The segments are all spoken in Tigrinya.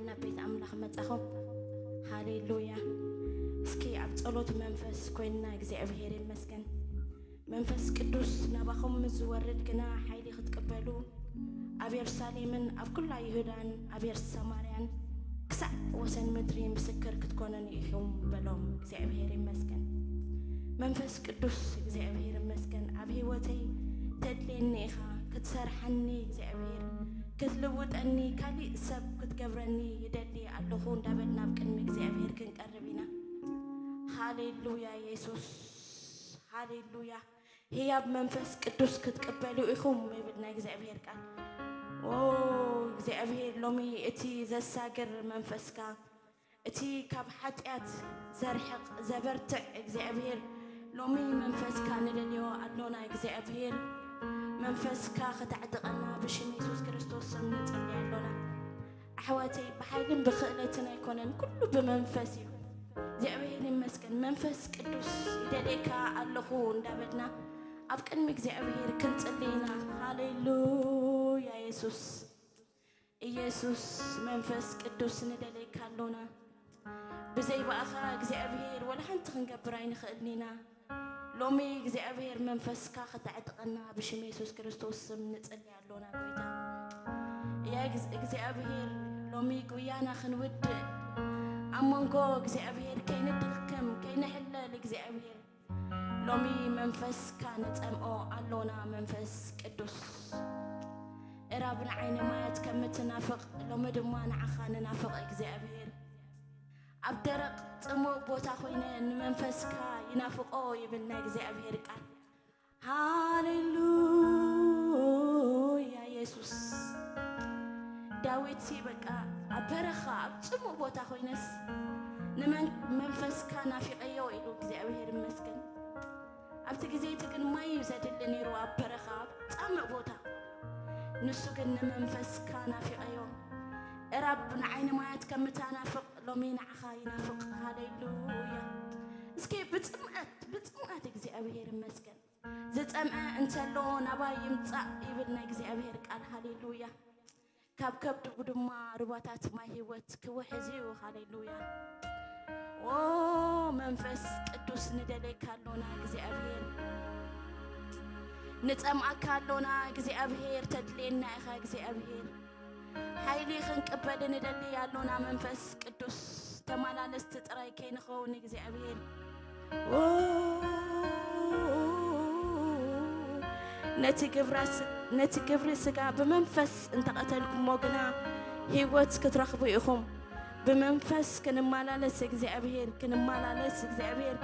ናብ ቤት ኣምላኽ መጻኹም። ሃሌሉያ። እስኪ ኣብ ጸሎት መንፈስ ኮይንና እግዚኣብሔር ይመስገን። መንፈስ ቅዱስ ናባኹም ምስ ዝወርድ ግና ሓይሊ ክትቅበሉ ኣብ የሩሳሌምን ኣብ ኩላ ይሁዳን ኣብ የር-፣ ሰማርያን ክሳዕ ወሰን ምድሪ ምስክር ክትኮኑኒ ኢኹም በሎም። እግዚኣብሔር ይመስገን። መንፈስ ቅዱስ እግዚኣብሔር ይመስገን። ኣብ ህይወተይ ተድልየኒ ኢኻ፣ ክትሰርሓኒ እግዚኣብሔር፣ ክትልውጠኒ፣ ካሊእ ሰብ ክትገብረኒ ይደሊ ኣለኹ እንዳበልና ኣብ ቅድሚ እግዚኣብሔር ክንቀርብ ኢና። ሃሌሉያ የሱስ፣ ሃሌሉያ። ህያብ መንፈስ ቅዱስ ክትቅበሉ ኢኹም ይብል ናይ እግዚኣብሔር ቃል። ኦ እግዚኣብሔር፣ ሎሚ እቲ ዘሳግር መንፈስካ፣ እቲ ካብ ሓጢኣት ዘርሕቕ ዘበርትዕ እግዚኣብሔር፣ ሎሚ መንፈስካ ንደልዮ ኣሎና። እግዚኣብሔር መንፈስካ ከተዕጥቐና ብሽም የሱስ ክርስቶስ ስም ንጸሊ ኣሎና። ኣሕዋተይ፣ ብሓይልን ብክእለትን ኣይኮነን፣ ኩሉ ብመንፈስ እዩ። እግዚኣብሔር ይመስገን። መንፈስ ቅዱስ ይደልየካ ኣለኹ እንዳበልና ኣብ ቅድሚ እግዚኣብሔር ክንጽሊ ኢና። ሃሌሉያ የሱስ። ኢየሱስ መንፈስ ቅዱስ ንደልየካ ኣሎና። ብዘይ ብኣኻ እግዚኣብሔር ወላ ሓንቲ ክንገብር ኣይንኽእልን ኢና። ሎሚ እግዚኣብሔር መንፈስካ ከተዕጥቐና ብሽም የሱስ ክርስቶስ ስም ንጽሊ ኣሎና ጎይታ። እያ እግዝ-፣ እግዚኣብሔር ሎሚ ጉያና ክንውድእ ኣብ መንጎ እግዚኣብሔር ከይንድክም ከይንሕለል እግዚኣብሔር ሎሚ መንፈስካ ንጸምኦ ኣሎና። መንፈስ ቅዱስ እራብ ንዓይኒ ማያት ከም እትናፍቕ ሎሚ ድማ ንዓኻ ንናፍቕ እግዚኣብሔር። ኣብ ደረቕ ጽሙእ ቦታ ኮይነ ንመንፈስካ ይናፍቆ ይብል ናይ እግዚኣብሔር ቃል። ሃሌሉያ የሱስ። ዳዊት ሲ በቃ ኣብ በረኻ ኣብ ጽሙእ ቦታ ኮይነስ ንመን-፣ መንፈስካ ናፊቐዮ ኢሉ እግዚኣብሔር ይመስገን። ኣብቲ ግዜ እቲ ግን ማይ እዩ ዘድሊ ነይሩ ኣብ በረኻ ኣብ ጻምእ ቦታ። ንሱ ግን ንመንፈስካ ናፊቐዮ። እራብ ንዓይኒ ማያት ከም እታናፍቕ ሎሚ ንዓኻ ይናፍቕ። ሃሌሉያ። እስኪ ብጽምኣት፣ ብጽምኣት እግዚኣብሔር ይመስገን። ዝጸምአ እንተሎ ናባይ ይምጻእ ይብል ናይ እግዚኣብሔር ቃል። ሃሌሉያ። ካብ ከብዱ ድማ ሩባታት ማይ ህይወት ክውሕዝ እዩ። ሃሌሉያ። ኦ መንፈስ ቅዱስ ንደልየካ ኣሎና እግዚኣብሔር። ንጸምኣካ ኣሎና እግዚኣብሔር። ተድልየና ኢኻ እግዚኣብሔር። ሓይሊ ክንቅበል ንደሊ ኣሎና መንፈስ ቅዱስ። ተመላለስቲ ጥራይ ከይንኸውን እግዚኣብሔር። ኦ፣ ነቲ ግብረ ስ-፣ ነቲ ግብሪ ስጋ ብመንፈስ እንተቐተልኩሞ ግና ህይወት ክትረኽቡ ኢኹም። ብመንፈስ ክንመላለስ እግዚኣብሔር፣ ክንመላለስ እግዚኣብሔር፣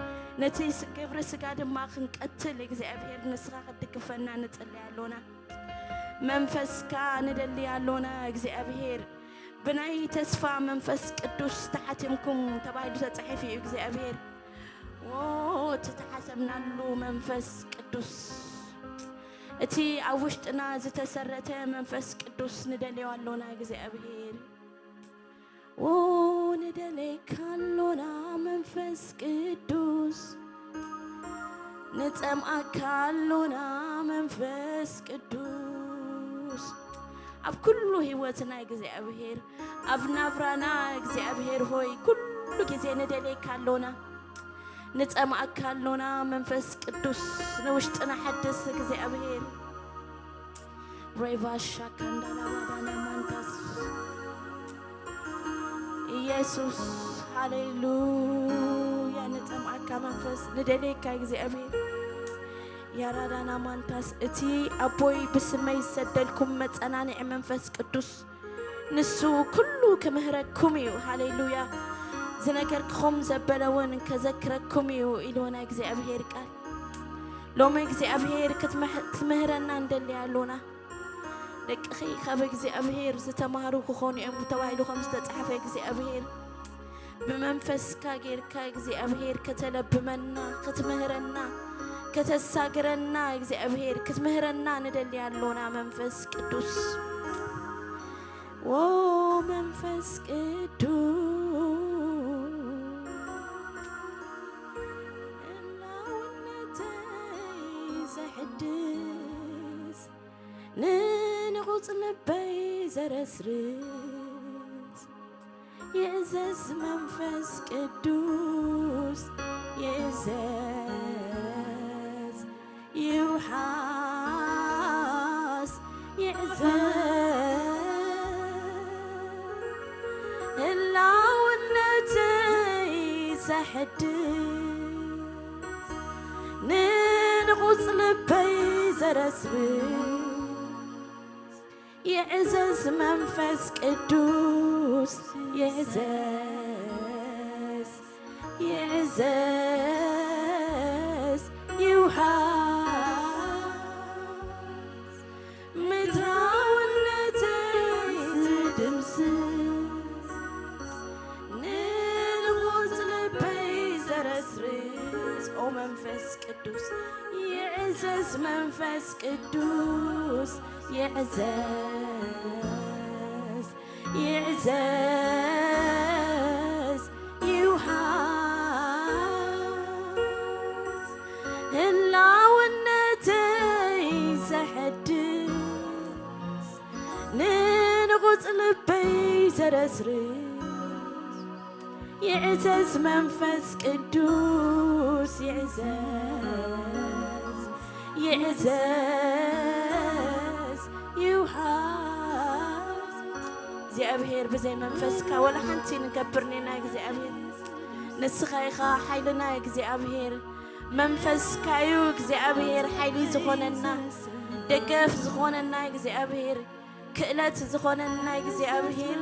ነቲ ስ-፣ ግብሪ ስጋ ድማ ክንቀትል እግዚኣብሔር ንስኻ ክትድግፈና ንጽሊ ኣሎና። መንፈስካ ንደሊ ኣሎና እግዚኣብሔር። ብናይ ተስፋ መንፈስ ቅዱስ ተሓቲምኩም ተባሂሉ ተጻሒፉ እዩ እግዚኣብሔር። ዎ፣ እቲ ተሓሰብናሉ መንፈስ ቅዱስ፣ እቲ ኣብ ውሽጥና ዝተሰረተ መንፈስ ቅዱስ ንደልዮ ኣሎና እግዚኣብሔር። ዎ፣ ንደልየካ ኣሎና መንፈስ ቅዱስ፣ ንጸምኣካ ኣሎና መንፈስ ቅዱስ። ኣብ ኩሉ ህይወትና እግዚኣብሔር፣ ኣብ ናብራና እግዚኣብሔር ሆይ፣ ኩሉ ግዜ ንደልየካ ኣሎና። ንጸምኣካ ኣሎና መንፈስ ቅዱስ፣ ንውሽጥና ሓድስ እግዚኣብሔር። ሬቫ ሻካንዳላ ዋዳና ማንታስ። ኢየሱስ፣ ሃሌሉያ። ንጸምኣካ መንፈስ፣ ንደልየካ እግዚኣብሔር። ያራዳና ማንታስ፣ እቲ ኣቦይ ብስመይ ዝሰደልኩም መጸናንዒ መንፈስ ቅዱስ፣ ንሱ ኩሉ ክምህረኩም እዩ። ሃሌሉያ። ዝነገርክኹም ዘበለ እውን ከዘክረኩም እዩ ኢልዎ ናይ እግዚኣብሔር ቃል። ሎሚ እግዚኣብሔር ክትምሕ-፣ ክትምህረና እንደሊ ኣሎና። ደቅኺ ካብ እግዚኣብሔር ዝተማህሩ ክኾኑ እዮም ተባሂሉ ከም ዝተጻሕፈ እግዚኣብሔር ብመንፈስካ ጌርካ እግዚኣብሔር ከተለብመና፣ ክትምህረና፣ ከተሳግረና እግዚኣብሔር ክትምህረና ንደሊ ኣሎና መንፈስ ቅዱስ። ዎ መንፈስ ቅዱስ ህላውነተይ ዘሕድስ፣ ንንቑጽ ልበይ ዘረስርስ፣ ይእዘዝ መንፈስ ቅዱስ፣ ይእዘዝ፣ ይውሓስ፣ ይዕዘዝ። ህላውነተይ ዘሐድስ፣ ንንቑጽ ልበይ ዘረስርስ፣ ይዕዘዝ መንፈስ ቅዱስ፣ ይዕዘዝ፣ ይዕዘዝ፣ ይውሓስ። ምድራውነተይ ዝድምስስ፣ ንንቑጽ ልበይ ዘረስርስ። ኦ መንፈስ ቅዱስ፣ ይዕዘዝ መንፈስ ቅዱስ፣ ይዕዘዝ፣ ይዕዘዝ፣ ይውሓስ። ህላውነተይ ዘሐድስ፣ ንንቑጽ ልበይ ዘረስርስ፣ ይዕዘዝ መንፈስ ቅዱስ፣ ይዕዘዝ፣ ይዕዘዝ፣ ይውሓስ። እግዚኣብሔር፣ ብዘይ መንፈስካ ወላ ሓንቲ ንገብር ኔና እግዚኣብሔር። ንስኻ ኢኻ ሓይልና እግዚኣብሔር። መንፈስካ እዩ እግዚኣብሔር ሓይሊ ዝኾነና፣ ደገፍ ዝኾነና እግዚኣብሔር፣ ክእለት ዝኾነና እግዚኣብሔር።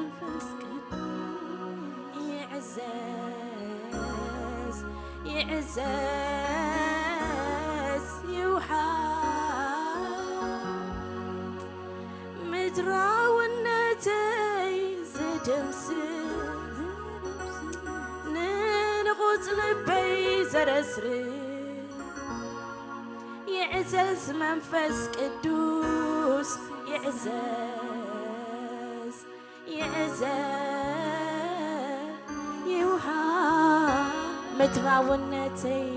ይዕዘዝ፣ ይዕዘዝ፣ ይውሓስ። ምድራውነተይ ዝድምስስ፣ ንንቑጽ ልበይ ዘረስርስ፣ ይዕዘዝ መንፈስ ቅዱስ፣ ይዕዘዝ፣ ይዕዘዝ፣ ይውሓስ። ምድራውነተይ፣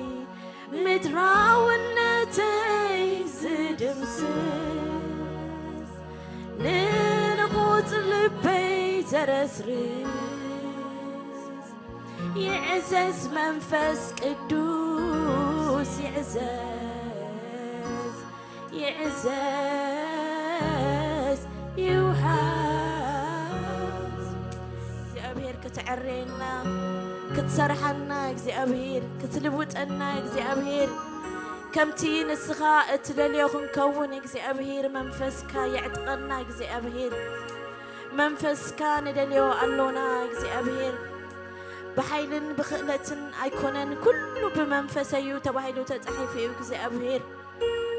ምድራውነተይ ዝድምስስ፣ ንንቑጽ ልበይ ዘረስርስ፣ ይዕዘዝ መንፈስ ቅዱስ፣ ይዕዘዝ፣ ይዕዘዝ፣ ይውሓስ። እግዚኣብሔር፣ ክትዕረየና፣ ክትሰርሓና እግዚኣብሔር፣ ክትልውጠና እግዚኣብሔር፣ ከምቲ ንስኻ እትደልዮ ክንከውን እግዚኣብሔር፣ መንፈስካ የዕጥቐና እግዚኣብሔር። መንፈስካ ንደልዮ ኣሎና እግዚኣብሔር። ብሓይልን ብኽእለትን ኣይኮነን፣ ኩሉ ብመንፈሰ እዩ ተባሂሉ ተጻሒፉ እዩ እግዚኣብሔር።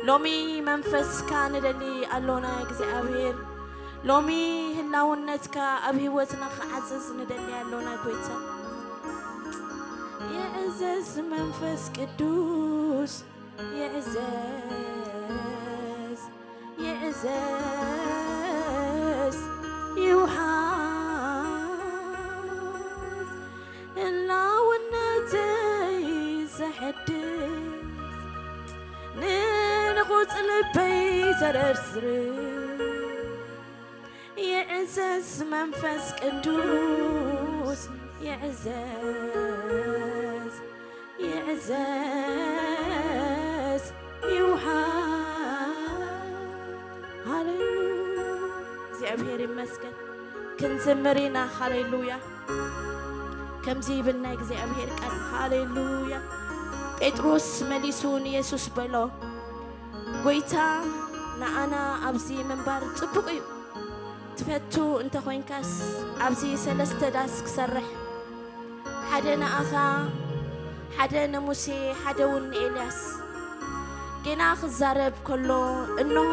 ሎሚ መንፈስካ ንደሊ ኣሎና እግዚኣብሔር። ሎሚ ህላውነትካ ኣብ ህይወትና ክዓዝዝ ንደሊ ኣሎና ጎይታ። ይዕዘዝ መንፈስ ቅዱስ፣ ይዕዘዝ፣ ይዕዘዝ፣ ይውሓስ። ህላውነተይ ዘሐድስ፣ ንንቑጽ ልበይ ዘረስርስ፣ ይዕዘዝ መንፈስ ቅዱስ፣ ይዕዘዝ፣ ይዕዘዝ፣ ይውሓስ። ሃሌሉያ። እግዚኣብሔር ይመስገን። ክንዝምር ኢና። ሃሌሉያ። ከምዚ ይብል ናይ እግዚኣብሔር ቃል። ሃሌሉያ። ጴጥሮስ መሊሱ ንየሱስ በሎ፣ "ጐይታ፣ ንኣና ኣብዚ ምንባር ጽቡቕ እዩ። ትፈቱ እንተ ኾይንካስ፣ ኣብዚ ሰለስተ ዳስ ክሰርሕ፣ ሓደ ንኣኻ፣ ሓደ ንሙሴ፣ ሓደ እውን ንኤልያስ።" ጌና ክዛረብ ከሎ፣ እንሆ፣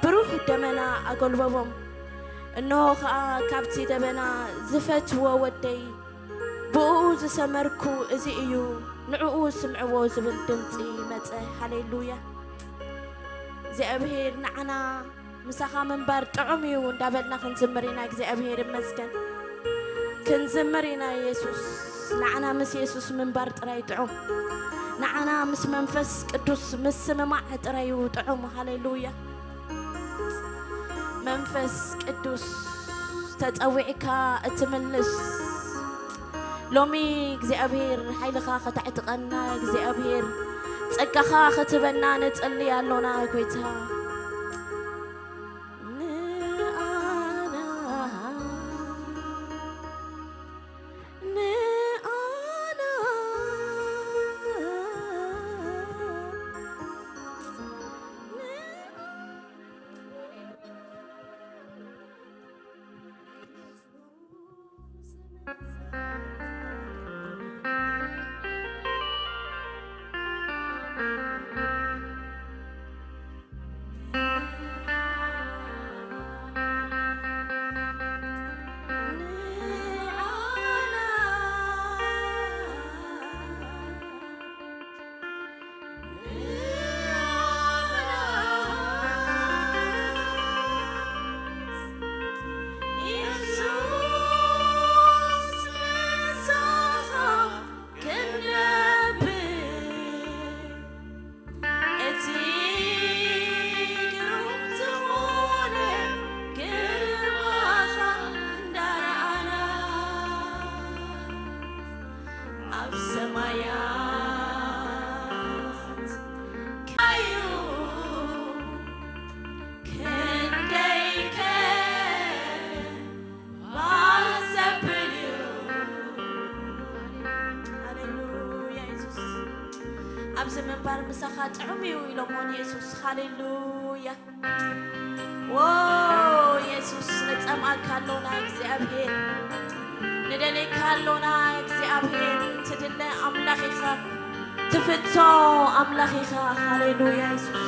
ብሩህ ደመና ኣጎልበቦም። እንሆ ኸኣ፣ ካብቲ ደበና፣ "ዝፈትዎ ወደይ፣ ብእኡ ዝሰመርኩ እዚ እዩ፣ ንዕኡ ስምዕዎ" ዝብል ድምጺ መጸ። ሃሌሉያ። እግዚኣብሔር ንዓና ምሳኻ ምንባር ጥዑም እዩ እንዳበልና ክንዝምር ኢና። እግዚኣብሔር ይመስገን። ክንዝምር ኢና። የሱስ፣ ንዓና ምስ የሱስ ምንባር ጥራይ ጥዑም። ንዓና ምስ መንፈስ ቅዱስ ምስምማዕ ጥራይ እዩ ጥዑም። ሃሌሉያ። መንፈስ ቅዱስ ተጸዊዕካ እትምልስ፣ ሎሚ እግዚኣብሔር ሓይልኻ ከተዕጥቀና፣ እግዚኣብሔር ጸጋኻ ክትበና ንጽሊ ኣሎና ጎይታ። ንኣና፣ ንኣና፣ ንኣና። ኣብ ሰማያት ካዩ ክንደይከ ባህ ዘብል እዩ። ሃሌሉያ የሱስ። ኣብዚ ምንባር ምሳኻ ጥዑም እዩ ኢሎሞ ንየሱስ። ሃሌሉያ። ዎ የሱስ፣ ንጸምኣካ ኣሎና እግዚኣብሔር፣ ንደልየካ ኣሎና እግዚኣብሔር። ትድለ ኣምላኽ ኢኻ፣ ትፍቶ ኣምላኽ ኢኻ። ሃሌሉያ የሱስ።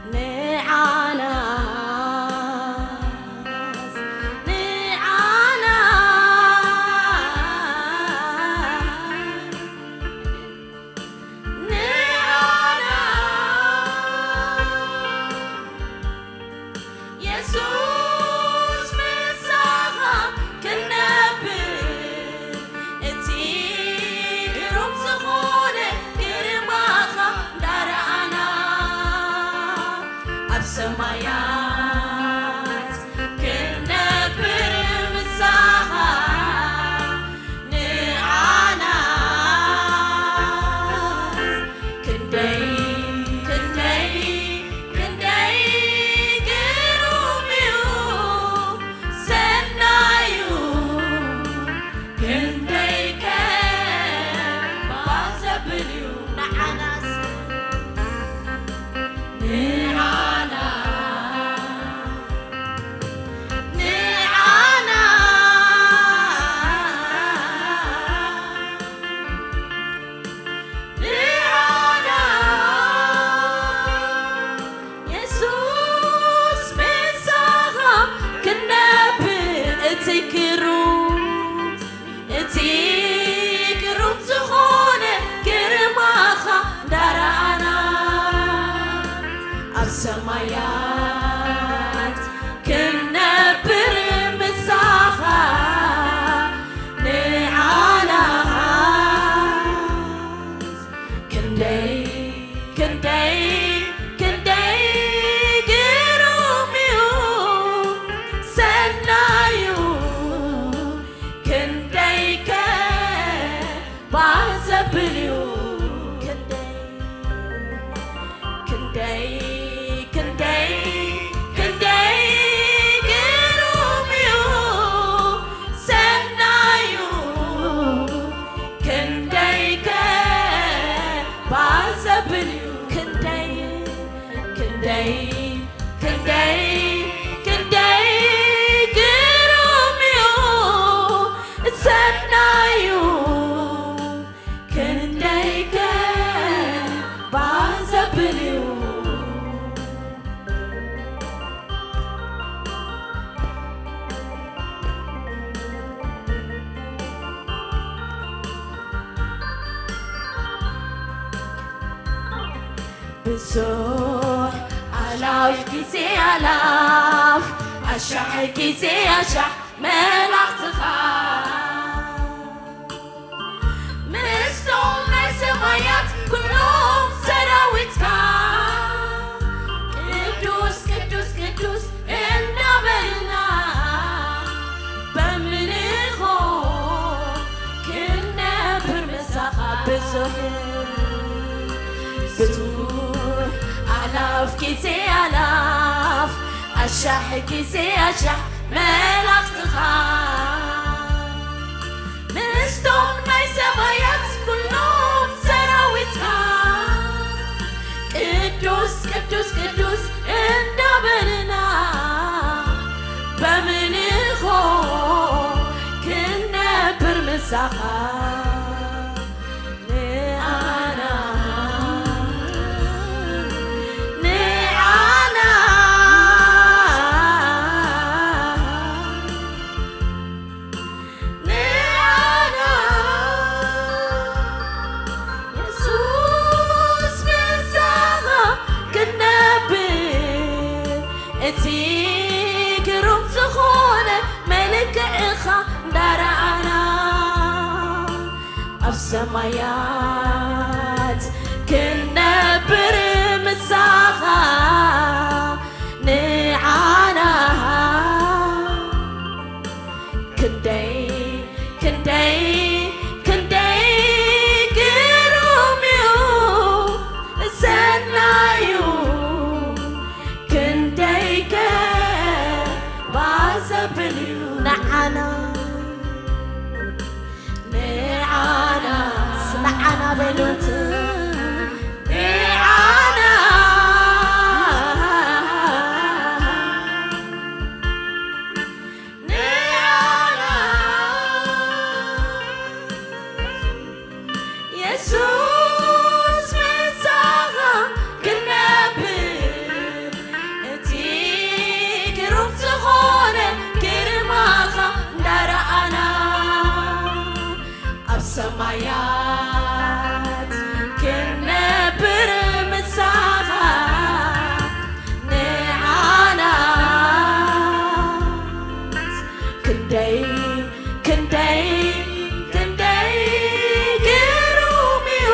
ንዓና፣ ንዓና፣ ንዓና፣ የሱስ ምሳኻ ክነብር፣ እቲ ግሩም ዝኾነ ግርማኻ እንዳረኣና፣ ኣብ ሰማያት ክንነብር ምሳኻ ንዓናስ ክንደይ፣ ክንደይ፣ ክንደይ ግሩም እዩ ሰናዩ፣ ክንደይከ ባህ ዘብል እዩ ንዓናስ፣ ንዓና፣ ንዓና። ንዓና የሱስ ምሳኻ ክነብር፣ እቲ ግሩም፣ እቲ ግሩም ዝኾነ ግርማኻ እንዳረኣና፣ ኣብ ሰማያት ክንነብር ምሳኻ ንዓናስ ክንደይ፣ ክንደይ፣ ክንደይ ግሩም እዩ ሰናዩ፣ ክንደይከ ባህ ዘብል እዩ። ክንደይ፣ ክንደይ፣ ክንደይ፣ ክንደይ ግሩም እዩ ሰናዩ፣ ክንደይከ ባህ ዘብል እዩ። ክንደይ፣ ክንደይ፣ ክንደይ፣ ክንደይ ግሩም እዩ ሰናዩ፣ ክንደይከ ባህ ዘብል እዩ። ብዙሕ ኣላፍ ግዜ ኣላፍ፣ ኣሻሕ ግዜ ኣሻሕ መላእኽትኻ ብዙሕ ኣላፍ ግዜ ኣላፍ ኣሻሕ ግዜ ኣሻሕ መላእኽትኻ ምስቶም ናይ ሰማያት ኩሎም ሰራዊትካ ቅዱስ ቅዱስ ቅዱስ እንዳበልና በምንኾ ክንነብር ምሳኻ ንዓና ንዓና ንዓና የሱስ ምሳኻ ክንነብር እቲ ግሩም ዝኾነ መልክዕኻ እንዳረኣና ኣብ ሰማያት ክንነብር ምሳኻ ንዓና ክንደይ ክንደይ ክንደይ ግሩም እዩ ሰናዩ ክንደይ ከ ባዘብል እዩ ንዓና ንዓና ንዓና በሉት ንዓና ንዓና የሱስ ምሳኻ ክንነብር እቲ ግሩም ዝኾነ ግርማኻ እንዳረኣና ኣብ ሰማያት ክንነብር ምሳኻ ንዓና ክንደይ ክንደይ ክንደይ ግሩም እዩ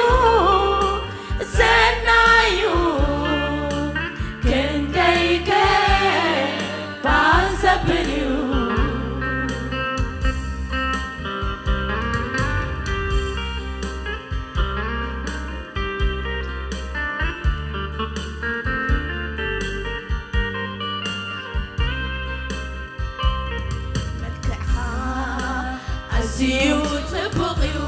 ሰናዩ ክንደይ ከ ባዘብል እዩ መልክዕኻ ኣዝዩ ጽቡቕ እዩ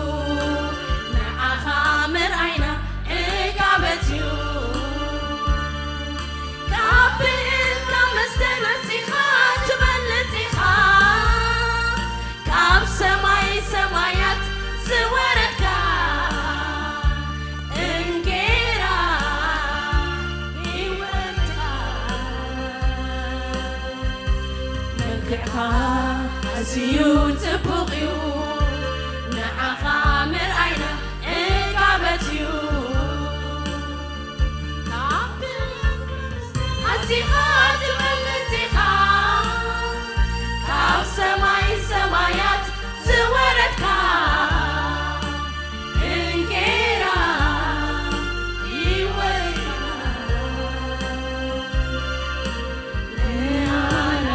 ንዓኻ ምርኣይና ዕጋበት እዩ ካብ ብእን ካብ መስተ ነጺኻ ትበልጽ ኢኻ ካብ ሰማይ ሰማያት ዝወረድካ እንጌራ ህይወትካ መልክዕካ ኣዝዩ ጽቡቕ እዩ ንዓኻ ምርኣይና ዕጋበት እዩ ኣዚኻ ትበልጽ ኢኻ ካብ ሰማይ ሰማያት ዝወረድካ እንጌራ ህይወት ንዓና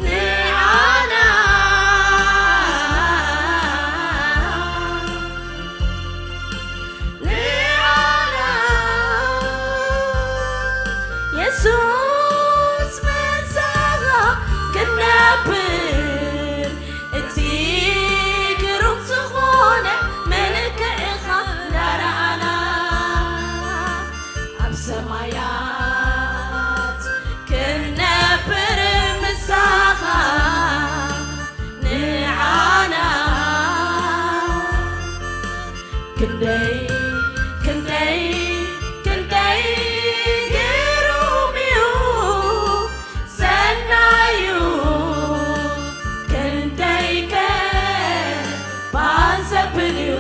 ንዓና ንዓና የሱስ ምሳኻ ክንነብር እቲ ግሩም ዝኾነ መልክዕኻ እንዳረኣና ኣብ ሰማያት ክንነብር ምሳኻ ንዓና ክንደይ ክንደይ ክንደይ ግሩም እዩ ሰናዩ ክንደይ ከ ባዘብል እዩ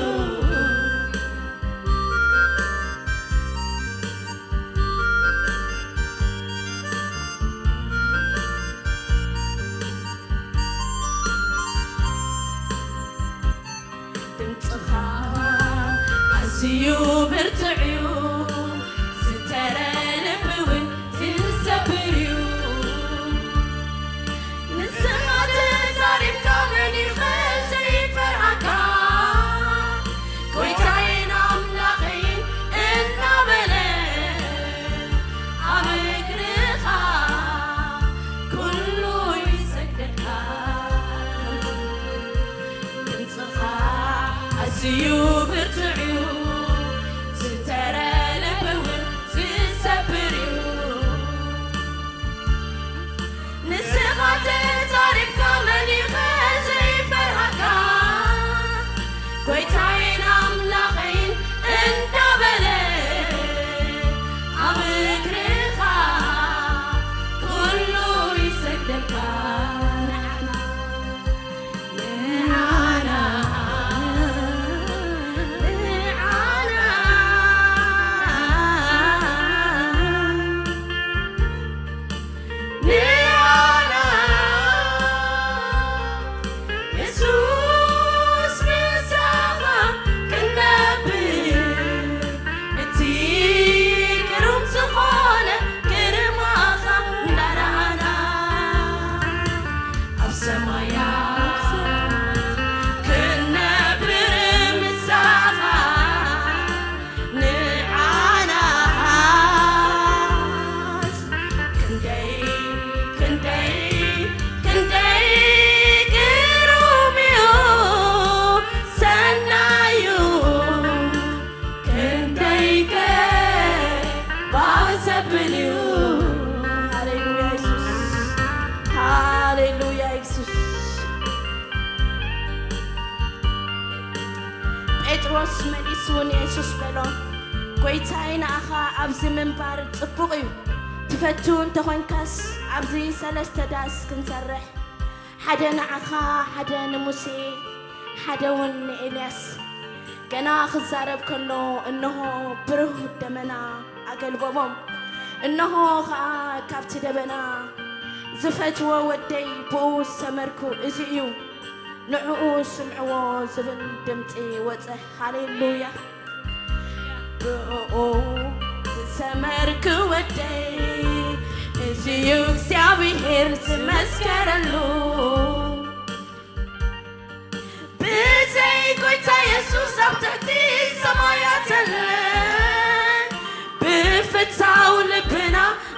ድምፅኻ ኣዝዩ ብርቱዕ እዩ ዝተረ ልቢ እውን ዝሰብር እዩ ንስኻ ተዛሪብካ መን ይኸ ዘይፈርሃካ እዩ ብርቱዕ እዩ፣ ዝተረለበ እውን ዝሰብር እዩ። ንስኻ ተዛሪብካ መን እዩ ከ ዘይፈርሃካ? ጎይታዬን ኣምላኸይን እንዳበለ ኣብ እግርኻ ኩሉ ይሰግደልካ። ንዓና ኣብ ሰማያት ክንነብር ምሳኻ ንዓናስ ክንደይ፣ ክንደይ፣ ክንደይ ግሩም እዩ፣ ሰናዩ ክንደይከ ባሰብል እዩ። ሃሌሉያ የሱስ፣ ሃሌሉያ የሱስ። ጴጥሮስ መሊሱ ንየሱስ በሎ፣ ጎይታይ፣ ንኣኻ ኣብዚ ምንባር ጽቡቕ እዩ። ትፈቱ እንተኾንካስ ኣብዚ ሰለስተ ዳስ ክንሰርሕ፣ ሓደ ንዓኻ፣ ሓደ ንሙሴ፣ ሓደ እውን ንኤልያስ። ገና ክዛረብ ከሎ፣ እንሆ ብሩህ ደመና ኣገልበቦም። እንሆ ኸኣ ካብቲ ደበና፣ ዝፈትዎ ወደይ ብኡ ዝሰመርኩ እዚ እዩ፣ ንዕኡ ስምዕዎ ዝብል ድምጺ ወጸ። ሃሌሉያ! ብኡ ዝሰመርኩ ወደይ፣ እዚ እዩ እግዚኣብሔር ዝመስከረሉ። ብዘይ ጎይታ የሱስ ኣብ ትሕቲ ሰማያት የለን። ብፍታው ልብና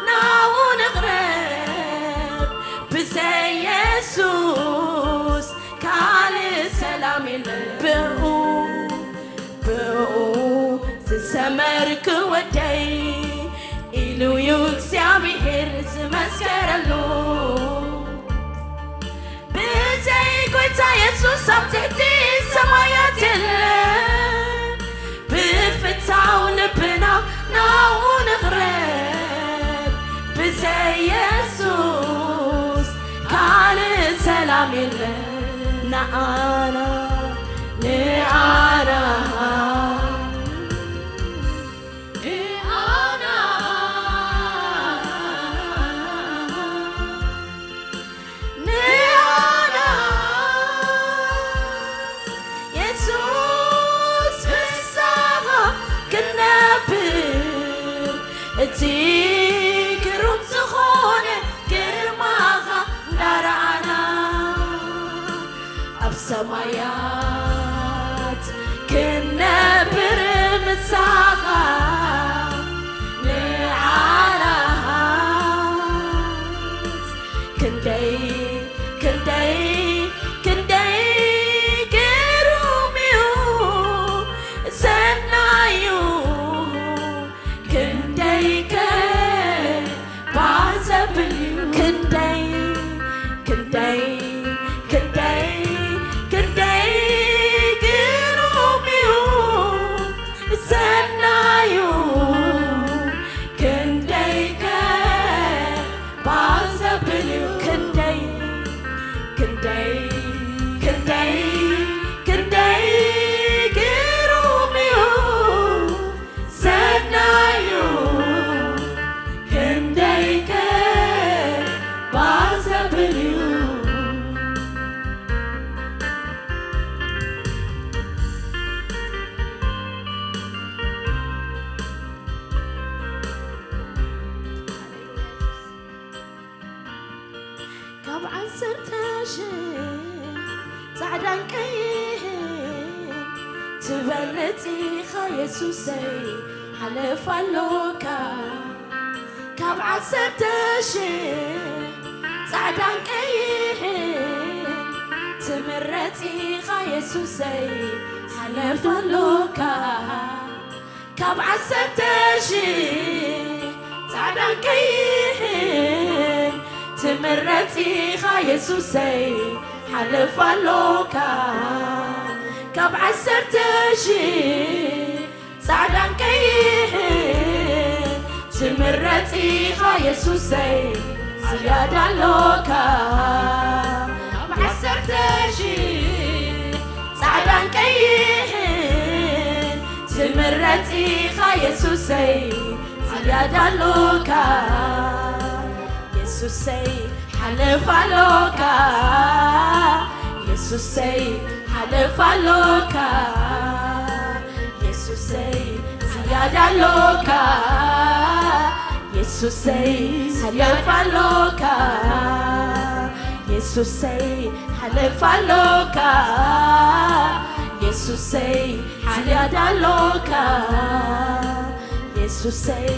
ናብኡ ንቕረብ። ብዘይ የሱስ ካልእ ሰላም የለን። ብኡ፣ ብኡ ዝሰመርኩ ወደይ ኢሉ እዩ እግዚኣብሔር ዝመስከረሉ። ብዘይ ጎይታ የሱስ ኣብ ትሕቲ ሰማያት የለን። ብፍታው ልብና ናብኡ ንቕረብ። ብዘይ የሱስ ካልእ ሰላም የለን። ንኣና፣ ንኣና፣ ንኣና፣ ንኣና የሱስ ምሳኻ ክንነብር፣ እቲ ግሩም ዝኾነ ግርማኻ እንዳረኣና፣ ኣብ ሰማያት ክንነብር ምሳኻ ንዓናስ ክንደይ፣ ክንደይ፣ ክንደይ ግሩም እዩ፣ ሰናዩ ክንደይከ ባህ ዘብል እዩ። ክንደይ፣ ክንደይ፣ ክንደይ፣ ክንደይ ግሩም እዩ፣ ሰናዩ ክንደይከ ባህ ዘብል እዩ። ክንደይ፣ ክንደይ፣ ክንደይ፣ ክንደይ ግሩም እዩ፣ ሰናዩ ክንደይከ ባህ ዘብል እዩ። ካብ ዓሰርተ ሽሕ ጻዕዳን ቀይሕን ትበልጽ ኢኻ የሱሰይ፣ ሓለፋ ኣሎካ። ካብ ዓሰርተ ሽሕ ጻዕዳን ቀይሕን ትምረጽ ኢኻ የሱሰይ፣ ሓለፋ ኣሎካ ካብ ዓሰርተ ሺሕ ጻዕዳን ቀይሕን ትምረጽ ኢኻ የሱሰይ። ሓለፋ ኣሎካ ካብ ዓሰርተ ሺሕ ጻዕዳን ቀይሕን ትምረጽ ኢኻ የሱሰይ። ዝያዳ ኣሎካ ካብ ዓሰርተ ሺሕ ጻዕዳን ቀይሕን ትምረጽ ኢኻ የሱሰይ። ዝያዳ ኣሎካ የሱሰይ። ሓለፋ ኣሎካ የሱሰይ። ሓለፋ ኣሎካ የሱሰይ። ዝያዳ ኣሎካ የሱሰይ። ሓለፋ ኣሎካ የሱሰይ። ሓለፋ ኣሎካ የሱሰይ። ዝያዳ ኣሎካ የሱሰይ።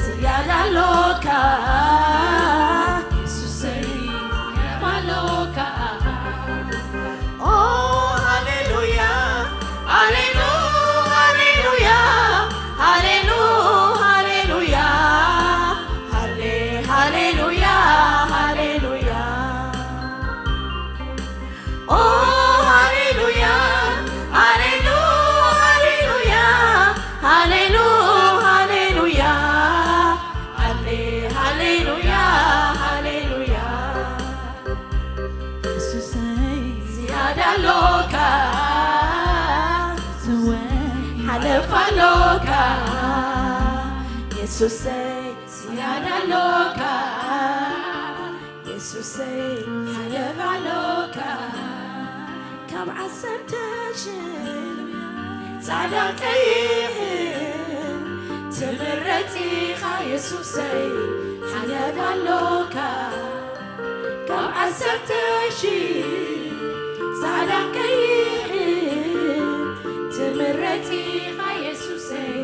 ዝያዳ ኣሎካ የሱሰይ። ሓለፋ ኣሎካ። ኦ ሃሌሉያ፣ ሃሌሉ፣ ሃሌሉያ፣ ሃሌሉ፣ ሃሌሉያ፣ ሃሌ፣ ሃሌሉያ፣ ሃሌሉያ። ኦ ሃሌሉያ፣ ሃሌሉ፣ ሃሌሉያ፣ ሃሌሉ፣ ሃሌሉያ፣ ሃሌ፣ ሃሌሉያ፣ ሃሌሉያ። የሱሰይ ዝያዳ ኣሎካ፣ ስወይ ሓለፋ ኣሎካ። የሱሰይ ዝያዳ ኣሎካ፣ የሱሰይ ሓለፋ ኣሎካ። ካብ ዓሰርተ ሺሕ ጻዕዳ ቀይሕን ትምረጽ ኢኻ የሱሰይ። ዝያዳ ኣሎካ ካብ ዓሰርተ ሺሕ ጻዕዳ ቀይሕን ትምረጽ ኢኻ የሱሰይ።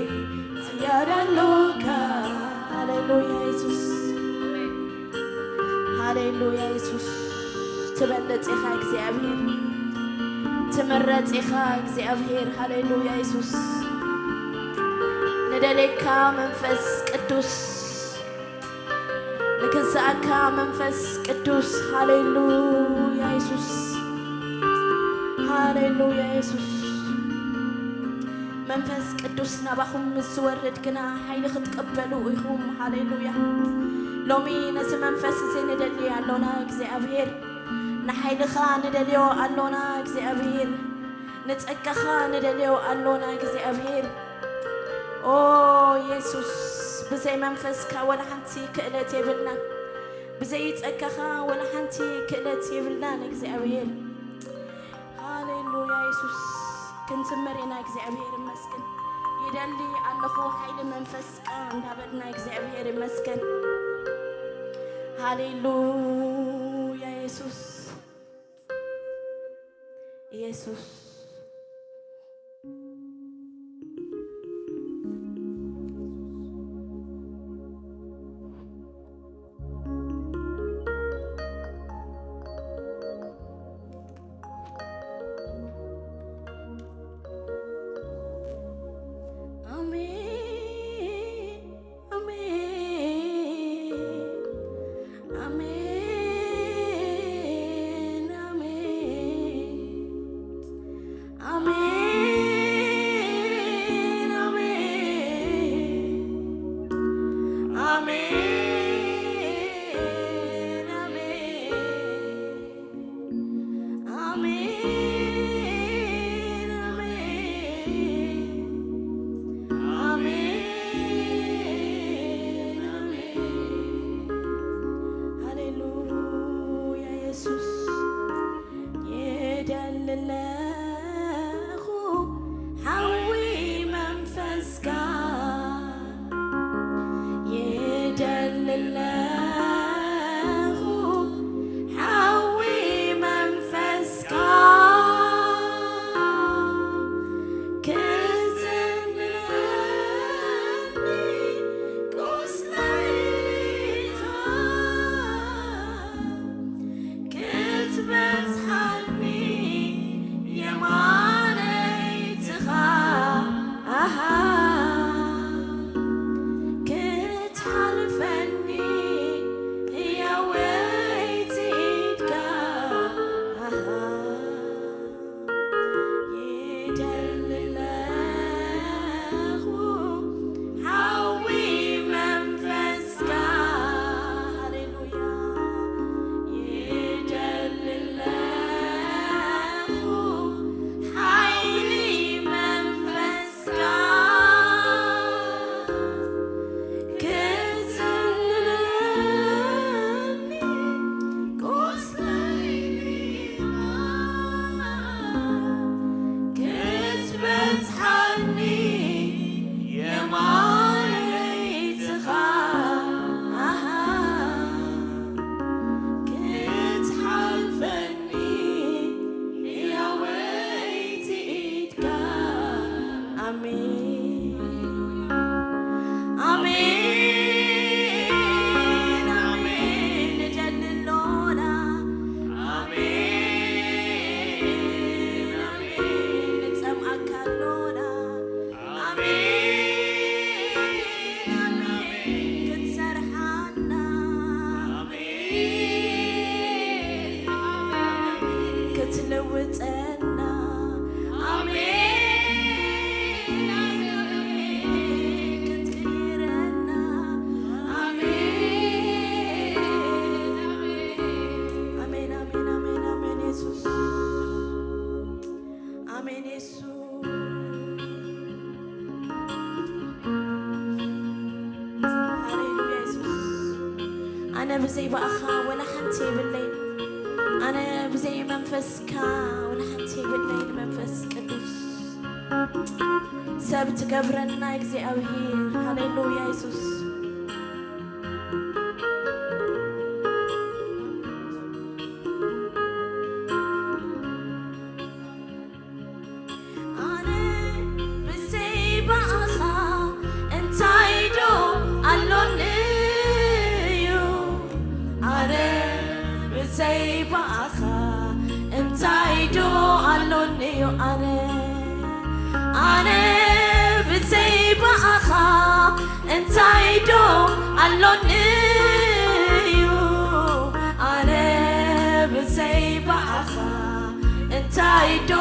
ዝያዳ ኣሎካ። ሃሌሉያ የሱስ። ሃሌሉያ የሱስ። ትበልጽ ኢኻ እግዚኣብሔር። ትምረጽ ኢኻ እግዚኣብሔር። ሃሌሉያ የሱስ። ንደሌካ መንፈስ ቅዱስ። ንክንስኣካ መንፈስ ቅዱስ። ሃሌሉያ የሱስ። ሃሌሉያ የሱስ። መንፈስ ቅዱስ ናባኹም ምስ ዝወርድ ግና ሓይሊ ክትቅበሉ ኢኹም። ሃሌሉያ። ሎሚ ነዚ መንፈስ እዚ ንደሊ ኣሎና እግዚኣብሔር። ንሓይልኻ ንደልዮ ኣሎና እግዚኣብሔር። ንጸጋኻ ንደልዮ ኣሎና እግዚኣብሔር። ኦ የሱስ፣ ብዘይ መንፈስካ ወላ ሓንቲ ክእለት የብልናን። ብዘይ ጸጋኻ ወላ ሓንቲ ክእለት የብልናን እግዚኣብሔር። ሃሌሉያ የሱስ። ክንዝምር ኢና እግዚኣብሔር ይመስገን። ይደሊ ኣለኹ ሓይሊ መንፈስካ እንዳበልና እግዚኣብሔር ይመስገን። ሃሌሉያ የሱስ። የሱስ። ኣሜን፣ ኣሜን፣ ኣሜን፣ ኣሜን። ትለውጠና። ኣሜን፣ ኣሜን፣ ኣሜን። ክትቅይረና። ኣሜን፣ ኣሜን፣ ኣሜን፣ ኣሜን፣ ኣሜን፣ የሱስ። ኣሜን፣ የሱስ። ሃሌሉያ፣ የሱስ። ኣነ ብዘይ ብኣኻ ወላ ሓንቲ የብለይን። ኣነ ብዘይ መንፈስካ ወላ ሓንቲ የብለይን። መንፈስ ቅዱስ ሰብ ትገብረና እግዚኣብሔር። ሃሌሉያ፣ የሱስ። ኣነ ብዘይ ብኣኻ እንታይ ዶ ኣሎኒ እዩ? ኣነ ብዘይ ብኣኻ እንታይ ዶ ኣሎኒ እዩ? ኣነ፣ ኣነ ብዘይ ብኣኻ እንታይ ዶ ኣሎኒ እዩ? ኣነ ብዘይ ብኣኻ እንታይ ዶ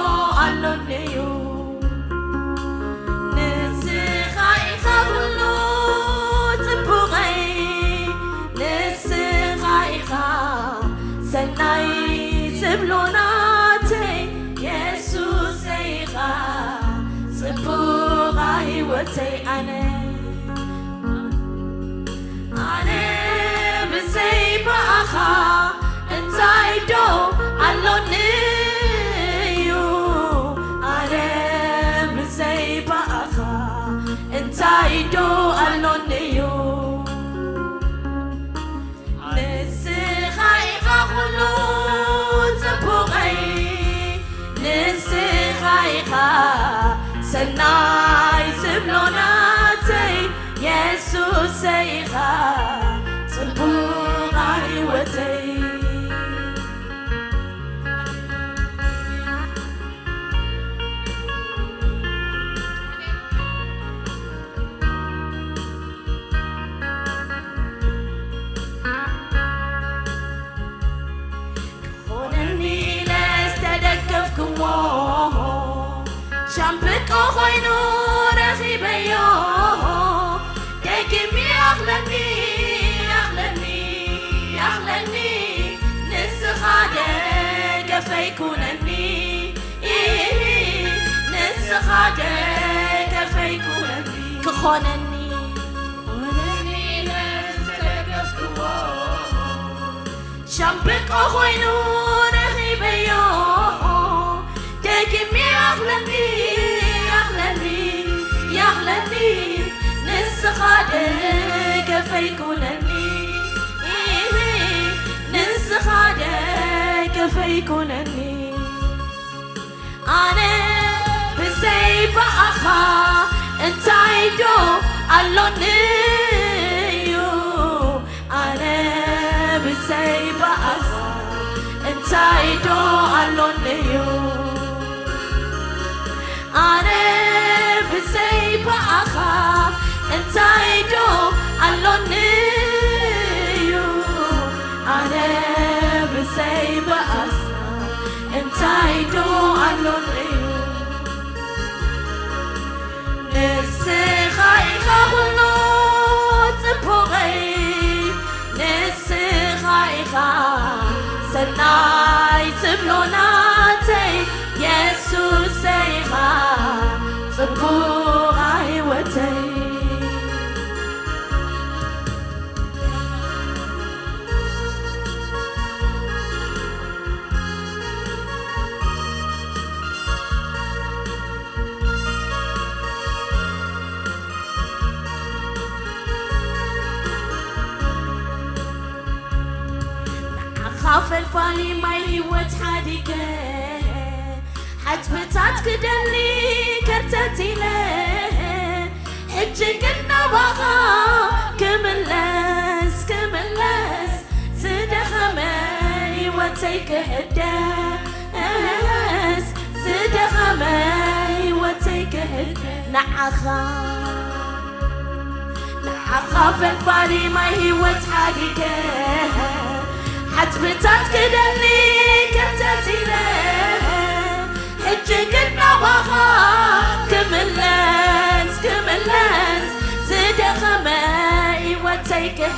ኣሎኒ እዩ? ንስኻ ኢኻ ኩሉ ጽቡቐይ፣ ንስኻ ኢኻ ሰናይ ዝብሎ ናተይ፣ የሱሰይ ኢኻ ጽቡቓ ህይወተይ። ኣነ፣ ኣነ ብዘይ ብኣኻ እንታይ ዶ ኣሎኒ እዩ? ኣነ ብዘይ ብኣኻ እንታይ ዶ ኣሎኒ እዩ? ንስኻ ኢኻ ኩሉ ጽቡቐይ፣ ንስኻ ኢኻ ሰናይ ዝብሎ ናተይ፣ የሱሰይ ኢኻ ጽቡቓ ህይወተይ። ክኾነኒ ኢለ ዝተደገፍክዎ ሻምብቆ ኮይኑ ረኺበዮ። ደጊም ይኣኽለኒ፣ ይኣኽለኒ፣ ይኣኽለኒ፣ ንስኻ ደገፈይ ኩነኒ። ኢሂ፣ ንስኻ ደገፈይ ኩነኒ። ክኾነኒ፣ ክኾነኒ ኢለ ዝተደገፍክዎ ሻምብቆ ኮይኑ ረኺበዮ። ደጊም ይኣኽለኒ፣ ይኣኽለኒ፣ ይኣኽለኒ፣ ንስኻ ደገፈይ ኩነኒ። ኢሂ፣ ንስኻ ደገፈይ ኩነኒ። ኣነ ብዘይ ብኣኻ እንታይ ዶ ኣሎኒ እዩ? ኣነ ብዘይ ብኣኻ እንታይ ዶ ኣሎኒ እዩ? ኣነ ብዘይ ብኣኻ እንታይ ዶ ኣሎኒ እዩ? ኣነ ብዘይ ብኣኻ እንታይ ዶ ኣሎኒ እዩ? ንስኻ ኢኻ ኩሉ ጽቡቐይ፣ ንስኻ ኢኻ ሰናይ ዝብሎ ናተይ፣ የሱሰይ ኢኻ ጽቡቓ ህይወተይ። ንዓኻ ፈልፋሊ ማይ ህይወት ሓዲገ፣ ሓጽብታት ክደሊ ከርተት ኢለ፣ ሕጂ ግን ናባኻ ክምለስ፣ ክምለስ፣ ዝደኸመ ህይወተይ ክሕደስ፣ ዝደኸመ ህይወተይ ክሕደስ፣ ንዓኻ፣ ንዓኻ ፈልፋሊ ማይ ህይወት ሓዲገ፣ ሓጽብታት ክደሊ ከርተት ኢለ፣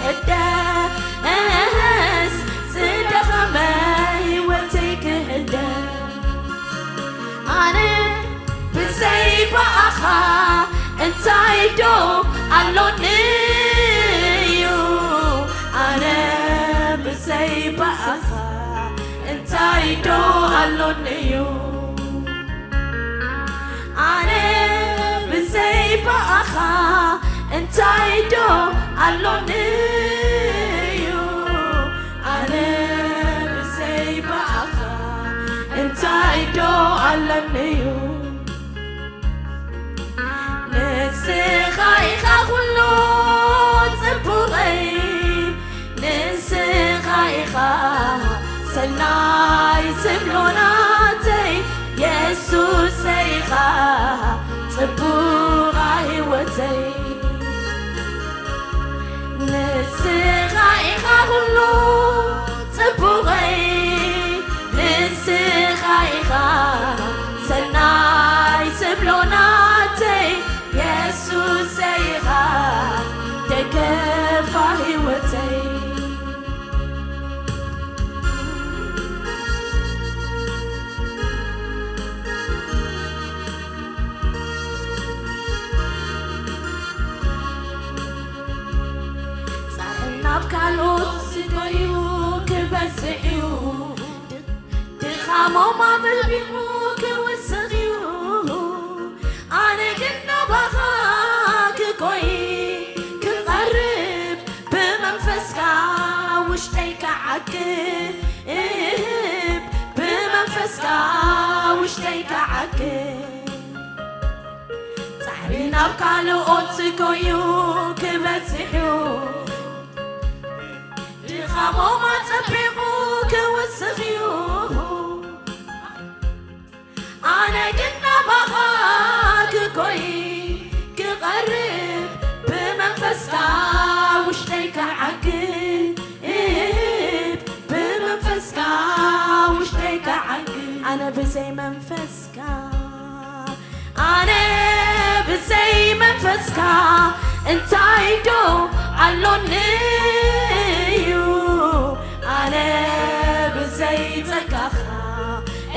ክህደስ፣ ጽደኸመ ህይወተይ ክህደስ። ኣነ ብዘይ ብኣኻ እንታይ ዶ ኣሎኒ እዩ? ኣነ ብዘይ ብኣኻ እንታይ ዶ ኣሎኒ እዩ? ኣነ ብዘይ ብኣኻ እንታይ ዶ ኣሎኒ እዩ? ኣነ ብዘይ ብኣኻ እንታይ ዶ ኣሎኒ እዩ? ንስኻ ኢኻ ኩሉ ጽቡቐይ፣ ንስኻ ኢኻ ሰናይ ዝብሎ ናተይ፣ የሱሰይ ኢኻ ጽቡቓ ህይወተይ። ንስኻ ኢኻ ኩሉ ጽቡቐይ፣ ንስኻ ኢኻ ሰናይ ዝብሎ ናተይ፣ የሱሰይ ኢኻ ደገፋ ህይወተይ። ጻዕሪ ናብ ካልኦት ዝጎዩ ክበዝሕ እዩ፣ ድኻሞም ኣበልቢቑ ክውስኽ እዩ። ኣነ ግን ናባኻ ክጎይ ክቐርብ፣ ብመንፈስካ ውሽጠይ ክዓግብ፣ ብመንፈስካ ውሽጠይ ክዓግብ። ጻዕሪ ናብ ካልኦት ዝጎዩ ክበዝሕ እዩ፣ ድኻሞም ኣጸቢቑ ክውስኽ እዩ። ኣነ ግን ናባኻ ክጎይ ክቐርብ፣ ብመንፈስካ ውሽጠይ ክዓግብ፣ ብመንፈስካ ውሽጠይ ክዓግብ። ኣነ ብዘይ መንፈስካ፣ ኣነ ብዘይ መንፈስካ እንታይ ዶ ኣሎኒ እዩ? ኣነ ብዘይ ጸጋኻ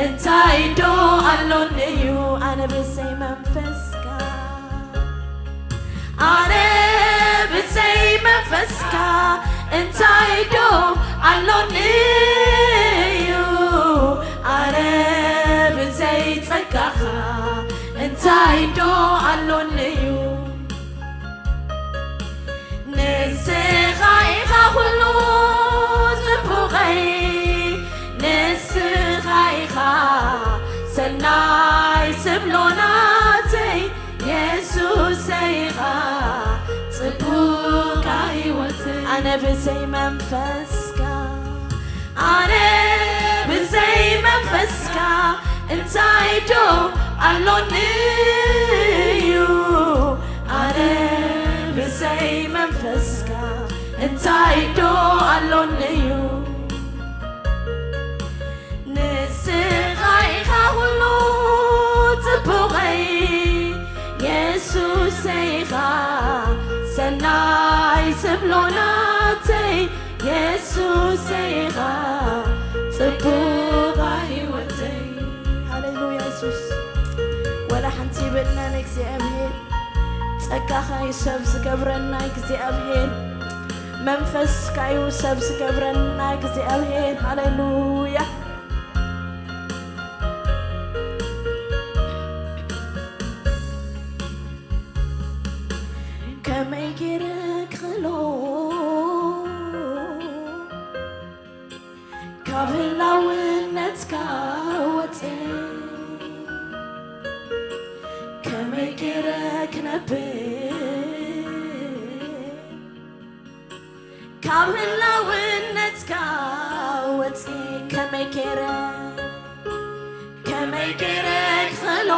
እንታይ ዶ ኣሎኒ እዩ? ኣነ ብዘይ መንፈስካ፣ ኣነ ብዘይ መንፈስካ እንታይ ዶ ኣሎኒ እዩ? ኣነ ብዘይ ጸጋኻ እንታይ ዶ ኣሎኒ እዩ? ንስኻ ኢኻ ኩሉ ጽቡቐይ፣ ንስኻ ኢኻ ሰናይ ዝብሎ ናተይ፣ የሱሰይ ኢኻ ጽቡቓ ህይወተይ። ኣነ ብዘይ መንፈስካ፣ ኣነ ብዘይ መንፈስካ እንታይ ዶ ኣሎኒ እዩ? ኣነ ብዘይ መንፈስካ እንታይ ዶ ኣሎኒ እዩ? ንስኻ ኢኻ ኩሉ ጽቡቐይ፣ የሱሰይ ኢኻ ሰናይ ዝብሎ ናተይ፣ የሱሰይ ኢኻ ጽቡቓ ህይወተይ። ሃሌሉያ የሱስ። ወላ ሓንቲ ይበልና ንእግዚኣብሔር። ጸጋኻ እዩ ሰብ ዝገብረና እግዚኣብሔር። መንፈስካ እዩ ሰብ ዝገብረና እግዚኣብሔር። ሃሌሉያ። ከመይ ገይረ ክኽእሎ ካብ ህላውነትካ ወፅእ ከመይ ገይረ ክነብር ካብ ህላውነትካ ወፅእ ከመይ ገይረ ከመይ ገይረ ክኽእሎ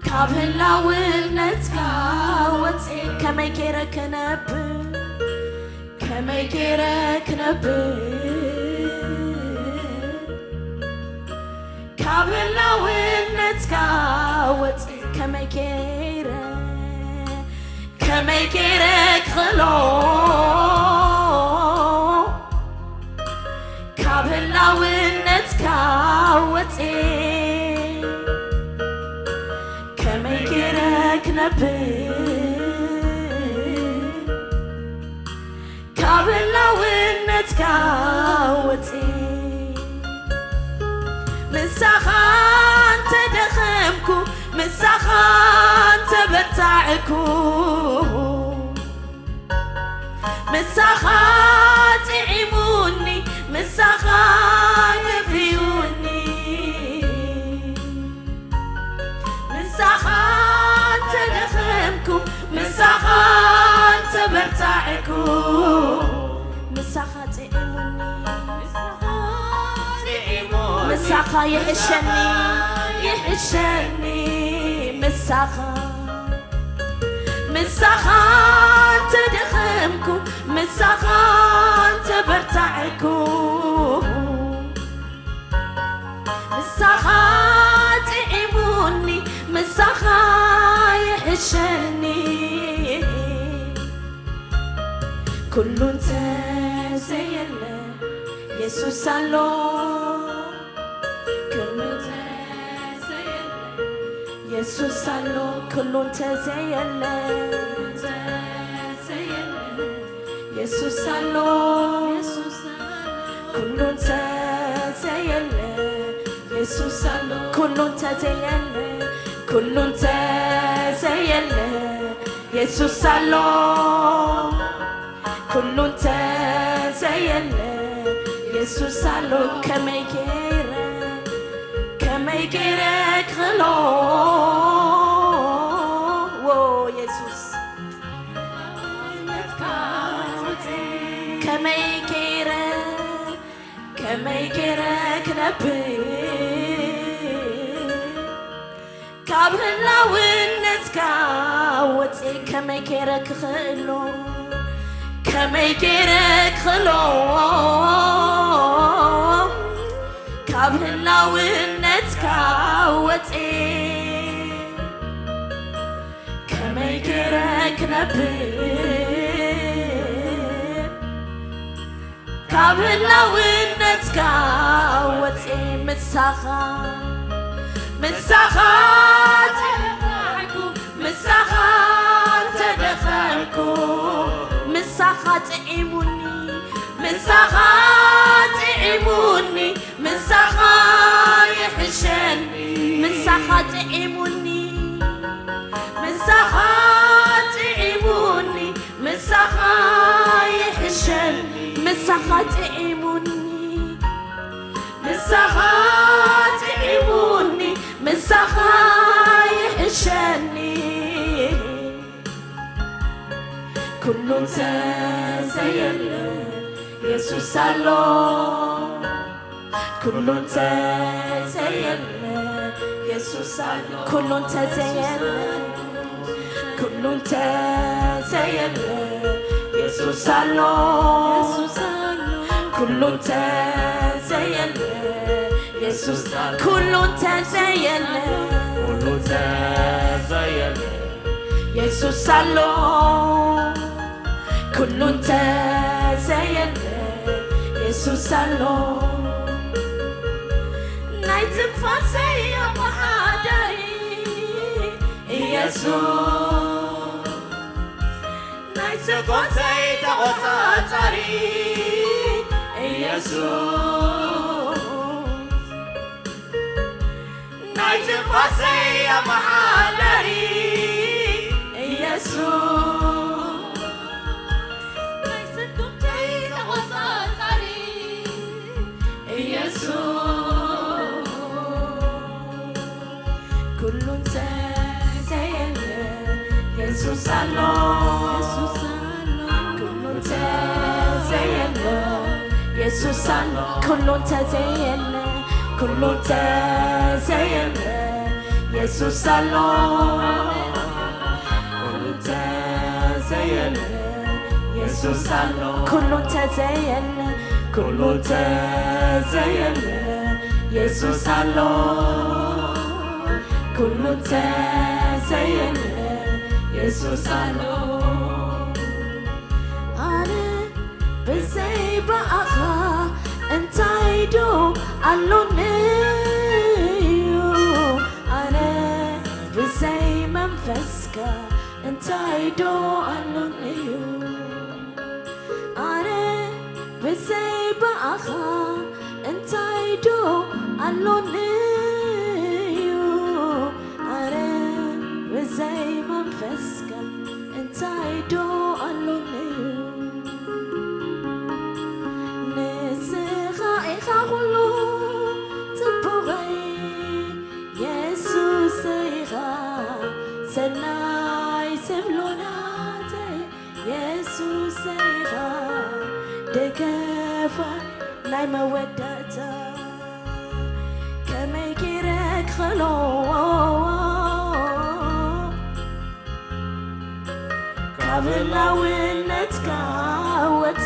ካብ ህላውነትካ ወፅእ ከመይ ገይረ ክነብር ከመይ ገይረ ክነብር ካብ ህላውነትካ ወፅእ ከመይ ገይረ ከመይ ገይረ ክኽእሎ ካብ ህላውነትካ ወፅየ ከመይ ገይረ ክነብር ካብ ህላውነትካ ወፅየ ምሳኻ እንተደኸምኩ ምሳኻ እንተበርታዕኩ ምሳኻ ጥዒሙኒ ምሳኻ ገፊኡኒ ምሳኻ እንተደኸምኩ ምሳኻ እንተበርታዕኩ ምሳኻ ጥዒሙኒ ምሳኻ ይሕሸኒ ይሕሸኒ ምሳኻ ምሳኻ እንተደኸምኩ ምሳኻ እንተበርታዕኩ ምሳኻ ጥዒሙኒ ምሳኻ ይሕሸኒ ኩሉ እንተዘየለ የሱስ ኣሎ ኩሉ እንተዘየለ የሱስ ኣሎ ኩሉ እንተዘየለ የሱስ ኣሎ ኩሉ እንተዘየለ የሱስ ኣሎ ኩሉ እንተዘየለ ኩሉ እንተዘየለ የሱስ ኣሎ ኩሉ እንተዘየለ የሱስ ኣሎ ከመይ ገይረ ከመይ ገይረ ክኽእሎ ዎ የሱስ ከመይ ገይረ ከመይ ገይረ ክነብር ካብ ህላውነትካ ወፅየ ከመይ ገይረ ክኽእሎ ከመይ ገይረ ክኽእሎ ካብ ህላውነትካ ወፅየ ከመይ ገይረ ክነብር ካብ ህላውነትካ ወፅየ ምሳኻ ምሳኻ ተበርታዕኩ ምሳኻ ተደኸምኩ ምሳኻ ጥዒሙኒ ምሳኻ ጥዒሙኒ ምሳኻ ይሕሸኒ ምሳኻ ጥዒሙኒ ምሳኻ ጥዒሙኒ ምሳኻ ይሕሸኒ ምሳኻ ጥዒሙኒ ምሳኻ ጥዒሙኒ ምሳኻ ይሕሸኒ ኩሉ እንተዘየለ የሱስ ኣሎ ኩሉ እንተዘየለ የሱስ ኣሎ ኩሉ እንተዘየለ ኩሉ እንተዘየለ የሱስ ኣሎ ኩሉ እንተዘየለ የሱስ ኩሉ እንተዘየለ ኩሉ እንተዘየለ የሱስ ኣሎ ኩሉ እንተዘየለ የሱስ ኣሎ ናይ ትንፋሰይ ኣመሓዳሪ ኢየሱስ ናይ ስርኮተይ ተቖጻጻሪ ኢየሱስ ናይ ትንፋሰይ ኣመሓዳሪ ኢየሱስ ናይ ስርኮተይ ተቖጻጻሪ ኢየሱስ ኩሉ እንተዘየለ የሱስ ኣሎ ኩሉ እንተዘየለ የሱስ ኣሎ ኩሉ እንተዘየለ ኩሉ እንተዘየለ የሱስ ኣሎ ኩሉ እንተዘየለ የሱስ ኣሎ ኩሉ እንተዘየለ ኩሉ እንተዘየለ የሱስ ኣሎ ኩሉ እንተዘየለ የሱስ ኣሎ ዘይበኣኻ እንታይ ዶ ኣሎኒ እዩ? ኣነ ብዘይ መንፈስካ እንታይ ዶ ኣሎኒ እዩ? ኣነ ብዘይ ብኣኻ እንታይ ዶ ኣሎኒ እዩ? ኣነ ብዘይ መንፈስካ እንታይ ዶ ኣሎኒ እዩ? ንስኻ ኢኻ ኩሉ ጽቡቐይ፣ የሱስ ኢኻ ሰናይ ስብሎ ናተይ፣ የሱስ ኢኻ ደገፋ ናይ መወዳእታ። ከመይ ገይረ ክኽእሎ ካብ ህላውነትካ ወፂ፣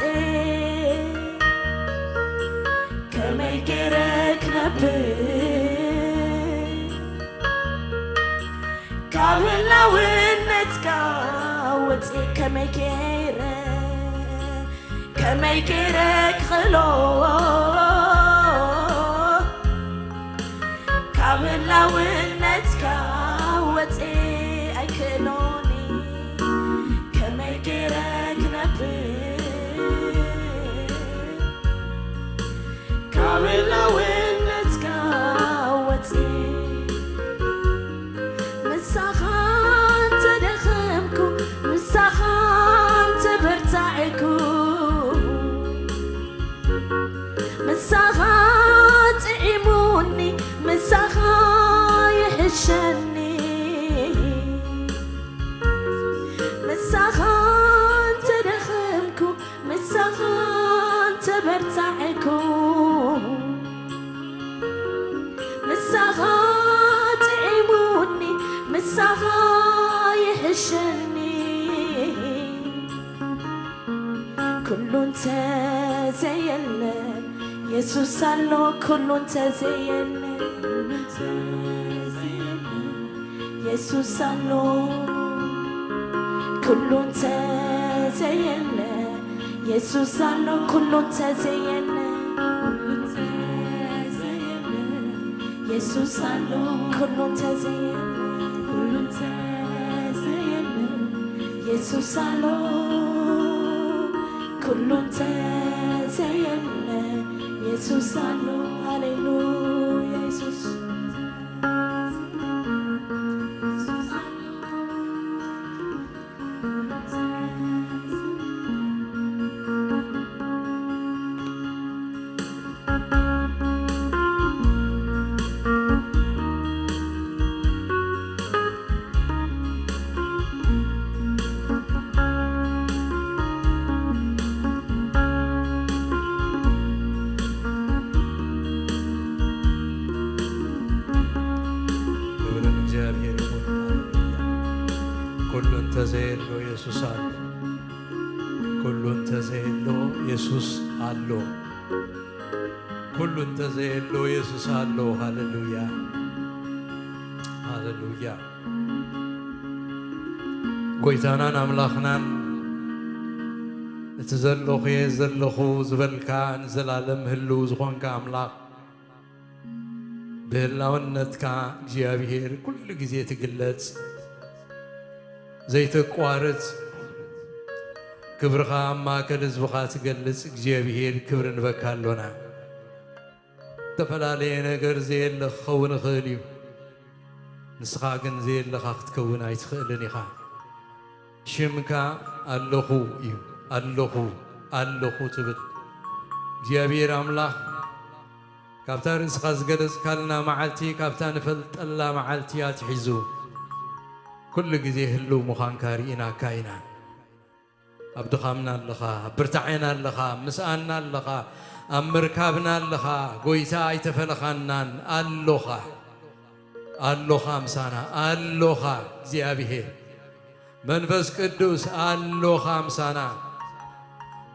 ከመይ ገይረ ክነብር ካብ ህላውነትካ ወፂ፣ ከመይ ገይረ ከመይ ገይረ ክኽእሎ ካብ ህላውነትካ ወፂ ኣይክእሎኒ፣ ከመይ ገይረ ክነብር ካብ ህላውነትካ ወፂ። ምሳኻ እንተደኸምኩ፣ ምሳኻ እንተበርታዕኩ፣ ምሳኻ ጥዒሙኒ፣ ምሳኻ ይሕሸኒ። ምሳኻ እንተደኸምኩ፣ ምሳኻ እንተበርታዕኩ፣ ምሳኻ ጥዒሙኒ፣ ምሳኻ ይሕሸኒ። ኩሉ እንተዘየለ የሱስ ኣሎ፣ ኩሉ እንተዘየለ የሱስ ኣሎ፣ ኩሉ እንተዘየለ የሱስ ኣሎ፣ ኩሉ እንተዘየለ የሱስ ኣሎ፣ ኩሉ እንተዘየለ የሱስ ኣሎ፣ ኩሉ እንተዘየለ የሱስ ኣሎ። ሃሌሉያ የሱስ። ክብሪ ንእግዚኣብሔር ይኹን። ሃሌሉያ። ኩሉ እንተዘየሎ የሱስ ኣሎ። ኩሉ እንተዘየሎ የሱስ ኣሎ። ኩሉ እንተዘየሎ የሱስ ኣሎ። ሃሌሉያ። ሃሌሉያ። ጎይታናን ኣምላኽናን እቲ ዘለኹ እየ ዘለኹ ዝበልካ ንዘላለም ህልው ዝኾንካ ኣምላኽ ብህላውነትካ እግዚኣብሔር ኩሉ ግዜ ትግለጽ፣ ዘይተቋርጽ ክብርኻ ኣብ ማእከል ህዝብኻ ትገልጽ እግዚኣብሔር ክብሪ ንበካ ኣሎና። ዝተፈላለየ ነገር ዘየለ ክኸውን ይኽእል እዩ፣ ንስኻ ግን ዘየለኻ ክትከውን ኣይትኽእልን ኢኻ። ሽምካ ኣለኹ እዩ፣ ኣለኹ፣ ኣለኹ ትብል እግዚኣብሔር ኣምላኽ ካብታ ርእስኻ ዝገለጽካልና መዓልቲ፣ ካብታ ንፈልጠላ መዓልቲ ኣትሒዙ ኩሉ ግዜ ህልው ምዃንካ ርኢናካ ኢና። ኣብ ድኻምና ኣለኻ፣ ኣብ ብርታዔና ኣለኻ፣ ምስኣና ኣለኻ፣ ኣብ ምርካብና ኣለኻ። ጎይታ ኣይተፈለኻናን፣ ኣሎኻ፣ ኣሎኻ ምሳና፣ ኣሎኻ እግዚኣብሔር። መንፈስ ቅዱስ ኣሎኻ ምሳና።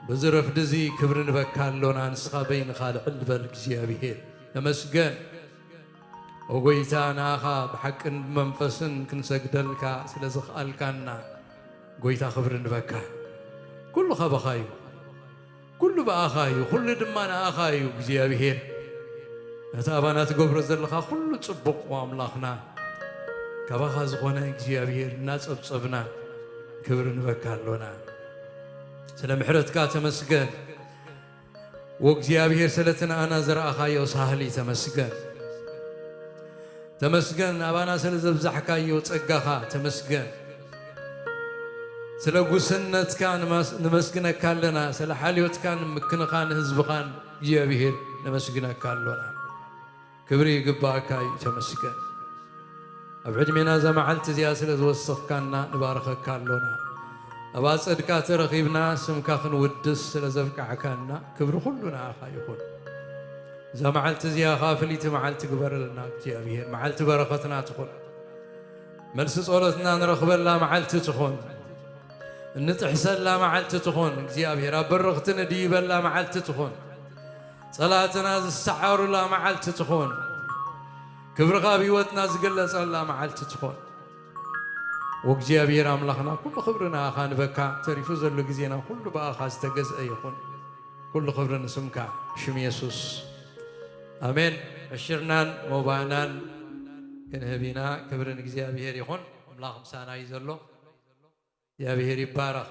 በዚ ረፍዲ እዚ ክብሪ ንበካ ኣሎና፣ ንስኻ በይንኻ ልዕል በል እግዚኣብሔር። ተመስገን። ኦ ጎይታ፣ ንኣኻ ብሓቅን ብመንፈስን ክንሰግደልካ ስለ ዝኽኣልካና፣ ጎይታ ክብሪ ንበካ። ኩሉ ካባኻ እዩ። ኩሉ ብኣኻ እዩ፣ ኩሉ ድማ ንኣኻ እዩ እግዚኣብሔር። ነቲ ኣባና ትገብሮ ዘለኻ ኩሉ ጽቡቕ ኣምላኽና፣ ካባኻ ዝኾነ እግዚኣብሔር እናጸብጸብና ክብሪ ንበካ ኣሎና። ስለ ምሕረትካ ተመስገን። ወእግዚኣብሔር ስለቲ ንኣና ዘርኣኻዮ ሳህሊ ተመስገን። ተመስገን ኣባና ስለ ዘብዛሕካዮ ጸጋኻ ተመስገን። ስለ ጉስነትካ ንመስ-፣ ንመስግነካ ኣለና። ስለ ሓልዮትካን ምክንኻን ህዝብኻን እግዚኣብሔር ነመስግነካ ኣሎና። ክብሪ ይግባእካ እዩ፣ ተመስገን። ኣብ ዕድሜና እዛ መዓልቲ እዚኣ ስለ ዝወሰኽካና ንባርኸካ ኣሎና። ኣብ ኣጸድካ ተረኺብና ስምካ ክንውድስ ስለ ዘብቃዕካና ክብሪ ኩሉ ንኣኻ ይኹን። እዛ መዓልቲ እዚኣ ኸዓ ፍልይቲ መዓልቲ ግበረልና እግዚኣብሔር። መዓልቲ በረኸትና ትኹን። መልሲ ጸሎትና ንረኽበላ መዓልቲ ትኹን። እንጥሕሰላ መዓልቲ ትኹን። እግዚኣብሔር ኣብ በረኽቲ ንድይበላ መዓልቲ ትኹን። ጸላእትና ዝሰዓሩላ መዓልቲ ትኹን። ክብርኻ ኣብ ህይወትና ዝግለጸላ መዓልቲ ትኹን። ወእግዚኣብሔር ኣምላኽና ኩሉ ክብሪ ንኣኻ ንበካ። ተሪፉ ዘሎ ግዜና ኩሉ ብኣኻ ዝተገዝአ ይኹን። ኩሉ ክብሪ ንስምካ፣ ሽም የሱስ። ኣሜን። ዕሽርናን መባእናን ክንህብ ኢና። ክብሪ ንእግዚኣብሔር ይኹን። ኣምላኽ ምሳና እዩ ዘሎ። እግዚኣብሔር ይባረኽ።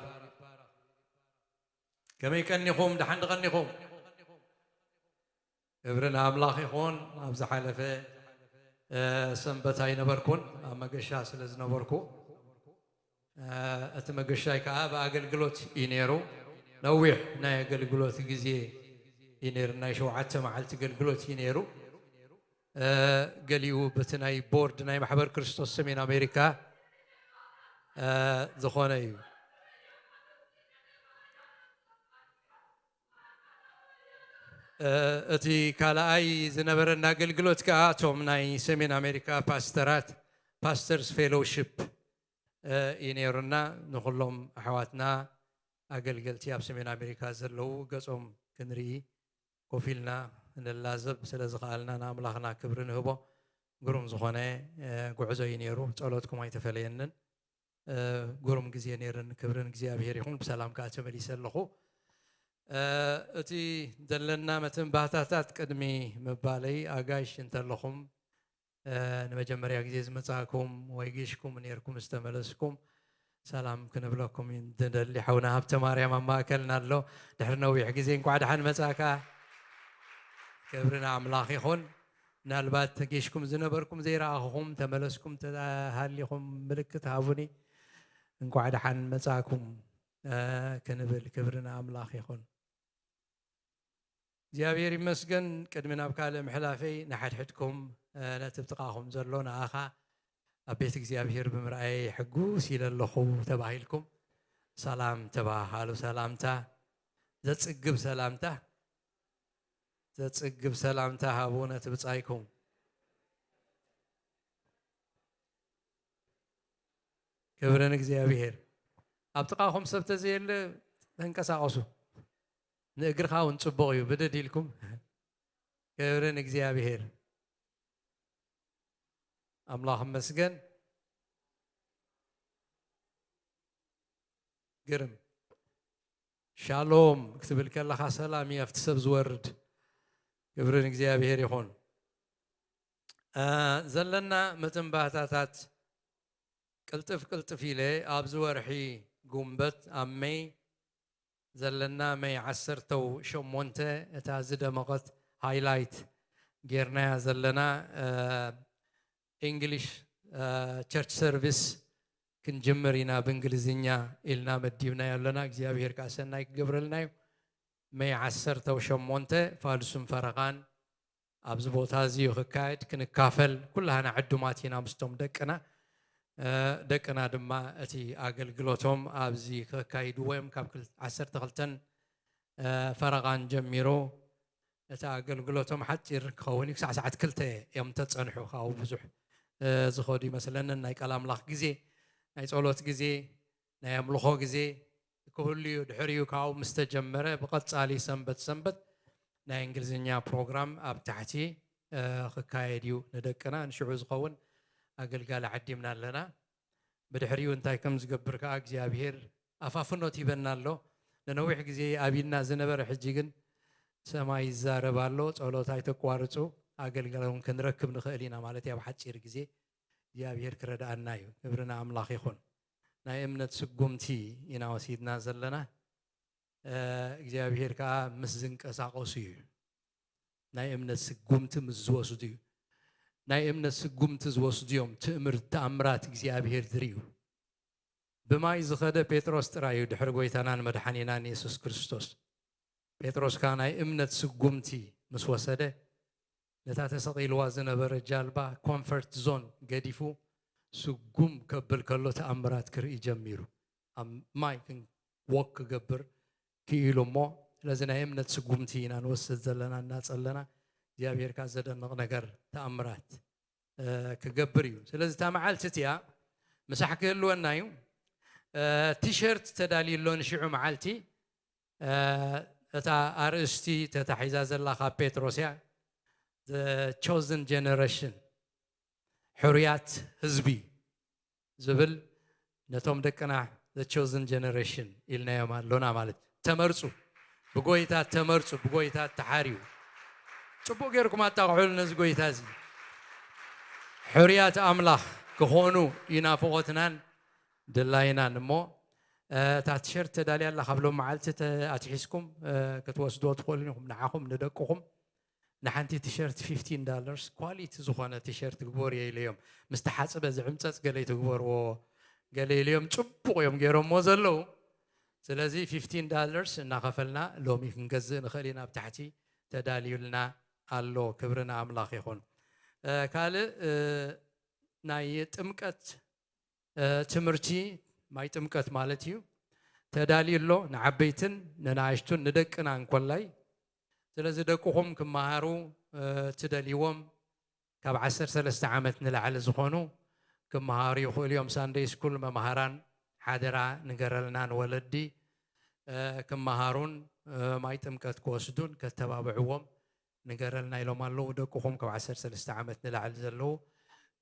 ከመይ ቀኒኹም? ደሓን ድቐኒኹም? ክብሪ ንኣምላኽ ይኹን። ኣብ ዝሓለፈ፣ እ፣ ሰንበት ኣይነበርኩን፣ ኣብ መገሻ ስለ ዝነበርኩ፣ እ፣ እቲ መገሻይ ከኣ ብኣገልግሎት እዩ ነይሩ። ነዊሕ ናይ ኣገልግሎት ግዜ እዩ ነይሩ። ናይ ሸውዓተ መዓልቲ ኣገልግሎት እዩ ነይሩ። እ፣ ገሊኡ በቲ ናይ ቦርድ ናይ ማሕበር ክርስቶስ ሰሜን ኣሜሪካ፣ እ፣ ዝኾነ እዩ። እ፣ እቲ ካልኣይ ዝነበረና ኣገልግሎት ከኣ እቶም ናይ ሰሜን ኣሜሪካ ፓስተራት፣ ፓስተርስ ፌሎውሺፕ፣ እ፣ እዩ ነይሩና። ንኹሎም ኣሕዋትና ኣገልገልቲ ኣብ ሰሜን ኣሜሪካ ዘለዉ ገጾም ክንርኢ ኮፍ ኢልና ንላዘብ ስለ ዝኸኣልና ንኣምላኽና ክብሪ ንህቦ። ግሩም ዝኾነ፣ እ፣ ጉዕዞ እዩ ነይሩ። ጸሎትኩም ኣይተፈለየንን። እ፣ ግሩም ግዜ ነይርን። ክብሪ ንእግዚኣብሔር ይኹን። ብሰላም ከኣ ተመሊሰ ኣለኹ። እ፣ እቲ ዘለና መተንባህታታት ቅድሚ ምባለይ ኣጋይሽ እንተለኹም፣ እ፣ ንመጀመርያ ግዜ ዝመጻእኩም ወይ ጌሽኩም ነይርኩም ዝተመለስኩም ሰላም ክንብለኩም ንደሊ። ሓውና ሃብተ ማርያም ኣብ ማእከልና ኣሎ። ድሕሪ ነዊሕ ግዜ እንቋዕ ደሓን መጻእካ። ክብሪ ንኣምላኽ ይኹን። ምናልባት ጌሽኩም ዝነበርኩም ዘይረኣኹኹም ተመለስኩም ተሃሊኹም ምልክት ሃቡኒ። እንቋዕ ደሓን መጻእኩም፣ እ፣ ክንብል ክብሪ ንኣምላኽ ይኹን። እግዚኣብሔር ይመስገን። ቅድሚ ናብ ካልእ ምሕላፈይ ንሓድሕድኩም፣ እ፣ ነቲ ብጥቓኹም ዘሎ ንኣኻ ኣብ ቤት እግዚኣብሔር ብምርኣየይ ሕጉስ ኢለ ኣለኹ ተባሂልኩም ሰላም ተባሃሉ። ሰላምታ፣ ዘጽግብ ሰላምታ፣ ዘጽግብ ሰላምታ ሃቡ ነቲ ብጻይኩም። ክብሪ ንእግዚኣብሔር። ኣብ ጥቓኹም ሰብ ተዘየለ ተንቀሳቐሱ። ንእግርኻ እውን ጽቡቕ እዩ፣ ብድድ ኢልኩም። ክብሪ ንእግዚኣብሔር። ኣምላኽ ይመስገን። ግርም። ሻሎም ክትብል ከለኻ ሰላም እዩ ኣብቲ ሰብ ዝወርድ። ክብሪ ንእግዚኣብሔር ይኹን። እ፣ ዘለና መተንባህታታት ቅልጥፍ ቅልጥፍ ኢለ ኣብዚ ወርሒ ጉንበት ኣብ መይ ዘለና መይ ዓሰርተ ሸሞንተ እታ ዝደመቐት ሃይላይት ጌርናያ ዘለና፣ እ፣ ኢንግሊሽ፣ እ፣ ቸርች ሰርቪስ ክንጅምር ኢና ብእንግሊዝኛ ኢልና መዲብናዮ ኣለና። እግዚኣብሔር ከኣ ሰናይ ክገብረልና እዩ። መይ ዓሰርተ ሸሞንተ ፋልሱን ፈረቓን ኣብዚ ቦታ እዚ እዩ ክካየድ። ክንካፈል ኩላህና ዕዱማት ኢና ምስቶም ደቅና። እ፣ ደቅና ድማ እቲ ኣገልግሎቶም ኣብዚ ከካይድዎ እዮም። ካብ ክል-፣ ዓሰርተ ክልተን፣ እ፣ ፈረቓን ጀሚሩ እቲ ኣገልግሎቶም ሓጺር ክኸውን እዩ። ክሳዕ ሰዓት ክልተ እዮም ተጸንሑ። ካብኡ ብዙሕ፣ እ፣ ዝኸዱ ይመስለንን ናይ ቃል ኣምላኽ ግዜ፣ ናይ ጸሎት ግዜ፣ ናይ ኣምልኾ ግዜ ክህሉ እዩ። ድሕሪኡ ካብኡ ምስ ተጀመረ ብቐጻሊ ሰንበት ሰንበት ናይ እንግሊዝኛ ፕሮግራም ኣብ ታሕቲ፣ እ፣ ክካየድ እዩ። ንደቅና ንሽዑ ዝኸውን ኣገልጋሊ ዓዲምና ኣለና። ብድሕሪኡ እንታይ ከም ዝገብር ከኣ እግዚኣብሔር ኣፋፍኖት ሂበና ኣሎ። ንነዊሕ ግዜ ኣብይና ዝነበረ፣ ሕጂ ግን ሰማይ ይዛረብ ኣሎ። ጸሎት ኣይተቋርጹ፣ ኣገልግሎት እውን ክንረክብ ንኽእል ኢና ማለት እዩ። ኣብ ሓጺር ግዜ እግዚኣብሔር ክረድኣና እዩ። ክብሪ ንኣምላኽ ይኹን። ናይ እምነት ስጉምቲ ኢና ወሲድና ዘለና። እ፣ እግዚኣብሔር ከኣ ምስ ዝንቀሳቐሱ እዩ ናይ እምነት ስጉምቲ ምስ ዝወስዱ እዩ። ናይ እምነት ስጉምቲ ዝወስዱ እዮም ትእምርት ተኣምራት እግዚኣብሔር ዝርእዩ። ብማይ ዝኸደ ጴጥሮስ ጥራይ እዩ ድሕሪ ጎይታናን መድሓኒናን የሱስ ክርስቶስ። ጴጥሮስ ከኣ ናይ እምነት ስጉምቲ ምስ ወሰደ፣ ነታ ተሰቒልዋ ዝነበረ ጃልባ ኮምፈርት ዞን ገዲፉ ስጉም ከብል ከሎ ተኣምራት ክርኢ ጀሚሩ። ኣብ ማይ ክን-፣ ወክ ክገብር ክኢሉ እሞ፣ ስለዚ ናይ እምነት ስጉምቲ ኢና ንወስድ ዘለና እናጸለና፣ እግዚኣብሔር ከኣ ዘደንቕ ነገር ተኣምራት፣ እ፣ ክገብር እዩ። ስለዚ እታ መዓልቲ እቲኣ ምሳሕ ክህልወና እዩ። እ፣ ቲሸርት ተዳልዩ ኣሎ ንሽዑ መዓልቲ። እ፣ እታ ኣርእስቲ ተታሒዛ ዘላ ካብ ጴጥሮስ እያ። The Chosen Generation፣ ሕሩያት ህዝቢ ዝብል፣ ነቶም ደቅና The Chosen Generation ኢልናዮም ኣሎና ማለት እዩ። ተመርጹ፣ ብጎይታ ተመርጹ፣ ብጎይታ ተሓርዩ። ጽቡቕ ጌርኩም ኣጣቕዑሉ ነዚ ጎይታ እዚ። ሕሩያት ኣምላኽ ክኾኑ እዩ ናፍቖትናን ድላይናን። እሞ፣ እ፣ እታ ቲሸርት ተዳልያ ኣላ፣ ካብ ሎም መዓልቲ ተ-፣ ኣትሒዝኩም፣ እ፣ ክትወስድዎ ትኽእሉ ኢኹም፣ ንዓኹም፣ ንደቅኹም። ንሓንቲ ቲሸርት ፊፍቲን ዳለርስ ኳሊቲ ዝኾነ ቲሸርት ግበርዮ ኢለዮም። ምስ ተሓጽበ ዝዕምጸጽ ገለ ይትግበርዎ ገለ ኢለዮም፣ ጽቡቕ እዮም ገይሮምዎ ዘለዉ። ስለዚ ፊፍቲን ዳለርስ እናኸፈልና ሎሚ ክንገዝእ ንኽእል ኢና። ኣብ ታሕቲ ተዳልዩልና ኣሎ። ክብሪ ንኣምላኽ ይኹን። እ፣ ካልእ፣ እ፣ ናይ ጥምቀት፣ እ፣ ትምህርቲ ማይ ጥምቀት ማለት እዩ። ተዳልዩ ኣሎ ንዓበይትን ንናእሽቱን ንደቅና እንኮላይ። ስለዚ ደቅኹም ክመሃሩ፣ እ፣ ትደልይዎም ካብ ዓሰርተ ሰለስተ ዓመት ንላዕሊ ዝኾኑ ክመሃሩ ይኽእሉ እዮም። ሳንደይ ስኩል መምሃራን ሓደራ ንገረልና ንወለዲ፣ እ፣ ክመሃሩን፣ እ፣ ማይ ጥምቀት ክወስዱን ከተባብዕዎም ንገረልና ኢሎም ኣለዉ። ደቅኹም ካብ ዓሰርተ ሰለስተ ዓመት ንላዕሊ ዘለዉ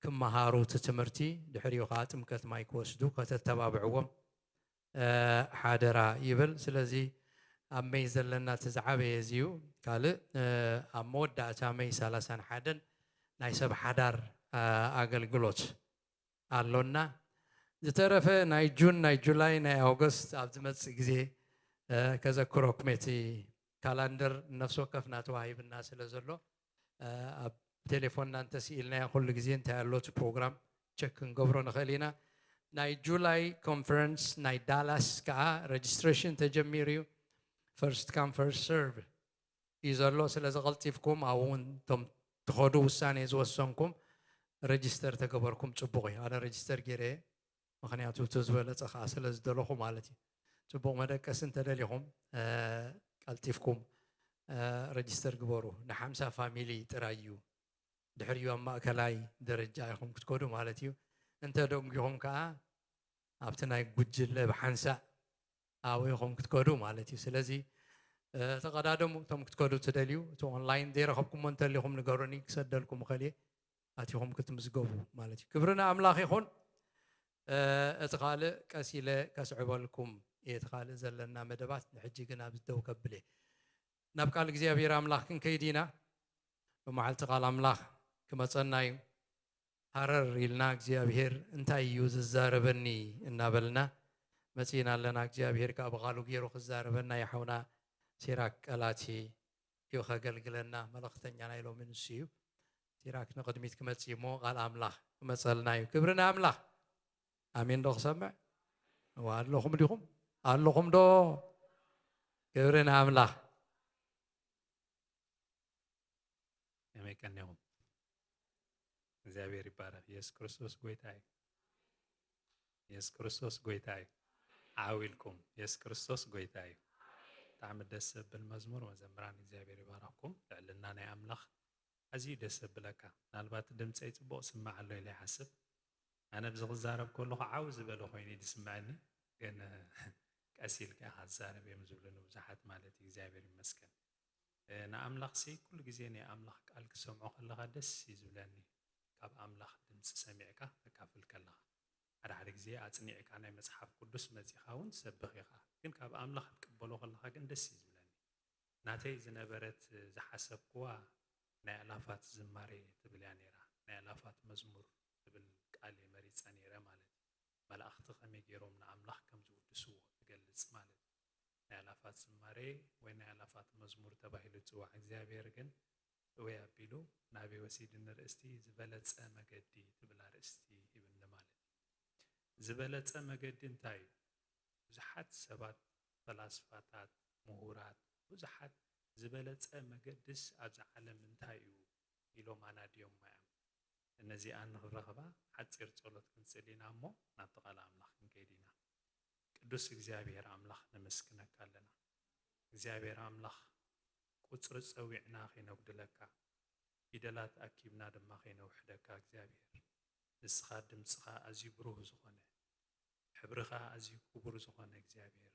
ክመሃሩ እቲ ትምህርቲ፣ ድሕሪኡ ኸዓ ጥምቀት ማይ ክወስዱ ከተተባብዕዎም፣ እ፣ ሓደራ ይብል። ስለዚ ኣብ መይ ዘለና እቲ ዝዓበየ እዚ እዩ። ካልእ፣ እ፣ ኣብ መወዳእታ መይ ሰላሳን ሓደን ናይ ሰብ ሓዳር፣ እ፣ ኣገልግሎት ኣሎና። ዝተረፈ ናይ ጁን፣ ናይ ጁላይ፣ ናይ ኣውገስት ኣብ ዝመጽእ ግዜ፣ እ፣ ከዘክረኩም እቲ ካላንደር ነፍሲ ወከፍና ተዋሂብና ስለ ዘሎ፣ እ፣ ኣብ ቴሌፎንና እንተስኢልናዮ ኩሉ ግዜ እንታይ ኣሎ እቲ ፕሮግራም ቸክ ክንገብሮ ንኽእል ኢና። ናይ ጁላይ ኮንፈረንስ ናይ ዳላስ ከኣ ረጅስትሬሽን ተጀሚሩ እዩ። ፈርስት ካም ፈርስት ሰርቭ እዩ ዘሎ። ስለዚ ቀልጢፍኩም ኣብኡ እውን እቶም ትኸዱ ውሳኔ ዝወሰንኩም ረጅስተር ተገበርኩም ጽቡቕ እዩ። ኣነ ረጅስተር ገይረ እየ። ምኽንያቱ እቲ ዝበለጸ ከኣ ስለ ዝደለኹ ማለት እዩ። ጽቡቕ መደቀሲ እንተደሊኹም፣ እ፣ ቀልጢፍኩም፣ እ፣ ረጅስተር ግበሩ። ንሓምሳ ፋሚሊ ጥራይ እዩ። ድሕሪኡ ኣብ ማእከላይ ደረጃ ኢኹም ክትከዱ ማለት እዩ። እንተ ደንጒኹም ከኣ ኣብቲ ናይ ጉጅለ ብሓንሳእ ኣብኡ ኢኹም ክትከዱ ማለት እዩ። ስለዚ፣ እ፣ ተቐዳደሙ። እቶም ክትከዱ ትደልዩ፣ እቲ ኦንላይን ዘይረኸብኩሞ እንተሊኹም ንገሩኒ፣ ክሰደልኩም እኽእል እየ። ኣቲኹም ክትምዝገቡ ማለት እዩ። ክብሪ ንኣምላኽ ይኹን። እ፣ እቲ ካልእ ቀስ ኢለ ከስዕበልኩም እየ፣ እቲ ካልእ ዘለና መደባት። ንሕጂ ግን ኣብዚ ደው ከብል እየ። ናብ ቃል እግዚኣብሔር ኣምላኽ ክንከይድ ኢና። ብመዓልቲ ቃል ኣምላኽ ክመጸና እዩ። ሃረር ኢልና እግዚኣብሔር እንታይ እዩ ዝዛረበኒ እናበልና መጺእና ኣለና። እግዚኣብሔር ከኣ ብቓሉ ገይሩ ክዛረበና እዩ። ሓውና ሲራክ ቀላቲ እዩ ከገልግለና፣ መልእኽተኛና ኢሎሚ ንሱ እዩ። ሲራክ ንቕድሚት ክመጽእ እዩ እሞ ቃል ኣምላኽ ክመጸልና እዩ። ክብሪ ንኣምላኽ። ኣሜን ዶ ክሰምዕ? እዋ፣ ኣለኹም ዲኹም? ኣለኹም ዶ? ክብሪ ንኣምላኽ። ከመይ ቀኒኹም? እግዚኣብሔር ይባረኽ። የሱስ ክርስቶስ ጎይታ እዩ። የሱስ ክርስቶስ ጎይታ እዩ። ዓው ኢልኩም፣ የሱስ ክርስቶስ ጎይታ እዩ። ብጣዕሚ ደስ ዘብል መዝሙር፣ መዘምራን እግዚኣብሔር ይባረኽኩም። ልዕልና ናይ ኣምላኽ ኣዝዩ ደስ ዘብለካ። ምናልባት ድምፀይ ፅቡቕ ስማዕ ኣሎ ኢለ ይሓስብ። ኣነ ብዚ ክዛረብ ከለኹ ዓው ዝበለ ኮይኑ እዩ ዝስምዐኒ፣ ግን ቀስ ኢልካ ኢኻ ትዛረብ እዮም ዝብሉኒ ብዙሓት ማለት እዩ። እግዚኣብሔር ይመስገን። እ፣ ንኣምላኽሲ ኩሉ ግዜ ናይ ኣምላኽ ቃል ክሰምዖ ከለኻ ደስ እዩ ዝብለኒ። ካብ ኣምላኽ ድምፂ ሰሚዕካ ተካፍል ከለኻ፣ ሓደ ሓደ ግዜ ኣጽኒዕካ ናይ መጽሓፍ ቅዱስ መጺኻ እውን ትሰብኽ ኢኻ። ግን ካብ ኣምላኽ ክትቅበሎ ከለኻ ግን ደስ እዩ ዝብለኒ። ናተይ ዝነበረት ዝሓሰብክዋ ናይ ኣላፋት ዝማሬ ትብል እያ ነይራ። ናይ ኣላፋት መዝሙር ትብል ቃል እየ መሪጸ ነይረ ማለት እዩ። መላእኽቲ ከመይ ገይሮም ንኣምላኽ ከም ዝውድስዎ ትገልጽ ማለት እዩ። ናይ ኣላፋት ዝማሬ ወይ ናይ ኣላፋት መዝሙር ተባሂሉ ዝጽዋዕ። እግዚኣብሔር ግን ወይ ኣቢሉ ናበይ ወሲድኒ ርእስቲ ዝበለጸ መገዲ ትብል ኣርእስቲ ሂብኒ ማለት እዩ። ዝበለጸ መገዲ እንታይ እዩ? ብዙሓት ሰባት፣ ፈላስፋታት፣ ምሁራት፣ ብዙሓት ዝበለጸ መገድስ ኣብዛ ዓለም እንታይ እዩ ኢሎም ኣናድዮማ እዮም። እነዚኣ ንኽረኽባ ሓጺር ጸሎት ክንጽል ኢና እሞ ናብቲ ቃል ኣምላኽ ክንከይድ ኢና። ቅዱስ እግዚኣብሔር ኣምላኽ ነመስግነካ ኣለና። እግዚኣብሔር ኣምላኽ ቁጽሪ ጸዊዕና ከይነጉድለካ፣ ፊደላት ኣኪብና ድማ ከይነውሕደካ እግዚኣብሔር፣ ንስኻ ድምጽኻ ኣዝዩ ብሩህ ዝኾነ፣ ሕብርኻ ኣዝዩ ክቡር ዝኾነ እግዚኣብሔር፣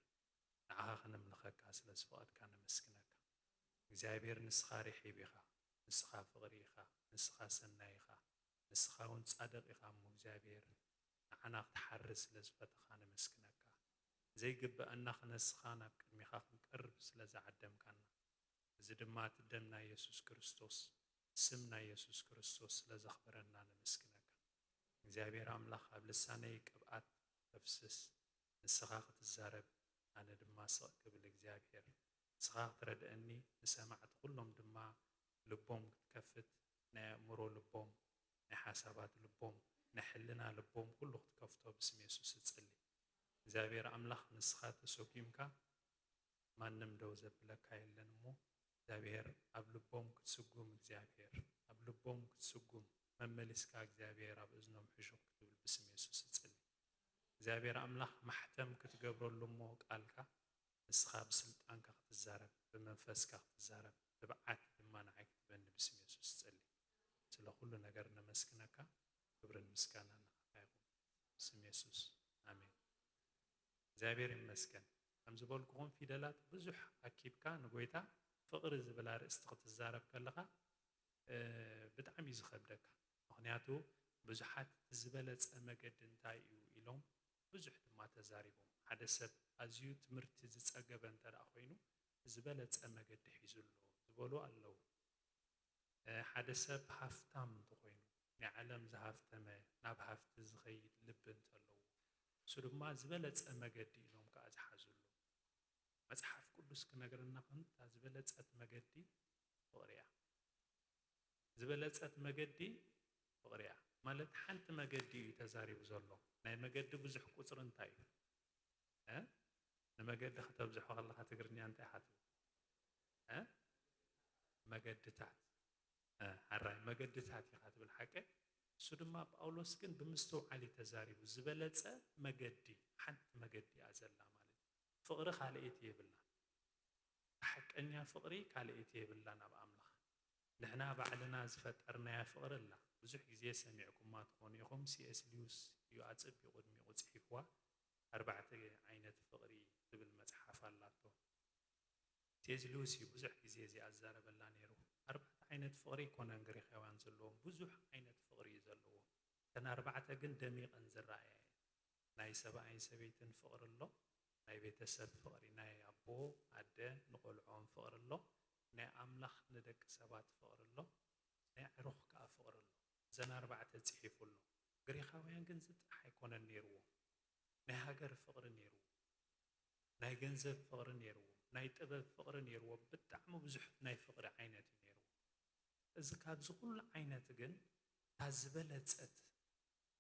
ንዓኻ ከነምልኸካ ስለ ዝፈቐድካ ነመስግነካ። እግዚኣብሔር ንስኻ ርሒብ ኢኻ፣ ንስኻ ፍቕሪ ኢኻ፣ ንስኻ ሰናይ ኢኻ፣ ንስኻ እውን ጻድቕ ኢኻ እሞ እግዚኣብሔር ንዓና ክትሓርስ ስለ ዝፈተኻ ነመስግነካ። ዘይግብኣና ክነስኻ ናብ ቅድሚኻ ክንቀርብ ስለ ዝዓደምካና፣ እዚ ድማ እቲ ደም ናይ የሱስ ክርስቶስ፣ ስም ናይ የሱስ ክርስቶስ ስለ ዘኽበረና ነመስግነካ። እግዚኣብሔር ኣምላኽ ኣብ ልሳነይ ቅብኣት ተፍስስ፣ ንስኻ ክትዛረብ፣ ኣነ ድማ ስቕ ክብል እግዚኣብሔር፣ ንስኻ ክትረድኣኒ፣ ንሰማዕቲ ኩሎም ድማ ልቦም ክትከፍት፣ ናይ ኣእምሮ ልቦም፣ ናይ ሓሳባት ልቦም፣ ናይ ሕልና ልቦም ኩሉ ክትከፍቶ ብስም የሱስ እጽሊ። እግዚኣብሔር ኣምላኽ ንስኻ ተሰጉምካ ማንም ደው ዘብለካ የለን እሞ እግዚኣብሔር ኣብ ልቦም ክትስጉም፣ እግዚኣብሔር ኣብ ልቦም ክትስጉም መመሊስካ እግዚኣብሔር ኣብ እዝኖም ሕሹኽ ክትብል ብስም የሱስ እጽሊ። እግዚኣብሔር ኣምላኽ ማሕተም ክትገብረሉ እሞ ቃልካ ንስኻ ብስልጣንካ ክትዛረብ፣ ብመንፈስካ ክትዛረብ፣ ትብዓት ድማ ንዓይ ክትበኒ ብስም የሱስ እጽሊ። ስለ ኩሉ ነገር ነመስግነካ። ክብርን ምስጋናን ንዓኻ ይኹን። ብስም የሱስ። ኣሜን። እግዚኣብሔር ይመስገን። ከም ዝበልኩኹም ፊደላት ብዙሕ ኣኪብካ ንጎይታ ፍቕሪ ዝብል ኣርእስቲ ክትዛረብ ከለኻ፣ እ፣ ብጣዕሚ እዩ ዝኸብደካ። ምኽንያቱ ብዙሓት እቲ ዝበለጸ መገዲ እንታይ እዩ ኢሎም ብዙሕ ድማ ተዛሪቦም። ሓደ ሰብ ኣዝዩ ትምህርቲ ዝጸገበ እንተ ደኣ ኮይኑ ዝበለጸ መገዲ ሒዙ ኣሎ ዝበሉ ኣለዉ። እ፣ ሓደ ሰብ ሃፍታም እንተኾይኑ፣ ናይ ዓለም ዝሃፍተመ፣ ናብ ሃፍቲ ዝኸይድ ልቢ እንተለዎ፣ እሱ ድማ ዝበለጸ መገዲ ኢሎም ከኣ ዝሓዙ ኣለዉ። መጽሓፍ ቅዱስ ክነግረና ከሎ እታ ዝበለጸት መገዲ ፍቕሪ እያ። ዝበለጸት መገዲ ፍቕሪ እያ። ማለት ሓንቲ መገዲ እዩ ተዛሪቡ ዘሎ። ናይ መገዲ ብዙሕ ቁጽሪ እንታይ እዩ? እ? ንመገዲ ከተብዝሖ ከለኻ ትግርኛ እንታይ ኢኻ ትብል? እ? መገድታት። እ፣ ሕራይ መገድታት ኢኻ ትብል ሓቀ። እሱ ድማ ጳውሎስ ግን ብምስትውዓል እዩ ተዛሪቡ። ዝበለጸ መገዲ፣ ሓንቲ መገዲ እያ ዘላ ማለት እዩ። ፍቕሪ ካልኣይቲ የብላን። ሓቀኛ ፍቕሪ ካልኣይቲ የብላን ኣብ ኣምላኽ። ንሕና ባዕልና ዝፈጠርናያ ፍቕሪ ኣላ። ብዙሕ ግዜ ሰሚዕኩማ ትኾኑ ኢኹም፣ ሲ ኤስ ሊዩስ እዩ ኣጸቢቑ ኣድሚቑ ጽሒፍዋ። ኣርባዕተ ዓይነት ፍቕሪ ትብል መጽሓፍ ኣላቶ። ሲ ኤስ ሊዩስ እዩ ብዙሕ ግዜ እዚኣ ዝዛረበላ ነይሩ። ኣርባዕተ ዓይነት ፍቕሪ ኣይኮነን ግሪኻውያን ዘለዎም፣ ብዙሕ ዓይነት ፍቕሪ እዩ ዘለዎም። እተን ኣርባዕተ ግን ደሚቐን ዝረኣያ እየን። ናይ ሰብኣይን ሰበይትን ፍቕሪ ኣሎ፣ ናይ ቤተሰብ ፍቕሪ፣ ናይ ኣቦ፣ ኣደ ንቖልዕኦም ፍቕሪ ኣሎ፣ ናይ ኣምላኽ ንደቂ ሰባት ፍቕሪ ኣሎ፣ ናይ ዕሩኽ ከኣ ፍቕሪ ኣሎ። እዘን ኣርባዕተ ጽሒፉ ኣሎ። ግሪኻውያን ግን እዚ ጥራሕ ኣይኮነን ነይርዎም። ናይ ሃገር ፍቕሪ ነይርዎም፣ ናይ ገንዘብ ፍቕሪ ነይርዎም፣ ናይ ጥበብ ፍቕሪ ነይርዎም። ብጣዕሚ ብዙሕ ናይ ፍቕሪ ዓይነት እዩ ነይርዎም። እዚ ካብዚ ኩሉ ዓይነት ግን እታ ዝበለጸት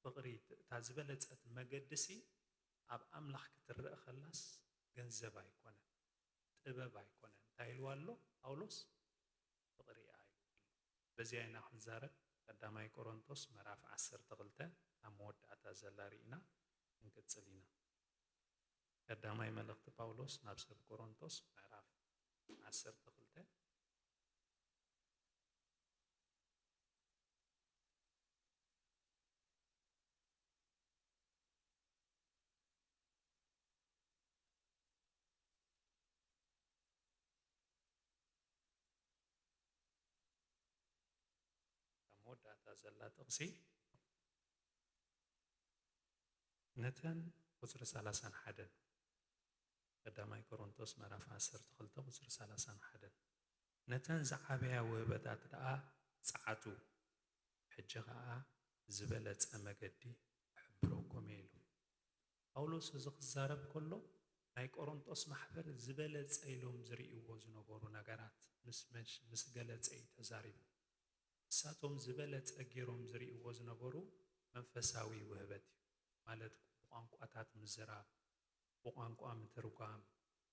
ፍቕሪ፣ እታ ዝበለጸት መገድሲ ኣብ ኣምላኽ ክትረኣ ከላስ ገንዘብ ኣይኮነን፣ ጥበብ ኣይኮነን። እንታይ ኢልዋ ኣሎ ጳውሎስ? ፍቕሪ እያ ኢሉ ኣሎ። በዚኣ ኢና ክንዛረብ። ቀዳማይ ቆሮንቶስ ምዕራፍ ዓሰርተ ክልተ ኣብ መወዳእታ ዘላ ርኢና ክንቅጽል ኢና። ቀዳማይ መልእኽቲ ጳውሎስ ናብ ሰብ ቆሮንቶስ ምዕራፍ ዓሰርተ ክልተ። ኣብ መወዳእታ ዘላ ጥቕሲ ነተን ቁጽሪ ሰላሳን ሓደን። ቀዳማይ ቆሮንቶስ ምዕራፍ ዓሰርተ ክልተ ቁጽሪ ሰላሳን ሓደን። ነተን ዝዓበያ ውህበታት ደኣ ጸዓቱ፣ ሕጂ ኸኣ ዝበለጸ መገዲ ክሕብረኩም እየ ኢሉ። ጳውሎስ እዚ ክዛረብ ከሎ ናይ ቆሮንጦስ ማሕበር ዝበለጸ ኢሎም ዝርእይዎ ዝነበሩ ነገራት ምስ መሽ-፣ ምስ ገለጸ እዩ ተዛሪቡ። ንሳቶም ዝበለጸ ገይሮም ዝርእይዎ ዝነበሩ መንፈሳዊ ውህበት እዩ። ማለት ብቋንቋታት ምዝራብ፣ ብቋንቋ ምትርጓም፣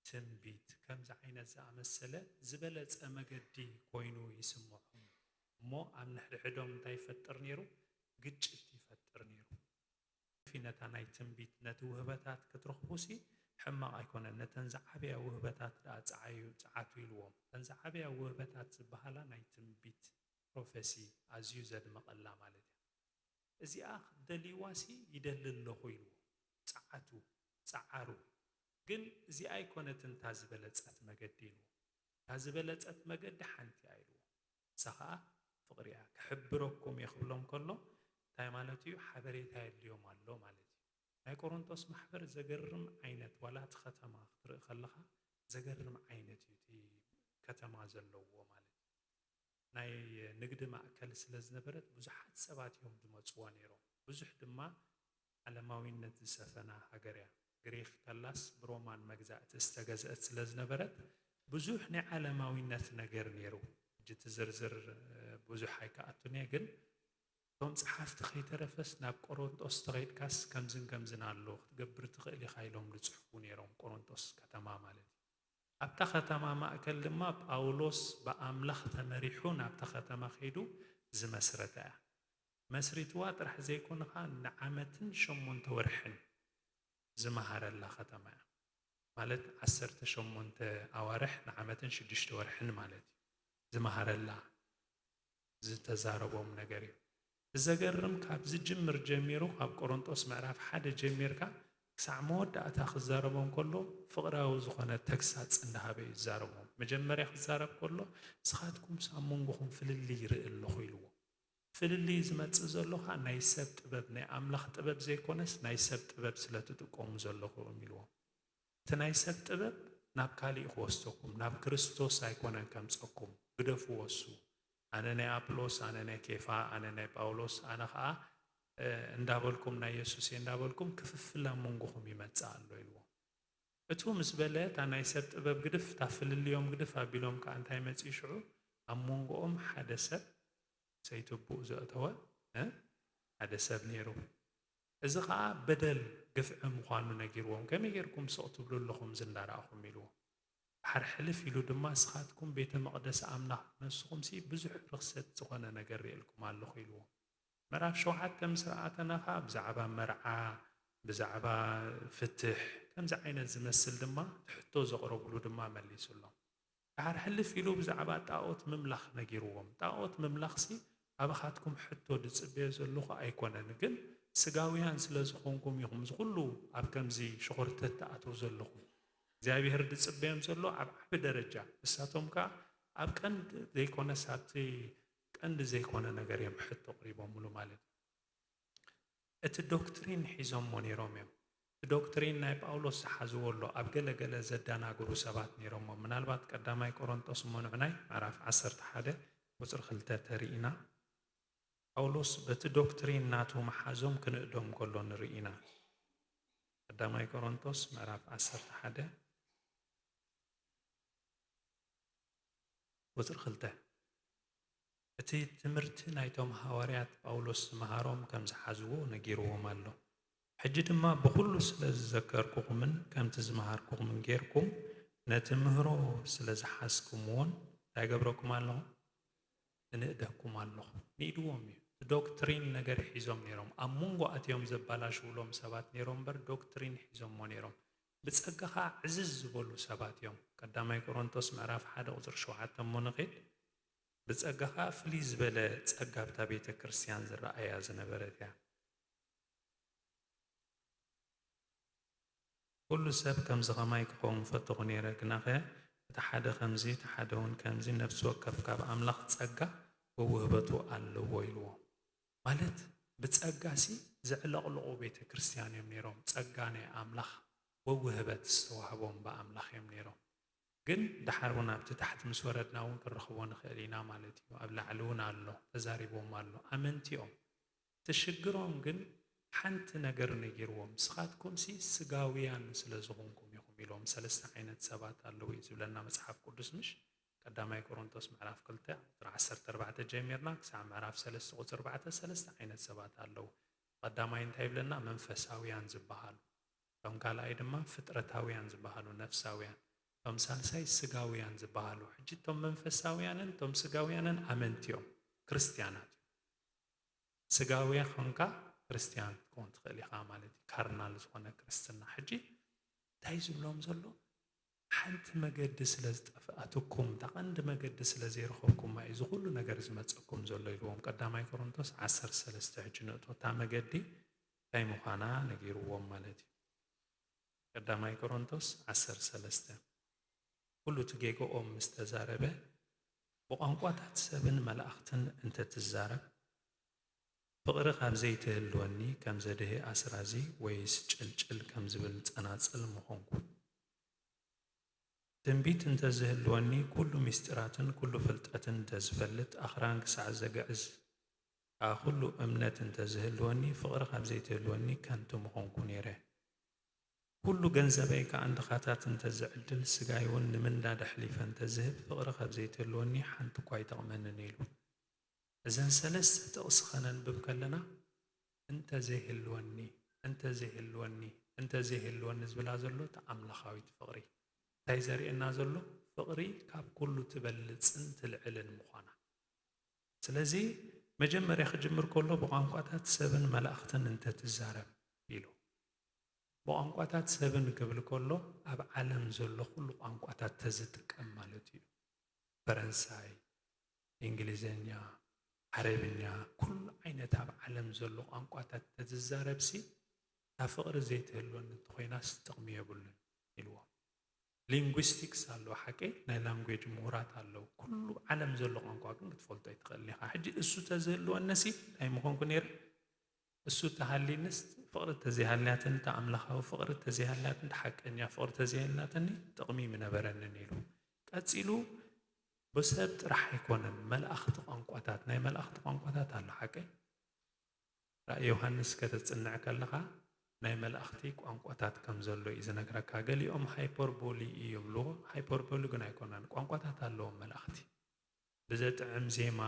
ትንቢት፣ ከምዚ ዓይነት ዝኣመሰለ ዝበለጸ መገዲ ኮይኑ ይስምዖም። እሞ ኣብ ንሕድሕዶም እንታይ ይፈጥር ነይሩ? ግጭት ይፈጥር ነይሩ። ነታ ናይ ትንቢት ነቲ ውህበታት ክትረኽቡሲ ሕማቕ ኣይኮነን። ነተን ዝዓበያ ውህበታት ደኣ ጸዓዩ፣ ጸዓቱ ኢልዎም። እተን ዝዓበያ ውህበታት ዝበሃላ ናይ ትንቢት ፕሮፌሲ ኣዝዩ ዘድመቐላ ማለት እያ። እዚኣ ክትደልይዋሲ ይደሊ ኣለኹ ኢልዎ። ጸዓቱ፣ ጸዓሩ። ግን እዚኣ ኣይኮነትን እታ ዝበለጸት መገዲ ኢልዎ። እታ ዝበለጸት መገዲ ሓንቲ እያ ኢልዎ። እሳ ኸኣ ፍቕሪ እያ። ክሕብረኩም እየ ክብሎም ከሎ እንታይ ማለት እዩ? ሓበሬታ የድልዮም ኣሎ ማለት እዩ። ናይ ቆሮንቶስ ማሕበር ዘገርም ዓይነት፣ ዋላ እቲ ከተማ ክትርኢ ከለኻ ዘገርም ዓይነት እዩ እቲ ከተማ ዘለዎ ማለት እዩ። ናይ ንግዲ ማእከል ስለ ዝነበረት ብዙሓት ሰባት እዮም ዝመጽዋ ነይሮም። ብዙሕ ድማ ዓለማዊነት ዝሰፈና ሃገር እያ። ግሪኽ ከላስ ብሮማን መግዛእቲ ዝተገዝአት ስለ ዝነበረት ብዙሕ ናይ ዓለማዊነት ነገር ነይሩ። ሕጂ እቲ ዝርዝር፣ እ፣ ብዙሕ ኣይከኣቱን እየ፣ ግን እቶም ጸሓፍቲ ከይተረፈስ ናብ ቆሮንጦስ ተኸይድካስ ከምዝን ከምዝን ኣሎ ክትገብር ትኽእል ኢኻ ኢሎም ዝጽሕፉ ነይሮም፣ ቆሮንጦስ ከተማ ማለት እዩ። ኣብታ ከተማ ማእከል ድማ ጳውሎስ ብኣምላኽ ተመሪሑ ናብታ ከተማ ከይዱ ዝመስረታ እያ። መስሪትዋ ጥራሕ ዘይኮነ ኸኣ ንዓመትን ሸሞንተ ወርሕን ዝመሃረላ ከተማ እያ። ማለት ዓሰርተ ሸሞንተ ኣዋርሕ ንዓመትን ሽዱሽተ ወርሕን ማለት እዩ። ዝመሃረላ ዝተዛረቦም ነገር እዩ። ዘገርም ካብ ዝጅምር ጀሚሩ፣ ካብ ቆሮንጦስ ምዕራፍ ሓደ ጀሚርካ ክሳዕ መወዳእታ ክዛረቦም ከሎ ፍቕራዊ ዝኾነ ተግሳጽ እንዳሃበ እዩ ዝዛረቦም። መጀመርያ ክዛረብ ከሎ ንስኻትኩም ኣብ መንጎኹም ፍልልይ ይርኢ ኣለኹ ኢልዎ። ፍልልይ ዝመጽእ ዘሎ ኸኣ ናይ ሰብ ጥበብ፣ ናይ ኣምላኽ ጥበብ ዘይኮነስ ናይ ሰብ ጥበብ ስለ ትጥቀሙ ዘለኹም ኢልዎም። እቲ ናይ ሰብ ጥበብ ናብ ካሊእ ክወስደኩም፣ ናብ ክርስቶስ ኣይኮነን ከምጸኩም። ግደፍዎ እሱ። ኣነ ናይ ኣጵሎስ፣ ኣነ ናይ ኬፋ፣ ኣነ ናይ ጳውሎስ፣ ኣነ ኸኣ፣ እ፣ እንዳበልኩም ናይ የሱስ እየ እንዳበልኩም ክፍፍል ኣብ መንጎኹም ይመጽእ ኣሎ ኢልዎም። እቱ ምስ በለ እታ ናይ ሰብ ጥበብ ግድፍ፣ እታ ፍልልዮም ግድፍ ኣቢሎም ከኣ እንታይ መጽኡ ሽዑ? ኣብ መንጎኦም ሓደ ሰብ ሰይትቡእ ዘእተወ፣ እ፣ ሓደ ሰብ ነይሩ። እዚ ኸኣ በደል ግፍዒ ምዃኑ ነጊርዎም፣ ከመይ ጌርኩም ስቕ ትብሉ ኣለኹም እዚ እንዳረኣኹም ኢልዎም። ድሓር ሕልፍ ኢሉ ድማ ንስኻትኩም ቤተ መቕደስ ኣምላኽ ነስኹምሲ ብዙሕ ርኽሰት ዝኾነ ነገር ርእየልኩም ኣለኹ ኢልዎም። ምዕራፍ ሸውዓተ ምስ ረኣተና ኸኣ ብዛዕባ መርዓ፣ ብዛዕባ ፍትሕ ከምዚ ዓይነት ዝመስል ድማ ሕቶ ዘቕረብሉ ድማ መሊሱሎም። ድሓር ሕልፍ ኢሉ ብዛዕባ ጣኦት ምምላኽ ነጊርዎም። ጣኦት ምምላኽሲ ኣባኻትኩም ሕቶ ዝጽበዮ ዘለኹ ኣይኮነን፣ ግን ስጋውያን ስለ ዝኾንኩም ኢኹም እዚ ኩሉ ኣብ ከምዚ ሸኾርተት ትኣትዉ ዘለኹም። እግዚኣብሔር ዝጽበዮም ዘሎ ኣብ ዓቢ ደረጃ፣ ንሳቶም ከኣ ኣብ ቀንዲ ዘይኮነስ ኣብቲ ቀንዲ ዘይኮነ ነገር እዮም ሕቶ ኣቕሪቦምሉ ማለት እዩ። እቲ ዶክትሪን ሒዞሞ ነይሮም እዮም። እቲ ዶክትሪን ናይ ጳውሎስ ዝሓዝዎ ኣሎ፣ ኣብ ገለ ገለ ዘደናግሩ ሰባት ነይሮሞ። ምናልባት ቀዳማይ ቆሮንጦስ እሞ ንዕናይ ምዕራፍ ዓሰርተ ሓደ ቁጽሪ ክልተ ተርኢና፣ ጳውሎስ በቲ ዶክትሪን ናቱ ምሓዞም ክንእዶም ከሎ ንርኢ ኢና። ቀዳማይ ቆሮንጦስ ምዕራፍ ዓሰርተ ሓደ ቁጽሪ ክልተ። እቲ ትምህርቲ ናይቶም ሃዋርያት ጳውሎስ ዝመሃሮም ከም ዝሓዝዎ ነጊርዎም ኣሎ። ሕጂ ድማ ብኹሉ ስለ ዝዘከርኩኹምን ከምቲ ዝመሃርኩኹምን ጌርኩም ነቲ ምህሮ ስለ ዝሓዝኩምዎን እንታይ ገብረኩም ኣለኹ? እንእደኩም ኣለኹ። ንኢድዎም እዩ። እቲ ዶክትሪን ነገር ሒዞም ነይሮም። ኣብ መንጎ ኣትዮም ዘባላሽውሎም ሰባት ነይሮም እምበር ዶክትሪን ሒዞሞ ነይሮም። ብጸጋ ኸኣ ዕዝዝ ዝበሉ ሰባት እዮም። ቀዳማይ ቆሮንቶስ ምዕራፍ ሓደ ቁጽሪ ሸውዓተ እሞ ንኺድ። ብጸጋ ኸኣ ፍልይ ዝበለ ጸጋ ኣብታ ቤተ ክርስቲያን ዝረኣያ ዝነበረት እያ። ኩሉ ሰብ ከምዚ ኸማይ ክኸውን ፈተኹ ነይረ፣ ግናኸ እቲ ሓደ ከምዚ፣ እቲ ሓደ እውን ከምዚ፣ ነፍሲ ወከፍ ካብ ኣምላኽ ጸጋ ብውህበቱ ኣለዎ ኢልዎ። ማለት ብጸጋሲ ዘዕለቕልቑ ቤተ ክርስቲያን እዮም ነይሮም። ጸጋ ናይ ኣምላኽ ወውህበት ዝተዋህቦም ብኣምላኽ እዮም ነይሮም። ግን ደሓር እውን ኣብቲ ታሕቲ ምስ ወረድና እውን ክንረኽቦ ንኽእል ኢና ማለት እዩ። ኣብ ላዕሊ እውን ኣሎ፣ ተዛሪቦም ኣሎ። ኣመንቲ እዮም። እቲ ሽግሮም ግን ሓንቲ ነገር ነጊርዎም፣ "ንስኻትኩምሲ ስጋውያን ስለ ዝኾንኩም ኢኹም" ኢሎም። ሰለስተ ዓይነት ሰባት ኣለዉ እዩ ዝብለና መጽሓፍ ቅዱስ፣ ምሽ? ቀዳማይ ቆሮንቶስ ምዕራፍ ክልተ ቁጽሪ ዓሰርተ ኣርባዕተ ጀሚርና ክሳዕ ምዕራፍ ሰለስተ ቁጽሪ ኣርባዕተ ሰለስተ ዓይነት ሰባት ኣለዉ። ቀዳማይ እንታይ ይብለና? መንፈሳውያን ዝበሃሉ። እቶም ካልኣይ ድማ ፍጥረታውያን ዝበሃሉ፣ ነፍሳውያን። እቶም ሳልሳይ ስጋውያን ዝበሃሉ። ሕጂ እቶም መንፈሳውያንን እቶም ስጋውያንን ኣመንቲ እዮም፣ ክርስትያናት እዮም። ስጋዊ ኾንካ ክርስትያን ክትከውን ትኽእል ኢኻ ማለት እዩ፣ ካርናል ዝኾነ ክርስትና። ሕጂ እንታይ ዝብሎም ዘሎ? ሓንቲ መገዲ ስለ ዝጠፍኣትኩም፣ እታ ቀንዲ መገዲ ስለ ዘይረኸብኩማ እዩ እዚ ኩሉ ነገር ዝመጸኩም ዘሎ ኢልዎም። ቀዳማይ ቆሮንቶስ ዓሰርተ ሰለስተ፣ ሕጂ ንእቶ እታ መገዲ እንታይ ምዃና ነጊርዎም ማለት እዩ። ቀዳማይ ቆሮንቶስ ዓሰርተ ሰለስተ። ኩሉ እቲ ጌጋኦም ምስ ተዛረበ፣ ብቋንቋታት ሰብን መላእኽትን እንተትዛረብ፣ ፍቕሪ ካብ ዘይትህልወኒ፣ ከም ዘድህይ ኣስራዚ ወይስ ጭልጭል ከም ዝብል ጸናጽል ምኾንኩ። ትንቢት እንተዝህልወኒ፣ ኩሉ ምስጢራትን ኩሉ ፍልጠትን እንተዝፈልጥ፣ ኣኽራን ክሳዕ ዘግዕዝ ከኣ ኩሉ እምነት እንተዝህልወኒ፣ ፍቕሪ ካብ ዘይትህልወኒ ከንቱ ምኾንኩ ነይረ። ኩሉ ገንዘበይ ከኣ ንድኻታት እንተዝዕድል፣ ስጋይ እውን ንምንዳድ ኣሕሊፈ እንተዝህብ፣ ፍቕሪ ካብ ዘይትህልወኒ ሓንቲ እኳ ኣይጠቕመንን ኢሉ። እዘን ሰለስተ ጥቕሲ ከነንብብ ከለና፣ "እንተዘይህልወኒ፣ እንተዘይህልወኒ፣ እንተዘይህልወኒ" ዝብላ ዘሎ እታ ኣምላኻዊት ፍቕሪ። እንታይ ዘርእየና ዘሎ? ፍቕሪ ካብ ኩሉ ትበልጽን ትልዕልን ምዃና። ስለዚ መጀመርያ ክጅምር ከሎ ብቋንቋታት ሰብን መላእኽትን እንተትዛረብ ኢሉ። ብቋንቋታት ሰብን ክብል ከሎ ኣብ ዓለም ዘሎ ኩሉ ቋንቋታት ተዝጥቀም ማለት እዩ። ፈረንሳይ፣ እንግሊዝኛ፣ ዓረብኛ፣ ኩሉ ዓይነት ኣብ ዓለም ዘሎ ቋንቋታት ተዝዛረብሲ፣ እታ ፍቕሪ ዘይትህልወኒ እንተኾይናስ ጥቕሚ የብሉን ኢልዎ። ሊንጉስቲክስ ኣሎ፣ ሓቂ ናይ ላንጉጅ ምሁራት ኣለዉ። ኩሉ ዓለም ዘሎ ቋንቋ ግን ክትፈልጦ ኣይትኽእልን ኢኻ። ሕጂ እሱ ተዝህልወነሲ እንታይ ምኾንኩ ነይረ? እሱ ተሃሊንስ ፍቕሪ ተዘይሃልያትን፣ እታ ኣምላኻዊ ፍቕሪ ተዘይሃልያትን፣ እታ ሓቀኛ ፍቕሪ ተዘይሃልያትኒ ጥቕሚ ምነበረንን ኢሉ። ቀጺሉ ብሰብ ጥራሕ ኣይኮነን፣ መላእኽቲ ቋንቋታት፣ ናይ መላእኽቲ ቋንቋታት ኣሎ፣ ሓቂ? ራእይ ዮሃንስ ከተጽንዕ ከለኻ ናይ መላእኽቲ ቋንቋታት ከም ዘሎ እዩ ዝነግረካ። ገሊኦም ሃይፐርቦሊ እዩ ይብልዎ። ሃይፐርቦሊ ግን ኣይኮነን፣ ቋንቋታት ኣለዎም መላእኽቲ። ብዘጥዕም ዜማ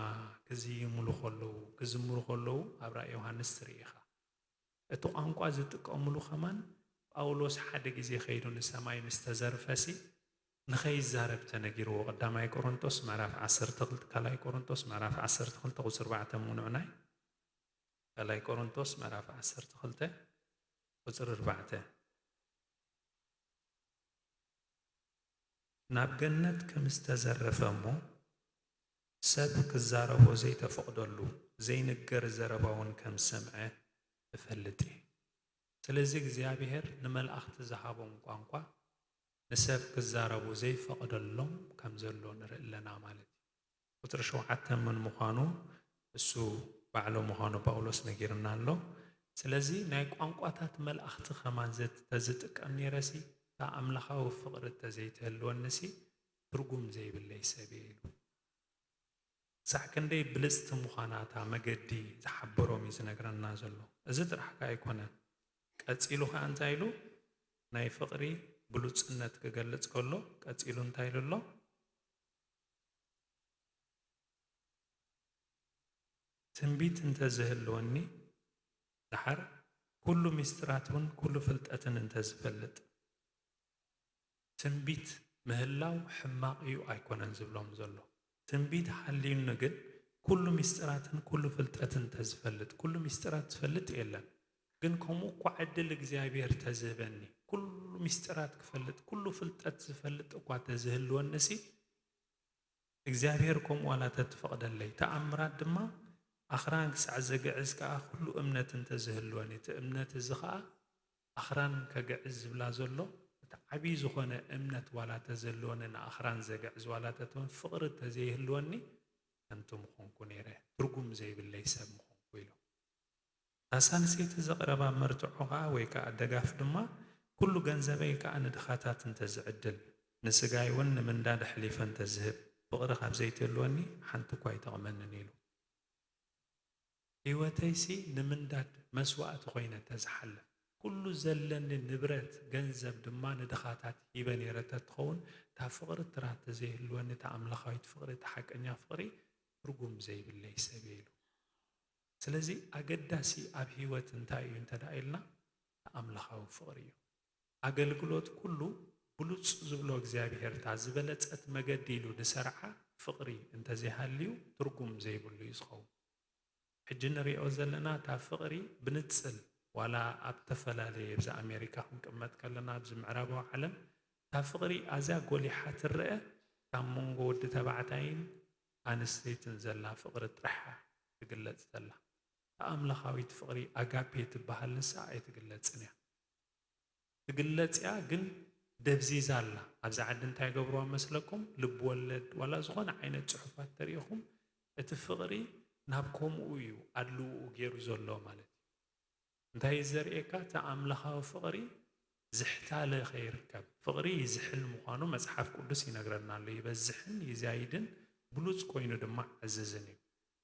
ክዝይሙሉ ከለዉ፣ ክዝምሩ ከለዉ ኣብ ራእይ ዮሃንስ ትርኢ ኢኻ። እቲ ቋንቋ ዝጥቀሙሉ ከማን ጳውሎስ ሓደ ግዜ ከይዱ ንሰማይ ምስ ተዘርፈሲ ንኸይዛረብ ተነጊርዎ። ቀዳማይ ቆሮንቶስ ምዕራፍ ዓሰርተ ክልተ፣ ካልኣይ ቆሮንቶስ ምዕራፍ ዓሰርተ ክልተ ቁጽሪ ኣርባዕተ ምንዑናይ። ካልኣይ ቆሮንቶስ ምዕራፍ ዓሰርተ ክልተ ቁጽሪ ኣርባዕተ። ናብ ገነት ከም ዝተዘረፈ እሞ፣ ሰብ ክዛረቦ ዘይተፈቕደሉ ዘይንገር ዘረባ እውን ከም ዝሰምዐ እፈልጥ እየ። ስለዚ እግዚኣብሔር ንመላእኽቲ ዝሃቦም ቋንቋ ንሰብ ክዛረቡ ዘይፈቐደሎም ከም ዘሎ ንርኢ ኣለና ማለት እዩ። ቁጽሪ ሸውዓተ መን ምዃኑ እሱ ባዕሎ ምዃኑ ጳውሎስ ነጊርና ኣሎ። ስለዚ ናይ ቋንቋታት መላእኽቲ ከማን ዘ-፣ ተዝጥቀም ነይረሲ፣ እታ ኣምላኻዊ ፍቕሪ ተዘይትህልወንሲ ትርጉም ዘይብለይ ሰብ እየ ኢሉ። ክሳዕ ክንደይ ብልጽቲ ምዃና እታ መገዲ ዝሓበሮም እዩ ዝነግረና ዘሎ። እዚ ጥራሕ ከኣ ኣይኮነን። ቀጺሉ ከኣ እንታይ ኢሉ? ናይ ፍቕሪ ብሉጽነት ክገልጽ ከሎ ቀጺሉ እንታይ ኢሉ ኣሎ? ትንቢት እንተዝህልወኒ፣ ደሓር ኩሉ ምስጢራት እውን ኩሉ ፍልጠትን እንተዝፈልጥ። ትንቢት ምህላው ሕማቕ እዩ ኣይኮነን ዝብሎም ዘሎ። ትንቢት ሃልዩኒ ግን ኩሉ ምስጢራትን ኩሉ ፍልጠትን እንተዝፈልጥ፣ ኩሉ ምስጢራት ዝፈልጥ የለን። ግን ከምኡ እኳ ዕድል እግዚኣብሔር ተዝህበኒ፣ ኩሉ ምስጢራት ክፈልጥ፣ ኩሉ ፍልጠት ዝፈልጥ እኳ ተዝህልወንሲ፣ እግዚኣብሔር ከምኡ ዋላ ተትፈቕደለይ፣ ተኣምራት ድማ ኣኽራን ክሳዕ ዘግዕዝ ከኣ ኩሉ እምነት እንተዝህልወኒ፣ እቲ እምነት እዚ ኸኣ ኣኽራን ከግዕዝ ዝብላ ዘሎ፣ እቲ ዓብዪ ዝኾነ እምነት ዋላ ተዘልወኒ፣ ንኣኽራን ዘግዕዝ ዋላ ተትውን ፍቕሪ ተዘይህልወኒ፣ ከንቱ ምኾንኩ ነይረ፣ ትርጉም ዘይብለይ ሰብ ምኾንኩ ኢሉ። እታ ሳልሰይቲ ዘቕረባ መርትዖ ኸኣ ወይ ከኣ ደጋፍ ድማ፣ ኩሉ ገንዘበይ ከኣ ንድኻታት እንተዝዕድል፣ ንስጋይ እውን ንምንዳድ ኣሕሊፈ እንተዝህብ፣ ፍቕሪ ካብ ዘይትህልወኒ ሓንቲ እኳ ኣይጠቕመንን ኢሉ። ህይወተይሲ ንምንዳድ መስዋእቲ ኮይነ ተዝሓልፍ፣ ኩሉ ዘለኒ ንብረት ገንዘብ ድማ ንድኻታት ሂበ ነይረ ተትኸውን፣ እታ ፍቕሪ ትራ ተዘይህልወኒ፣ እታ ኣምላኻዊት ፍቕሪ፣ እታ ሓቀኛ ፍቕሪ ትርጉም ዘይብለይ ሰብ እየ ኢሉ። ስለዚ ኣገዳሲ ኣብ ህይወት እንታይ እዩ እንተ ደኣ ኢልና፣ ኣምላኻዊ ፍቕሪ እዩ። ኣገልግሎት ኩሉ ብሉጽ ዝብሎ እግዚኣብሔር እታ ዝበለጸት መገዲ ኢሉ ዝሰርዓ ፍቕሪ እንተዘይሃልዩ ትርጉም ዘይብሉ እዩ ዝኸውን። ሕጂ ንሪኦ ዘለና እታ ፍቕሪ ብንጽል ዋላ ኣብ ተፈላለየ ብዛ ኣሜሪካ ክንቅመጥ ከለና ኣብዚ ምዕራባዊ ዓለም እታ ፍቕሪ ኣዝያ ጎሊሓ ትረአ ካብ መንጎ ወዲ ተባዕታይን ኣንስተይትን ዘላ ፍቕሪ ጥራሕ ትግለጽ ዘላ። ኣምላኻዊት ፍቕሪ ኣጋፔ ትበሃል ንሳ ኣይትግለጽን እያ። ትግለጽ እያ ግን ደብዚዛ ኣላ። ኣብዚ ዓዲ እንታይ ገብርዋ መስለኩም? ልብ ወለድ ዋላ ዝኾነ ዓይነት ጽሑፋት ተሪኢኹም እቲ ፍቕሪ ናብ ከምኡ እዩ ኣድልውኡ ገይሩ ዘሎ ማለት እዩ። እንታይ እዩ ዘርእየካ? እቲ ኣምላኻዊ ፍቕሪ ዝሕታለ ከይርከብ። ፍቕሪ ይዝሕል ምዃኑ መጽሓፍ ቅዱስ ይነግረና ኣሎ። ይበዝሕን ይዛይድን ብሉጽ ኮይኑ ድማ ዓዝዝን እዩ።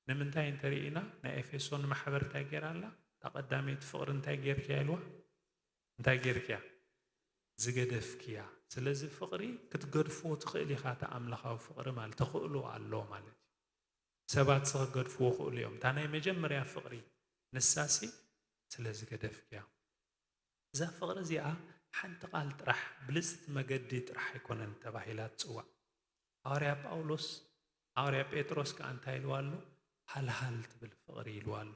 ንምንታይ እንተርኢና ናይ ኤፌሶን ማሕበር እንታይ ገይራ ኣላ? እታ ቀዳመይቲ ፍቕሪ እንታይ ገይርክያ ኢልዋ? እንታይ ገይርክያ? ዝገደፍክያ። ስለዚ ፍቕሪ ክትገድፎ ትኽእል ኢኻ። እቲ ኣምላኻዊ ፍቕሪ ማለት ተኽእሎ ኣሎ ማለት እዩ። ሰባት ክገድፍዎ ክእሉ እዮም። እታ ናይ መጀመርያ ፍቕሪ ንሳሲ ስለ ዝገደፍክያ። እዛ ፍቕሪ እዚኣ ሓንቲ ቃል ጥራሕ ብልጽቲ መገዲ ጥራሕ ኣይኮነን ተባሂላ ትጽዋዕ። ሃዋርያ ጳውሎስ፣ ሃዋርያ ጴጥሮስ ከኣ እንታይ ኢልዋ ኣሎ? ሃልሃል ትብል ፍቕሪ ኢልዋ ኣሎ።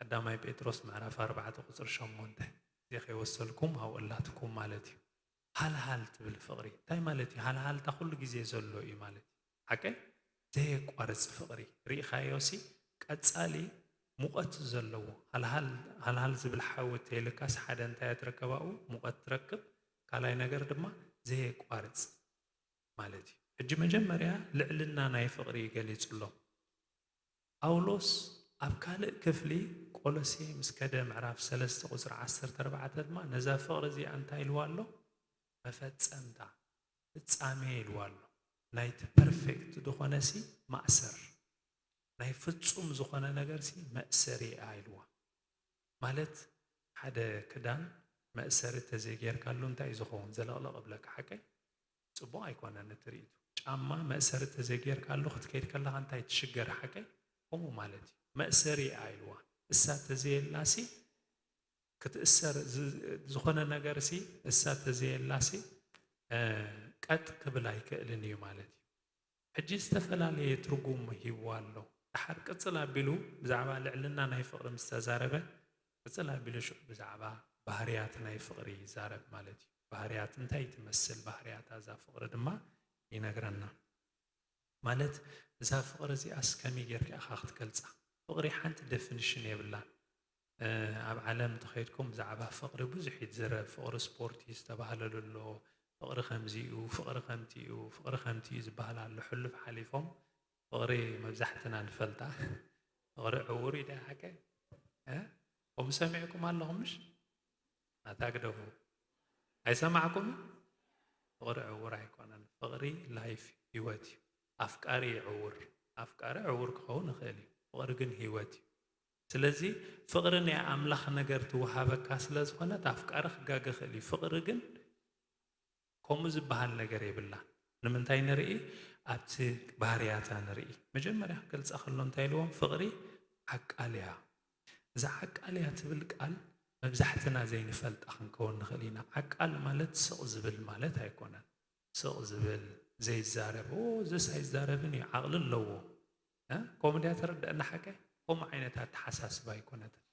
ቀዳማይ ጴጥሮስ ምዕራፍ ኣርባዕተ ቁጽሪ ሸሞንተ፣ እዚ ከይወሰልኩም ኣብኡ ኣላትኩም ማለት እዩ። ሃልሃል ትብል ፍቕሪ እንታይ ማለት እዩ? ሃልሃልታ ኩሉ ግዜ ዘሎ እዩ ማለት እዩ። ሓቀይ? ዘየቋርጽ ፍቕሪ ርኢኻዮሲ፣ ቀጻሊ ሙቐት ዘለዎ ሃልሃል፣ ሃልሃል ዝብል ሓዊ ተይልካስ ሓደ እንታይ እያ ትረከብ ኣብኡ? ሙቐት ትረክብ። ካልኣይ ነገር ድማ ዘየቋርጽ ማለት እዩ። ሕጂ መጀመርያ ልዕልና ናይ ፍቕሪ ገሊጹ ኣሎ። ጳውሎስ ኣብ ካልእ ክፍሊ ቆሎሴ ምስ ከደ ምዕራፍ ሰለስተ ቁጽሪ ዓሰርተ ኣርባዕተ ድማ ነዛ ፍቕሪ እዚኣ እንታይ ኢልዋ ኣሎ? መፈጸምታ፣ ፍጻሜ ኢልዋ ኣሎ። ናይቲ ፐርፌክት ዝኾነሲ ማእሰር፣ ናይ ፍጹም ዝኾነ ነገርሲ መእሰሪ እያ ኢልዋ። ማለት ሓደ ክዳን መእሰሪ ተዘይጌርካሉ እንታይ እዩ ዝኸውን? ዘለቕለቕ እብለካ ሓቀይ? ጽቡቕ ኣይኮነን እቲ ርእይቱ። ጫማ መእሰሪ ተዘይጌርካሉ ክትከይድ ከለኻ እንታይ ትሽገር ሓቀይ? ከምኡ ማለት እዩ። መእሰሪ እያ ኢልዋ። እሳ ተዘየላሲ ክትእሰር ዝ-፣ ዝኾነ ነገርሲ እሳ ተዘየላሲ፣ እ፣ ቀጥ ክብል ኣይክእልን እዩ ማለት እዩ። ሕጂ ዝተፈላለየ ትርጉም ሂብዋ ኣሎ። ድሓር ቅጽል ኣቢሉ ብዛዕባ ልዕልና ናይ ፍቕሪ ምስ ተዛረበ፣ ቅጽል ኣቢሉ ሽዑ ብዛዕባ ባህርያት ናይ ፍቕሪ ይዛረብ ማለት እዩ። ባህርያት እንታይ ትመስል? ባህርያታ እዛ ፍቕሪ ድማ ይነግረና። ማለት እዛ ፍቕሪ እዚኣስ ከመይ ጌርካ ኢኻ ክትገልጻ? ፍቕሪ ሓንቲ ደፊኒሽን የብላን። እ፣ ኣብ ዓለም እንተኸይድኩም ብዛዕባ ፍቕሪ ብዙሕ እዩ ዝዝረብ። ፍቕሪ ስፖርት እዩ ዝተባህለሉ ኣሎ። ፍቕሪ ከምዚ እዩ፣ ፍቕሪ ከምቲ እዩ፣ ፍቕሪ ከምቲ እዩ ዝበሃል ኣሎ። ሕሉፍ ሓሊፎም ፍቕሪ መብዛሕትና ንፈልጣ። ፍቕሪ ዕዉር እዩ ዳ ሓቀ? እ? ከምኡ ሰሚዕኩም ኣለኹም ምሽ? ኣታ ግደፉ። ኣይሰማዕኩምን? ፍቕሪ ዕዉር ኣይኮነን። ፍቕሪ ላይፍ ህይወት እዩ። ኣፍቃሪ እዩ ዕዉር። ኣፍቃሪ ዕዉር ክኸውን ይኽእል እዩ። ፍቕሪ ግን ህይወት እዩ። ስለዚ ፍቕሪ ናይ ኣምላኽ ነገር ትወሃበካ ስለ ዝኾነት ኣፍቃሪ ክጋገ ይኽእል እዩ። ፍቕሪ ግን ከምኡ ዝበሃል ነገር የብላን። ንምንታይ ንርኢ? ኣብቲ ባህርያታ ንርኢ። መጀመርያ ክገልጻ ከሎ እንታይ ኢልዎም? ፍቕሪ ዓቃል እያ። እዛ ዓቃል እያ ትብል ቃል መብዛሕትና ዘይንፈልጣ ክንከውን ንኽእል ኢና። ዓቃል ማለት ስቕ ዝብል ማለት ኣይኮነን። ስቕ ዝብል፣ ዘይዛረብ፣ "ኦ፣ እዚስ ኣይዛረብን እዩ፣ ዓቕሊ ኣለዎ። እ? ከምኡ ድያ ተረድአና ሓቀ?" ከምኡ ዓይነት ኣተሓሳስባ ኣይኮነትን።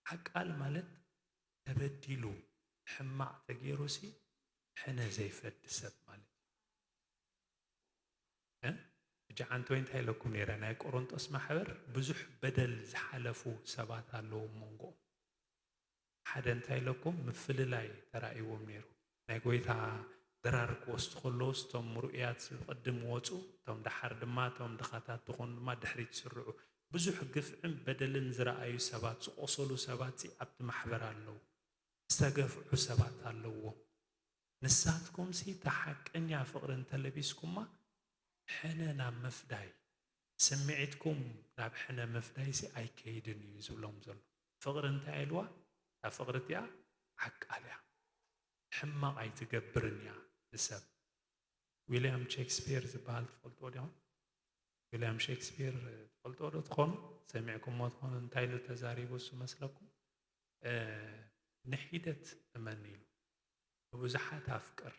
ዓቃል ማለት ተበዲሉ፣ ሕማቕ ተገይሩሲ ሕነ ዘይፈዲ ሰብ ማለት እዩ። እ? ሕጂ ዓንተወይ እንታይ ኢለኩም ነይረ? ናይ ቆሮንጦስ ማሕበር ብዙሕ በደል ዝሓለፉ ሰባት ኣለዉ መንጎኦም። ሓደ እንታይ ኢለኩም? ምፍልላይ ተራእይዎም ነይሩ። ናይ ጎይታ ድራር ክወስዱ ከለዉስ እቶም ምርኡያት ቅድም ወጹ፣ እቶም ደሓር ድማ፣ እቶም ድኻታት ዝኾኑ ድማ ድሕሪት ይስርዑ። ብዙሕ ግፍዕን በደልን ዝረኣዩ ሰባት፣ ዝቖሰሉ ሰባትሲ ኣብቲ ማሕበር ኣለዉ። ዝተገፍዑ ሰባት ኣለውዎ። ንሳትኩምሲ እታ ሓቀኛ ፍቕሪ እንተለቢስኩማ፣ ሕነ ናብ ምፍዳይ፣ ስምዒትኩም ናብ ሕነ ምፍዳይሲ ኣይከይድን እዩ ዝብሎም ዘሎ። ፍቕሪ እንታይ ኢልዋ? እታ ፍቕሪ እቲኣ ዓቃል እያ። ሕማቕ ኣይትገብርን እያ ንሰብ። ዊልያም ሼክስፒር ዝበሃል ትፈልጥዎ ዲኹም? ዊልያም ሼክስፒር ትፈልጥዎ ዶ ትኾኑ? ሰሚዕኩምዎ ትኾኑ? እንታይ ኢሉ ተዛሪቡ እሱ መስለኩም? እ፣ ንሒደት እመን ኢሉ። ንብዙሓት ኣፍቅር፣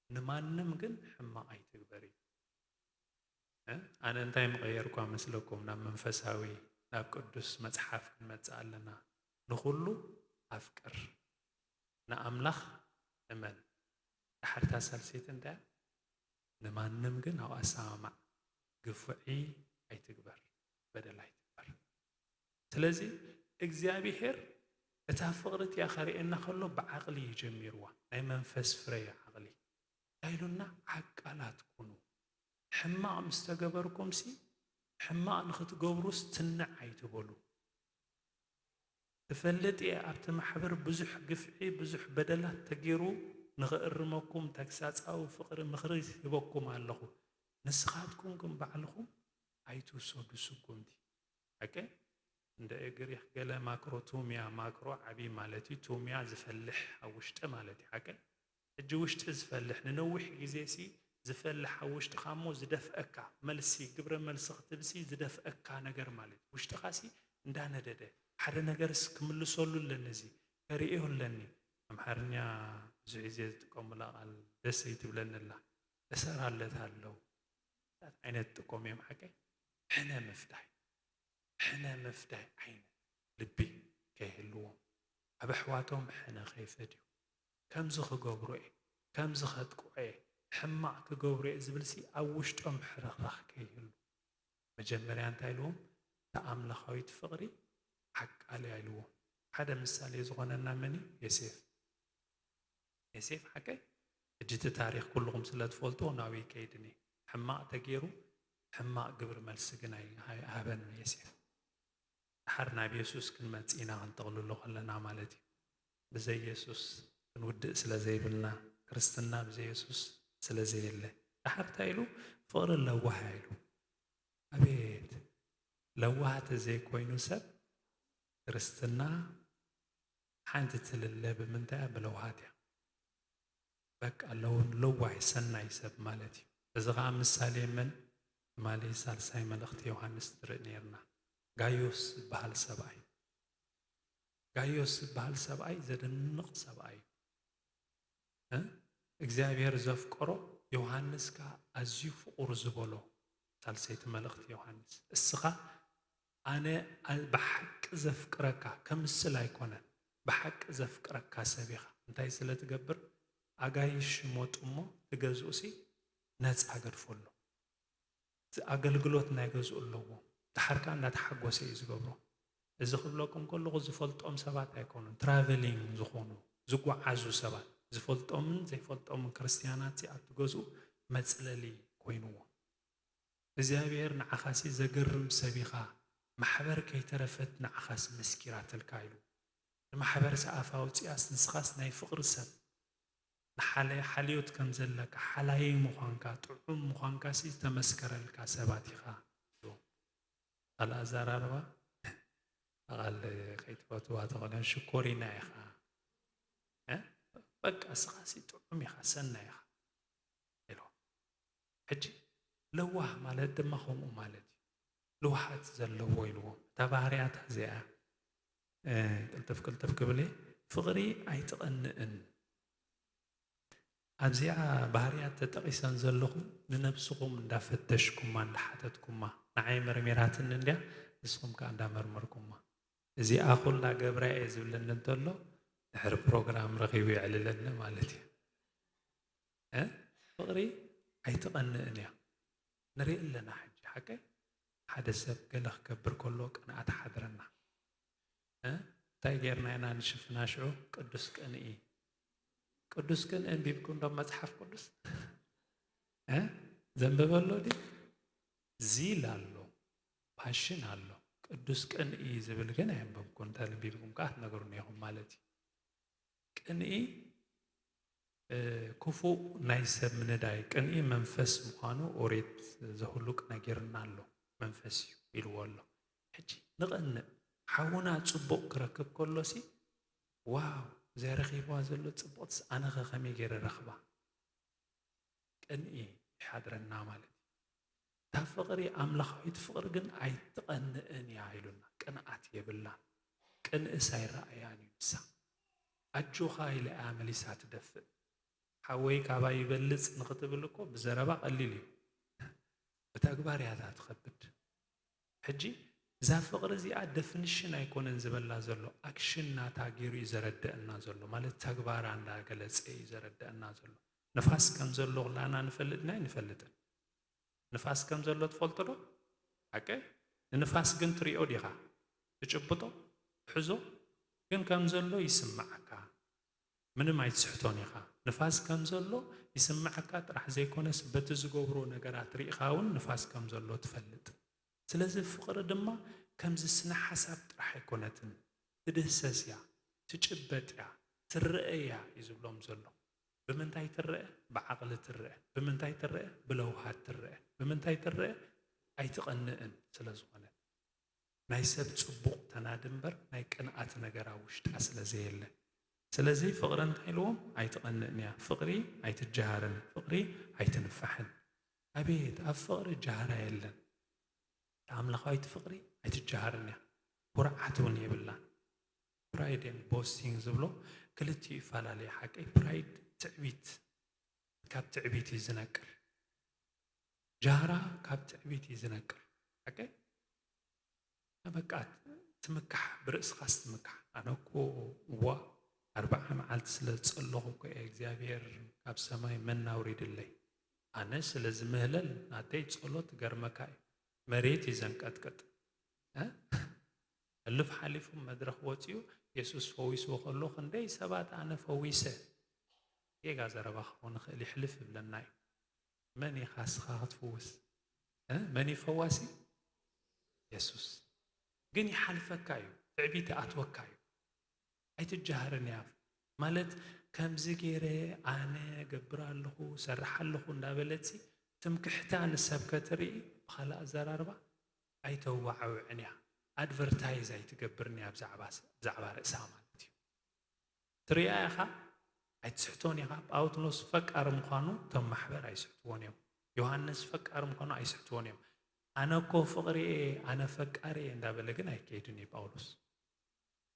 ንማንም ግን ሕማቕ ኣይትግበር ኢሉ። እ፣ ኣነ እንታይ ምቐየርኳ መስለኩም? ናብ መንፈሳዊ፣ ናብ ቅዱስ መጽሓፍ ክንመጽእ ኣለና። ንኹሉ ኣፍቅር፣ ንኣምላኽ እመን። ዳሕርታ ሳልሰይቲ እንታይ እያ? ንማንም ግን ኣብኡ ኣሰማማዕ፣ ግፍዒ ኣይትግበር፣ በደል ኣይትግበር። ስለዚ እግዚኣብሄር እታ ፍቕሪ እቲኣ ከርእየና ከሎ ብዓቕሊ እዩ ጀሚርዋ። ናይ መንፈስ ፍረ እዩ ዓቕሊ። እንታይ ኢሉና? ዓቃላት ኩኑ። ሕማቕ ምስ ተገበርኩምሲ፣ ሕማቕ ንኽትገብሩስ ትንዕ ኣይትበሉ። እፈልጥ እየ፣ ኣብቲ ማሕበር ብዙሕ ግፍዒ፣ ብዙሕ በደላት ተገይሩ፣ ንኽእርመኩም ተግሳጻዊ ፍቕሪ ምኽሪ ሂበኩም ኣለኹ። ንስኻትኩም ግን ባዕልኹም ኣይትውሰዱ ስጉምቲ። ሓቀይ? እንደ ግሪኽ ገለ ማክሮቶሚያ፣ ማክሮ ዓቢ ማለት እዩ፣ ቶሚያ ዝፈልሕ ኣብ ውሽጢ ማለት እዩ። ሓቀይ? ሕጂ ውሽጢ ዝፈልሕ፣ ንነዊሕ ግዜሲ ዝፈልሕ ኣብ ውሽጥኻ እሞ ዝደፍአካ፣ መልሲ፣ ግብረ መልሲ ክትብሲ ዝደፍአካ ነገር ማለት እዩ። ውሽጥኻሲ እንዳነደደ፣ ሓደ ነገርስ ክምልሰሉ ኣለኒ፣ እዚ ከርእዮ ኣለኒ። ኣምሓርኛ ብዙሕ ግዜ ዝጥቀሙላ ቃል ደስ ኣይትብለኒ ኣላ። እሰራለት ኣለዉ። እንታይ ዓይነት ጥቆም እዮም ሓቀይ? ሕነ ምፍዳይ። ሕነ ምፍዳይ ዓይነት ልቢ ከይህልዎም፣ ኣብ ኣሕዋቶም ሕነ ከይፈድዩ፣ ከምዚ ክገብሮ እየ፣ ከምዚ ከጥቅዖ እየ፣ ሕማቕ ክገብሮ እየ ዝብልሲ ኣብ ውሽጦም ሕርኽራኽ ከይህሉ። መጀመርያ እንታይ ኢልዎም? እታ ኣምላኻዊት ፍቕሪ ዓቃል እያ ኢልዎም። ሓደ ምሳሌ ዝኾነና መን እዩ? ዮሴፍ። ዮሴፍ ሓቀይ? ሕጂ እቲ ታሪኽ ኩልኹም ስለ ትፈልጥዎ ናብኡ ኣይከይድን እየ። ሕማቕ ተገይሩ፣ ሕማቕ ግብሪ መልሲ ግን ኣይ-፣ ኣይሃበን ዮሴፍ። ድሓር ናብ የሱስ ክንመጽእ ኢና፣ ክንጥቕልሎ ከለና ማለት እዩ። ብዘይ የሱስ ክንውድእ ስለ ዘይብልና፣ ክርስትና ብዘይ የሱስ ስለ ዘየለ። ድሓር እንታይ ኢሉ? ፍቕሪ ለዋህ እያ ኢሉ። ኣቤት! ለዋህ ተዘይኮይኑ ሰብ፣ ክርስትና ሓንቲ ትልለ ብምንታይ እያ? ብለውሃት እያ። በቃ፣ ለውን ለዋህ ሰናይ ሰብ ማለት እዩ። እዚ ኸዓ ምሳሌ መን? ትማሊ ሳልሳይ መልእኽቲ ዮሃንስ ንርኢ ነይርና። ጋዮስ ዝበሃል ሰብኣይ። ጋዮስ ዝበሃል ሰብኣይ ዘደንቕ ሰብኣይ እዩ። እ? እግዚኣብሔር ዘፍቀሮ ዮሃንስ ከኣ ኣዝዩ ፍቑር ዝበሎ ሳልሰይቲ መልእኽቲ ዮሃንስ። እስኻ ኣነ ኣ-፣ ብሓቂ ዘፍቅረካ፣ ከምስል ኣይኮነን፣ ብሓቂ ዘፍቅረካ ሰብ ኢኻ። እንታይ ስለ ትገብር? ኣጋይሽ ይመጹ እሞ ትገዝኡሲ ነጻ ገድፎ ኣሎ። እቲ ኣገልግሎት ናይ ገዝኡ ኣለዎ። ድሓር ከኣ እንዳተሓጎሰ እዩ ዝገብሮ። እዚ ክብለኩም ከለኹ ዝፈልጦም ሰባት ኣይኮኑን፣ ትራቨሊንግ ዝኾኑ፣ ዝጓዓዙ ሰባት፣ ዝፈልጦምን ዘይፈልጦምን ክርስትያናት ኣብቲ ገዝኡ መጽለሊ ኮይንዎ። እግዚኣብሔር ንዓኻሲ ዘገርም ሰብ ኢኻ፣ ማሕበር ከይተረፈት ንዓኻስ መስኪራትልካ ኢሉ። ንማሕበርሲ ኣፍ ኣውጺኣስ ንስኻስ ናይ ፍቕሪ ሰብ፣ ንሓለ-፣ ሓልዮት ከም ዘለካ፣ ሓላዪ ምዃንካ፣ ጥዑም ምዃንካሲ ዝተመስከረልካ ሰባት ኢኻ ኢሉ። ካልእ ኣዘራርባ፣ ቃል ከይትፈትዋ ተኾነ ሽኮሪና ኢኻ። እ? በቃ እስኻሲ ጥዑም ኢኻ፣ ሰናይ ኢኻ ኢሉ። ሕጂ ለዋህ ማለት ድማ ከምኡ ማለት እዩ። ልውሃት ዘለዎ ኢልዎ። እታ ባህርያት እዚኣ፣ እ፣ ቅልጥፍ ቅልጥፍ ክብል እየ። ፍቕሪ ኣይትቐንእን። ኣብዚኣ ባህርያት ተጠቒሰን ዘለኹም ንነብስኹም እንዳፈተሽኩማ፣ እንዳሓተትኩማ፣ ንዓይ መርሚራትኒ እንድያ፣ ንስኹም ከኣ እንዳመርመርኩማ። እዚኣ ኩላ ገብራ እየ ዝብለኒ እንተሎ፣ ድሕሪ ፕሮግራም ረኺቡ የዕልለኒ ማለት እዩ። እ? ፍቕሪ ኣይትቐንእን እያ። ንርኢ ኣለና ሕጂ፣ ሓቀይ? ሓደ ሰብ ገለ ክገብር ከሎ ቅንኣት ሓድረና። እ? እንታይ ጌርና ኢና ንሽፍና ሽዑ? ቅዱስ ቅንኢ። ቅዱስ ቅንኢ ኣንቢብኩም ዶ መጽሓፍ ቅዱስ? እ? ዘንበበ ኣሎ ድዩ? ዚል ኣሎ፣ ፓሽን ኣሎ። ቅዱስ ቅንኢ ዝብል ግን ኣየንበብኩን። እንተንቢብኩም ከኣ ትነግሩኒ ኢኹም ማለት እዩ። ቅንኢ ክፉእ ናይ ሰብ ምንዳይ፣ ቅንኢ መንፈስ ምዃኑ ኦሪት ዘሁሉቅ ነጊርና ኣሎ። መንፈስ እዩ ኢልዎ ኣሎ። ሕጂ ንቐንእ። ሓውና ጽቡቕ ክረክብ ከሎሲ፣ ዋው፣ እዚኣ ረኺብዋ ዘሎ ጽቡቕትስ ኣነኸ ከመይ ገይረ ረኽባ? ቅንኢ ይሓድረና ማለት እዩ። እታ ፍቕሪ፣ ኣምላኻዊት ፍቕሪ ግን ኣይትቐንእን እያ ኢሉና። ቅንኣት የብላን። ቅንእስ ኣይረኣያን እዩ ንሳ። ኣጆኻ ኢለ እያ መሊሳ ትደፍእ። ሓወይ ካባይ ይበልጽ ንኽትብል እኮ ብዘረባ ቀሊል እዩ። ብተግባር እያ እታ ትኸብድ። ሕጂ እዛ ፍቕሪ እዚኣ ደፍኒሽን ኣይኮነን ዝበላ ዘሎ፣ ኣክሽን ናታ ገይሩ እዩ ዘረደእና ዘሎ። ማለት ተግባራ እንዳገለጸ እዩ ዘረደእና ዘሎ። ንፋስ ከም ዘሎ ኩላና ንፈልጥ ዲና ኣይንፈልጥን? ንፋስ ከም ዘሎ ትፈልጦ ዶ? ሓቀይ? ንንፋስ ግን ትሪኦ ዲኻ? ትጭብጦ? ትሕዞ? ግን ከም ዘሎ ይስምዓካ። ምንም ኣይትስሕቶን ኢኻ። ንፋስ ከም ዘሎ ይስምዓካ ጥራሕ ዘይኮነስ፣ በቲ ዝገብሮ ነገራት ርኢኻ እውን ንፋስ ከም ዘሎ ትፈልጥ። ስለዚ ፍቕሪ ድማ ከምዚ ስነ ሓሳብ ጥራሕ ኣይኮነትን። ትድህሰስ እያ፣ ትጭበጥ እያ፣ ትረአ እያ እዩ ዝብሎም ዘሎ። ብምንታይ ትረአ? ብዓቕሊ ትረአ። ብምንታይ ትረአ? ብለውሃት ትረአ። ብምንታይ ትረአ? ኣይትቐንእን ስለ ዝኾነት። ናይ ሰብ ጽቡቕ ተናዲ እምበር ናይ ቅንኣት ነገር ኣብ ውሽጣ ስለ ዘየለ። ስለዚ ፍቕሪ እንታይ ኢልዎም? ኣይትቐንእን እያ። ፍቕሪ ኣይትጀሃርን፣ ፍቕሪ ኣይትንፋሕን። ኣቤት፣ ኣብ ፍቕሪ ጀሃራ የለን። ኣምላኻዊት ፍቕሪ ኣይትጀሃርን እያ። ኩርዓት እውን የብላን። ፕራይድን ቦስቲንግ ዝብሎ ክልቲኡ ይፈላለዩ። ሓቀይ ፕራይድ ትዕቢት፣ ካብ ትዕቢት እዩ ዝነቅል። ጃህራ ካብ ትዕቢት እዩ ዝነቅል። ሓቀይ? በቃ ትምካሕ፣ ብርእስኻስ ትምካሕ። ኣነ እኮ፣ እዋ፣ ኣርብዓ መዓልቲ ስለ ዝጸለኹ እኮ እየ እግዚኣብሔር ካብ ሰማይ መና ኣውሪድለይ። ኣነ ስለ ዝምህለል ናተይ ጸሎት ገርመካ እዩ። መሬት እዩ ዘንቀጥቅጥ። እ? ሕሉፍ ሓሊፉ መድረኽ ወጺኡ የሱስ ፈዊስዎ ከሎ ክንደይ ሰባት ኣነ ፈዊሰ። ጌጋ ዘረባ ክኸውን ይኽእል፣ ይሕልፍ ይብለና እዩ። መን ኢኻ እስኻ ክትፍውስ? እ? መን እዩ ፈዋሲ? የሱስ። ግን ይሓልፈካ እዩ፣ ትዕቢት ይኣትወካ እዩ። ኣይትጀሃርን እያ። ማለት ከምዚ ገይረ ኣነ ገብር ኣለኹ፣ ሰርሕ ኣለኹ እንዳበለትሲ ትምክሕታ ንሰብ ከተርኢ ብኻልእ ኣዘራርባ ኣይተዋዓውዕን እያ። ኣድቨርታይዝ ኣይትገብርን እያ ብዛዕባ ስ-፣ ብዛዕባ ርእሳ ማለት እዩ። ትሪኣ ኢኻ፣ ኣይትስሕቶን ኢኻ። ጳውሎስ ፈቃሪ ምዃኑ እቶም ማሕበር ኣይስሕትዎን እዮም። ዮሃንስ ፈቃሪ ምዃኑ ኣይስሕትዎን እዮም። ኣነ እኮ ፍቕሪ እየ፣ ኣነ ፈቃሪ እየ እንዳበለ ግን ኣይከይድን እዩ ጳውሎስ።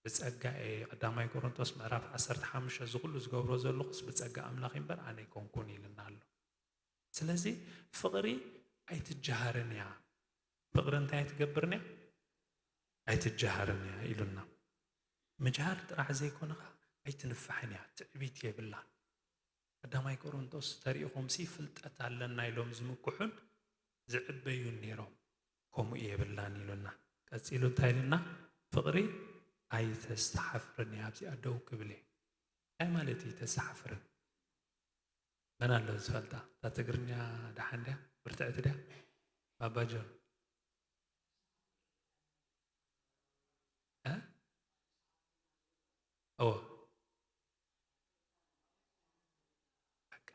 ብጸጋ እየ፣ ቀዳማይ ቆሮንቶስ ምዕራፍ ዓሰርተ ሓሙሽተ፣ እዚ ኩሉ ዝገብሮ ዘለኹስ ብጸጋ ኣምላኽ እምበር ኣነ ኣይኮንኩን ኢልና ኣሎ። ስለዚ ፍቕሪ ኣይትጀሃርን እያ። ፍቕሪ እንታይ ኣይትገብርን እያ? ኣይትጀሃርን እያ ኢሉና። ምጅሃር ጥራሕ ዘይኮነ ኸዓ ኣይትንፋሕን እያ፣ ትዕቢት የብላን። ቀዳማይ ቆሮንቶስ ተሪኢኹምሲ ፍልጠት ኣለና ኢሎም ዝምክሑን ዝዕበዩን ነይሮም፣ ከምኡ የብላን ኢሉና። ቀጺሉ እንታይ ኢሉና? ፍቕሪ ኣይተስተሓፍርን እያ። ኣብዚኣ ደው ክብል እየ። እንታይ ማለት እዩ ተስተሓፍርን? መን ኣሎ ዝፈልጣ? እታ ትግርኛ ደሓን ድያ? ብርትዕቲ ድያ? ባባ ጆን። እ? እወ። በቃ።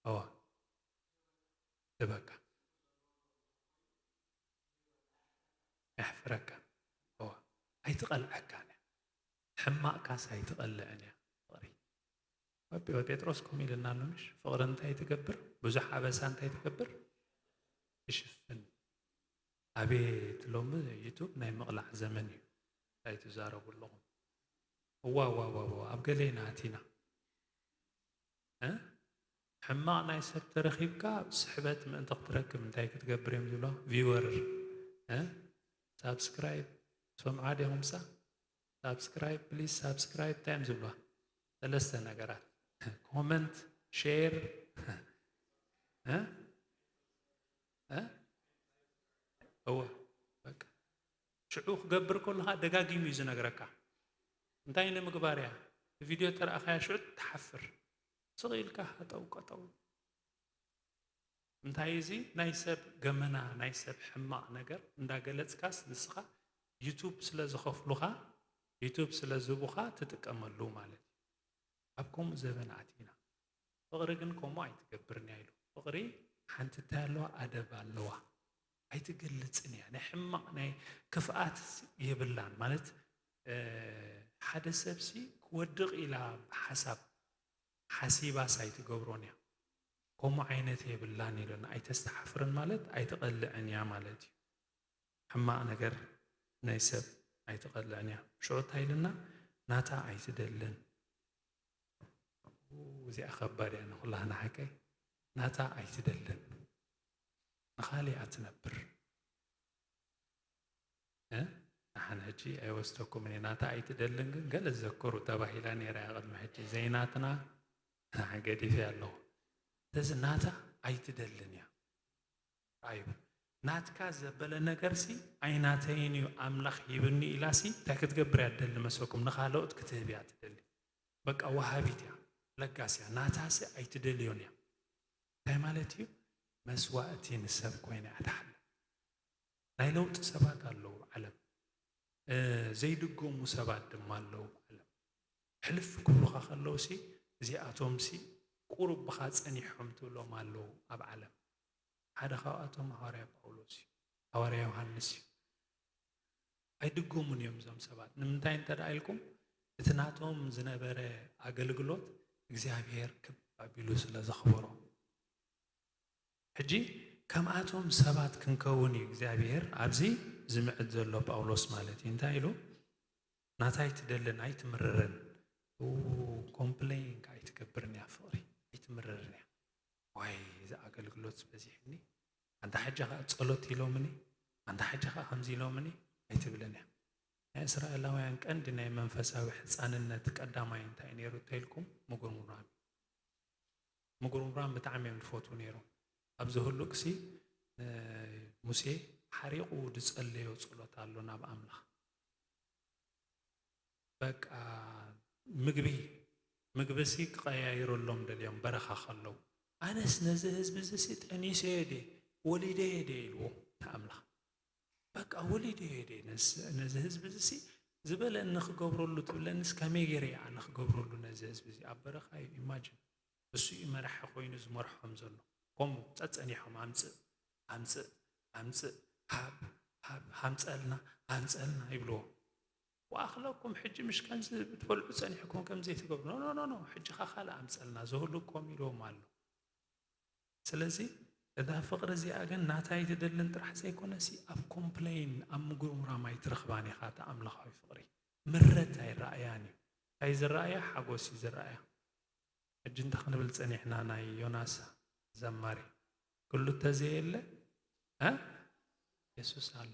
እወ። ትበካ። የሕፍረካ። እወ። ኣይትቐልዐካን እያ። ሕማቕካስ ኣይትቐልዕን እያ። ፍቕሪ። ወ-፣ ጴጥሮስ ከምኡ ኢልና ኣሎ፣ ምሽ? ፍቕሪ እንታይ ትገብር? ብዙሕ ኣበሳ እንታይ ትገብር? ትሽፍን። ኣቤት፣ ሎሚ ዩቱብ ናይ ምቕላዕ ዘመን እዩ። እንታይ ትዛረቡ ኣለኹም? እዋ፣ እዋ፣ እዋ፣ እዋ፣ ኣብ ገለ ኢና ኣቲና። እ? ሕማቕ ናይ ሰብ ተረኺብካ ስሕበት ምእንቲ ክትረክብ እንታይ ክትገብር እዮም ዝብሎ? ቪወር፣ እ? ሳብስክራይብ፣ ትሰምዓ ዲኹምሳ? ሳብስክራይብ፣ ፕሊዝ ሳብስክራይብ፣ እንታይ እዮም ዝብልዋ? ሰለስተ ነገራት። ኮመንት፣ ሼር፣ እ? እ? እወ፣ በቃ። ሽዑ ክገብር ከሎ ኸዓ ደጋጊሙ እዩ ዝነግረካ። እንታይ ንምግባር እያ? ቪድዮ ተረኣኻያ ሽዑ ትሓፍር። ስቕ ኢልካ ሃጠው ቀጠው። እንታይ እዚ ናይ ሰብ ገመና፣ ናይ ሰብ ሕማቕ ነገር እንዳገለጽካስ ንስኻ ዩቱብ ስለ ዝኸፍሉኻ፣ ዩቱብ ስለ ዝቡኻ ትጥቀመሉ ማለት እዩ። ኣብ ከምኡ ዘበን ኣቲና። ፍቕሪ ግን ከምኡ ኣይትገብርን እያ ኢሉ። ፍቕሪ ሓንቲ እንታይ ኣለዋ? ኣደብ ኣለዋ። ኣይትገልጽን እያ። ናይ ሕማቕ ናይ ክፍኣት የብላን። ማለት፣ እ፣ ሓደ ሰብሲ ክወድቕ ኢላ ብሓሳብ ሓሲባስ ኣይትገብሮን እያ። ከምኡ ዓይነት የብላን ኢሉና። ኣይተስተሓፍርን ማለት ኣይትቐልዕን እያ ማለት እዩ። ሕማቕ ነገር ናይ ሰብ ኣይትቐልዕን እያ። ሽዑ እንታይ ኢልና? ናታ ኣይትደልን። ኡ፣ እዚኣ ከባድ እያ ንኹላህና ሓቀይ። ናታ ኣይትደልን። ንኻሊኣ ትነብር። እ? ንሓን ሕጂ ኣይወስደኩምን እየ። ናታ ኣይትደልን ግን ገለ ዘክሩ ተባሂላ ነይራ እያ ቅድሚ ሕጂ። ዘይናትና ገዲፈ ኣለኹ። ስለዚ ናታ ኣይትደልን እያ። እዩ። ናትካ ዘበለ ነገርሲ ኣይናተይን እዩ ኣምላኽ ሂብኒ ኢላሲ እንታይ ክትገብር እያ ትደሊ መስለኩም? ንኻልኦት ክትህብ እያ ትደሊ። በቃ ወሃቢት እያ፣ ለጋስ እያ። ናታሲ ኣይትደልዮን እያ። እንታይ ማለት እዩ? መስዋእቲ ንሰብ ኮይና እያ ትሓልፍ። ናይ ለውጢ ሰባት ኣለዉ ኣብ ዓለም። እ፣ ዘይድገሙ ሰባት ድማ ኣለዉ ኣብ ዓለም። ሕልፍ ክብሉኻ ከለውሲ እዚኣቶምሲ ቁሩብ ብኻ ጸኒሖም ትብሎም ኣለዉ ኣብ ዓለም። ሓደ ካብኣቶም ሃዋርያ ጳውሎስ እዩ፣ ሃዋርያ ዮሃንስ እዩ። ኣይድገሙን እዮም እዞም ሰባት። ንምንታይ እንተ ደኣ ኢልኩም፣ እቲ ናቶም ዝነበረ ኣገልግሎት እግዚኣብሔር ክብ ኣቢሉ ስለ ዘኽበሮ። ሕጂ ከምኣቶም ሰባት ክንከውን እዩ እግዚኣብሔር ኣብዚ ዝምዕድ ዘሎ ጳውሎስ ማለት እዩ። እንታይ ኢሉ? ናታ ኣይትደልን ኣይትምርርን። ኡ፣ ኮምፕሌን ከኣ ኣይትገብርን እያ ፍቕሪ፣ ኣይትምርርን እያ። ዋይ፣ እዚ ኣገልግሎት በዚሕኒ፣ ኣንታ ሕጂ ኸኣ ጸሎት ኢሎምኒ፣ ኣንታ ሕጂ ኸኣ ከምዚ ኢሎምኒ ኣይትብልን እያ። ናይ እስራኤላውያን ቀንዲ ናይ መንፈሳዊ ሕጻንነት ቀዳማይ እንታይ ነይሩ እንተኢልኩም? ምጉርምራም። ምጉርምራም ብጣዕሚ እዮም ዝፈትዉ ነይሮም። ኣብ ዘህሉቅሲ፣ እ፣ ሙሴ ሓሪቑ ዝጸለዮ ጸሎት ኣሎ ናብ ኣምላኽ። በቃ ምግቢ፣ ምግቢሲ ክቐያይረሎም ደልዮም በረኻ ከለዉ። ኣነስ ነዚ ህዝቢ እዚሲ ጠኒሰዮ ድየ፣ ወሊደዮ ድየ ኢልዎ ንኣምላኽ። በቃ ወሊደዮ ድየ ነስ-፣ ነዚ ህዝቢ እዚሲ ዝበለኒ ክገብረሉ ትብለንስ ከመይ ገይረ እየ ኣነ ክገብረሉ ነዚ ህዝቢ እዚ? ኣብ በረኻ እዩ፣ ኢማጅን። እሱ እዩ መራሒ ኮይኑ ዝመርሖም ዘሎ። ከምኡ ጸጸኒሖም ኣምጽእ፣ ኣምጽእ፣ ኣምጽእ፣ ሃብ፣ ሃብ፣ ሃምጸልና፣ ሃምጸልና ይብልዎ። ወኣኽለኩም፣ ሕጂ ምሽ ከምዚ ትበልዑ ጸኒሕኩም ከምዚ ትገብሩ። ኖ፣ ኖ፣ ኖ፣ ኖ፣ ሕጂ ኸኣ ካልእ ኣምጸልና፣ ዘህሉኩም ኢልዎም ኣሎ። ስለዚ እዛ ፍቕሪ እዚኣ ግን ናታ ኣይትደልን ጥራሕ ዘይኮነሲ ኣብ ኮምፕሌን፣ ኣብ ምጉርምራም ኣይትረኽባን ኢኻ እታ ኣምላኻዊ ፍቕሪ። ምረት ኣይረኣያን እዩ። እንታይ ዝረኣያ? ሓጎስ እዩ ዝረኣያ። ሕጂ እንታይ ክንብል ጸኒሕና? ናይ ዮናስ ዘማሪ፣ "ክሉ ተዘየለ፣ እ፣ የሱስ ኣሎ።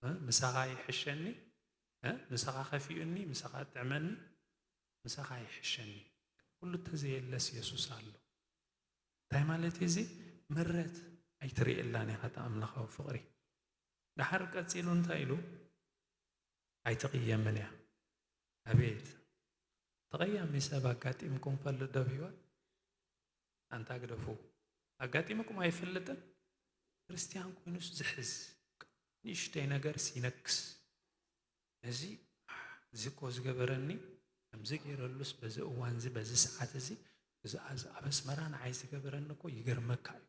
እ፣ ምሳኻ ይሕሸኒ፣ እ፣ ምሳኻ ከፊኡኒ፣ ምሳኻ ጥዕመኒ፣ ምሳኻ ይሕሸኒ። ክሉ ተዘየለስ የሱስ ኣሎ።" እንታይ ማለት እዩ እዚ? ምረት ኣይትርእየላን ኢኻ፣ እቲ ኣምላኻዊ ፍቕሪ። ደሓር ቀጺሉ እንታይ ኢሉ? "ኣይትቕየምን እያ።" ኣቤት! ተቐያሚ ሰብ ኣጋጢምኩም ፈልጥ ዶ ኣብ ህይወት? ኣንታ ግደፉ። ኣጋጢምኩም ኣይፈልጥን? ክርስትያን ኮይኑስ ዝሕዝ። ንእሽተይ ነገርስ ይነክስ። እዚ፣ እዚ እኮ ዝገበረኒ፣ ከምዚ ገይረሉስ በዚ እዋን እዚ፣ በዚ ሰዓት እዚ፣ እዚ፣ እዚ ኣብ ኣስመራ ንዓይ ዝገበረኒ እኮ ይገርመካ እዩ።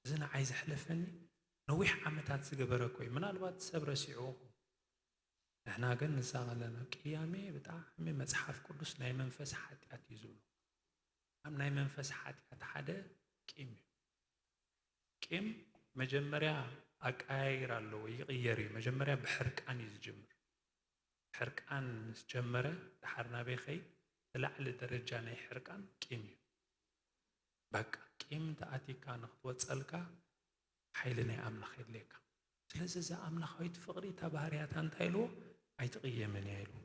እዚ ንዓይ ዘሕለፈኒ ነዊሕ ዓመታት ዝገበረ እኮ እዩ። ምናልባት ሰብ ረሲዕዎ ይኸውን። ንሕና ግን ንሳቐ ኣለና። ቅያሜ ብጣዕሚ መጽሓፍ ቅዱስ ናይ መንፈስ ሓጢኣት እዩ ዝብሎ። ኣብ ናይ መንፈስ ሓጢኣት ሓደ ቂም እዩ። ቂም መጀመርያ ኣቀያይር ኣለዎ፣ ይቕየር እዩ። መጀመርያ ብሕርቃን እዩ ዝጅምር። ሕርቃን ምስ ጀመረ፣ ደሓር ናበይ ኸይድ? እቲ ላዕሊ ደረጃ ናይ ሕርቃን ቂም እዩ። በቃ፣ ቂም እንተ ኣቲካ ንኽትወጸልካ ሓይሊ ናይ ኣምላኽ የድልየካ። ስለዚ እዛ ኣምላኻዊት ፍቕሪ፣ እታ ባህርያታ እንታይ ኢልዎ? "ኣይትቕየምን እያ" ኢልዎ።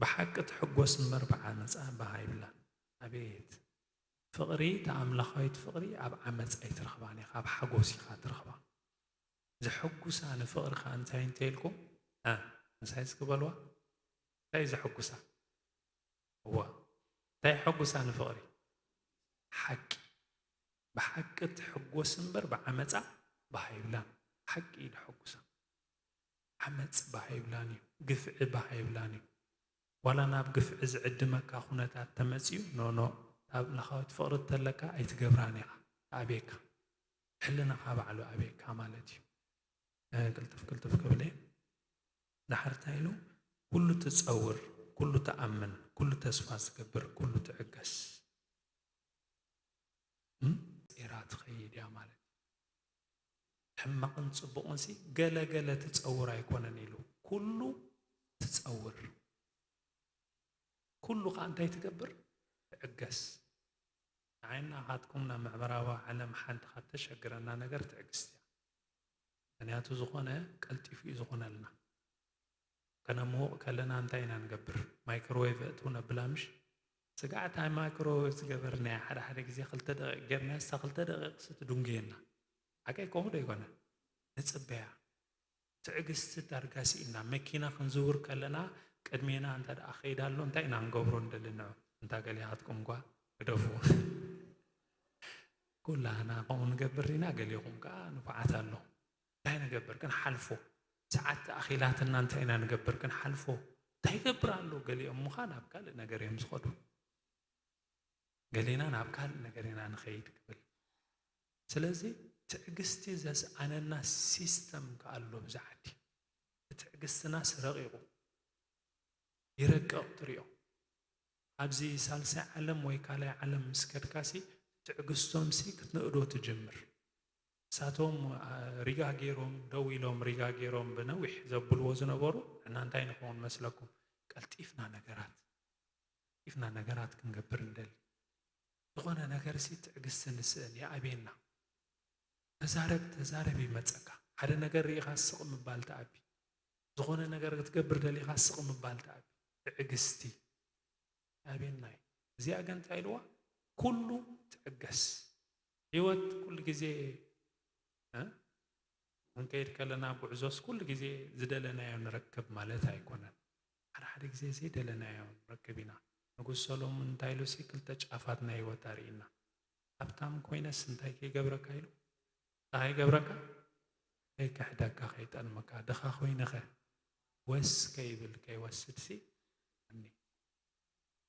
"ብሓቂ ትሕጎስ እምበር ብዓመጻ ባህ ኣይብላን።" ኣቤት ፍቕሪ! እታ ኣምላኻዊት ፍቕሪ ኣብ ዓመጻ ኣይትረኽባን ኢኻ፣ ኣብ ሓጎስ ኢኻ ትረኽባ። ዘሐጉሳ ንፍቕሪ ኸኣ እንታይ እንተ ኢልኩም? እ፣ ምሳይ እስኪ በልዋ። እንታይ እዩ ዘሐጉሳ? እዋ፣ እንታይ የሐጉሳ ንፍቕሪ? ሓቂ። ብሓቂ ትሕጎስ እምበር ብዓመጻ ባህ ኣይብላን። ሓቂ እዩ ዘሐጉሳ። ዓመፅ ባህ ኣይብላን እዩ፣ ግፍዒ ባህ ኣይብላን እዩ። ዋላ ናብ ግፍዒ ዝዕድመካ ኩነታት ተመፅዩ፣ ኖ፣ ኖ፣ ኣብ ኣምላኻዊት ፍቕሪ እንተለካ ኣይትገብራን ኢኻ፣ ትኣብየካ። ሕልናኻ ባዕሉ ኣብየካ ማለት እዩ። እ፣ ቅልጥፍ ቅልጥፍ ክብል እየ። ዳሕርታ ኢሉ፣ "ኩሉ ትጸውር፣ ኩሉ ትኣምን፣ ኩሉ ተስፋ ዝገብር፣ ኩሉ ትዕገስ። እም? ጼራ ትኸይድ እያ" ማለት እዩ። ሕማቕን ጽቡቕንሲ ገለ ገለ ትጸውር ኣይኮነን ኢሉ፣ ኩሉ ትጸውር። ኩሉ ኸኣ እንታይ ትገብር? ትዕገስ። ንዓይና ኻትኩም ናብ ምዕራባዊ ዓለም ሓንቲ ካብ ተሸግረና ነገር ትዕግስቲ እያ። ምኽንያቱ ዝኾነ ቀልጢፉ እዩ ዝኾነልና። ከነምውቕ ከለና እንታይ ኢና ንገብር? ማይክሮዌቭ ኣእትው ነብላ ምሽ? ስጋዕ እታ ማይክሮዌቭ ዝገበርናያ ሓደ ሓደ ግዜ ክልተ ደቂቕ ጌርናያ፣ እሳ ክልተ ደቂቕ ሲ ትድንጉየና። ሓቀይ ከምኡ ዶ ይኮነ? ንጽበያ። ትዕግስቲ ዳርጋ ስኢንና። መኪና ክንዝውር ከለና ቅድሜና እንተ ደኣ ከይዳ ኣሎ እንታይ ኢና ንገብሮ እንደሊ ንዑ? እንታ ገሊኻትኩም እኳ ግደፉ። ኩላህና ከምኡ ንገብር ኢና፣ ገሊኹም ከኣ ንፉዓት ኣለኹም። እንታይ ንገብር ክንሓልፎ? ሰዓት ኣኺላትና እንታይ ኢና ንገብር ክንሓልፎ? እንታይ ይገብር ኣሎ? ገሊኦም ምዃን ኣብ ካልእ ነገር እዮም ዝኸዱ። ገሊና ናብ ካልእ ነገር ኢና ንኸይድ ክብል። ስለዚ ትዕግስቲ ዘስኣነና ሲስተም ከኣ ኣሎ ብዛ ዓዲ። ትዕግስትናስ ረቂቑ፣ ይረቅቕ ትሪኦ። ኣብዚ ሳልሳይ ዓለም ወይ ካልኣይ ዓለም ምስ ከድካሲ ትዕግስቶምሲ ክትንእዶ ትጅምር። እሳቶም፣ አ፣ ሪጋ ገይሮም፣ ደው ኢሎም ሪጋ ገይሮም ብነዊሕ ዘብልዎ ዝነበሩ፣ ንሕና እንታይ ንኸውን መስለኩም? ቀልጢፍና ነገራት፣ ቀልጢፍና ነገራት ክንገብር ንደሊ። ዝኾነ ነገርሲ ትዕግስቲ ንስእን፣ ይኣብየና። ተዛረብ፣ ተዛረብ ይመጸካ። ሓደ ነገር ርኢኻ ስቕ ምባል ትኣቢ። ዝኾነ ነገር ክትገብር ደሊኻ ስቕ ምባል ትኣቢ። ትዕግስቲ ይኣብየና እዩ። እዚኣ ግን እንታይ ኢልዋ? ኩሉ ትዕገስ። ህይወት ኩሉ ግዜ፣ እ? ክንከይድ ከለና ጉዕዞስ ኩሉ ግዜ ዝደለናዮ ንረክብ ማለት ኣይኮነን። ሓደ ሓደ ግዜ ዘይደለናዮ ንረክብ ኢና። ንጉስ ሰሎሞን እንታይ ኢሉሲ ክልተ ጫፋት ናይ ህይወት ኣርእይና። ሃብታም ኮይነስ እንታይ ከይገብረካ ኢሉ? እንታይ ከይገብረካ? ከይክሕደካ፣ ከይጠልመካ። ድኻ ኮይነኸ ወስ ከይብል፣ ከይወስድሲ እኒ።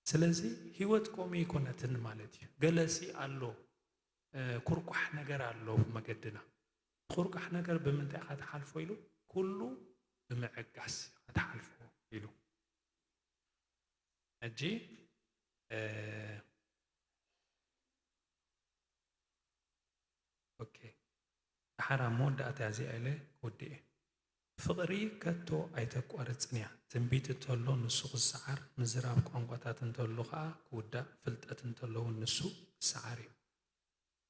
ስለዚ ህይወት ከምኡ ኣይኮነትን ማለት እዩ። ገለሲ ኣሎ፣ እ፣ ኩርኳሕ ነገር ኣሎ መገድና። ኩርኳሕ ነገር ብምንታይ ኢኻ ትሓልፎ ኢሉ? ኩሉ ብምዕጋስ ኢኻ ትሓልፎ ኢሉ። ሕጂ፣ እ፣ ኦኬ። ደሓር ኣብ መወዳእታ እዚኣ ኢለ ክውድእ እየ። ፍቕሪ ከቶ ኣይተቋርጽን እያ። ትንቢት እንተሎ ንሱ ክሰዓር፣ ምዝራብ ቋንቋታት እንተሎ ኸኣ ክውዳእ፣ ፍልጠት እንተሎ እውን ንሱ ክሰዓር እዩ።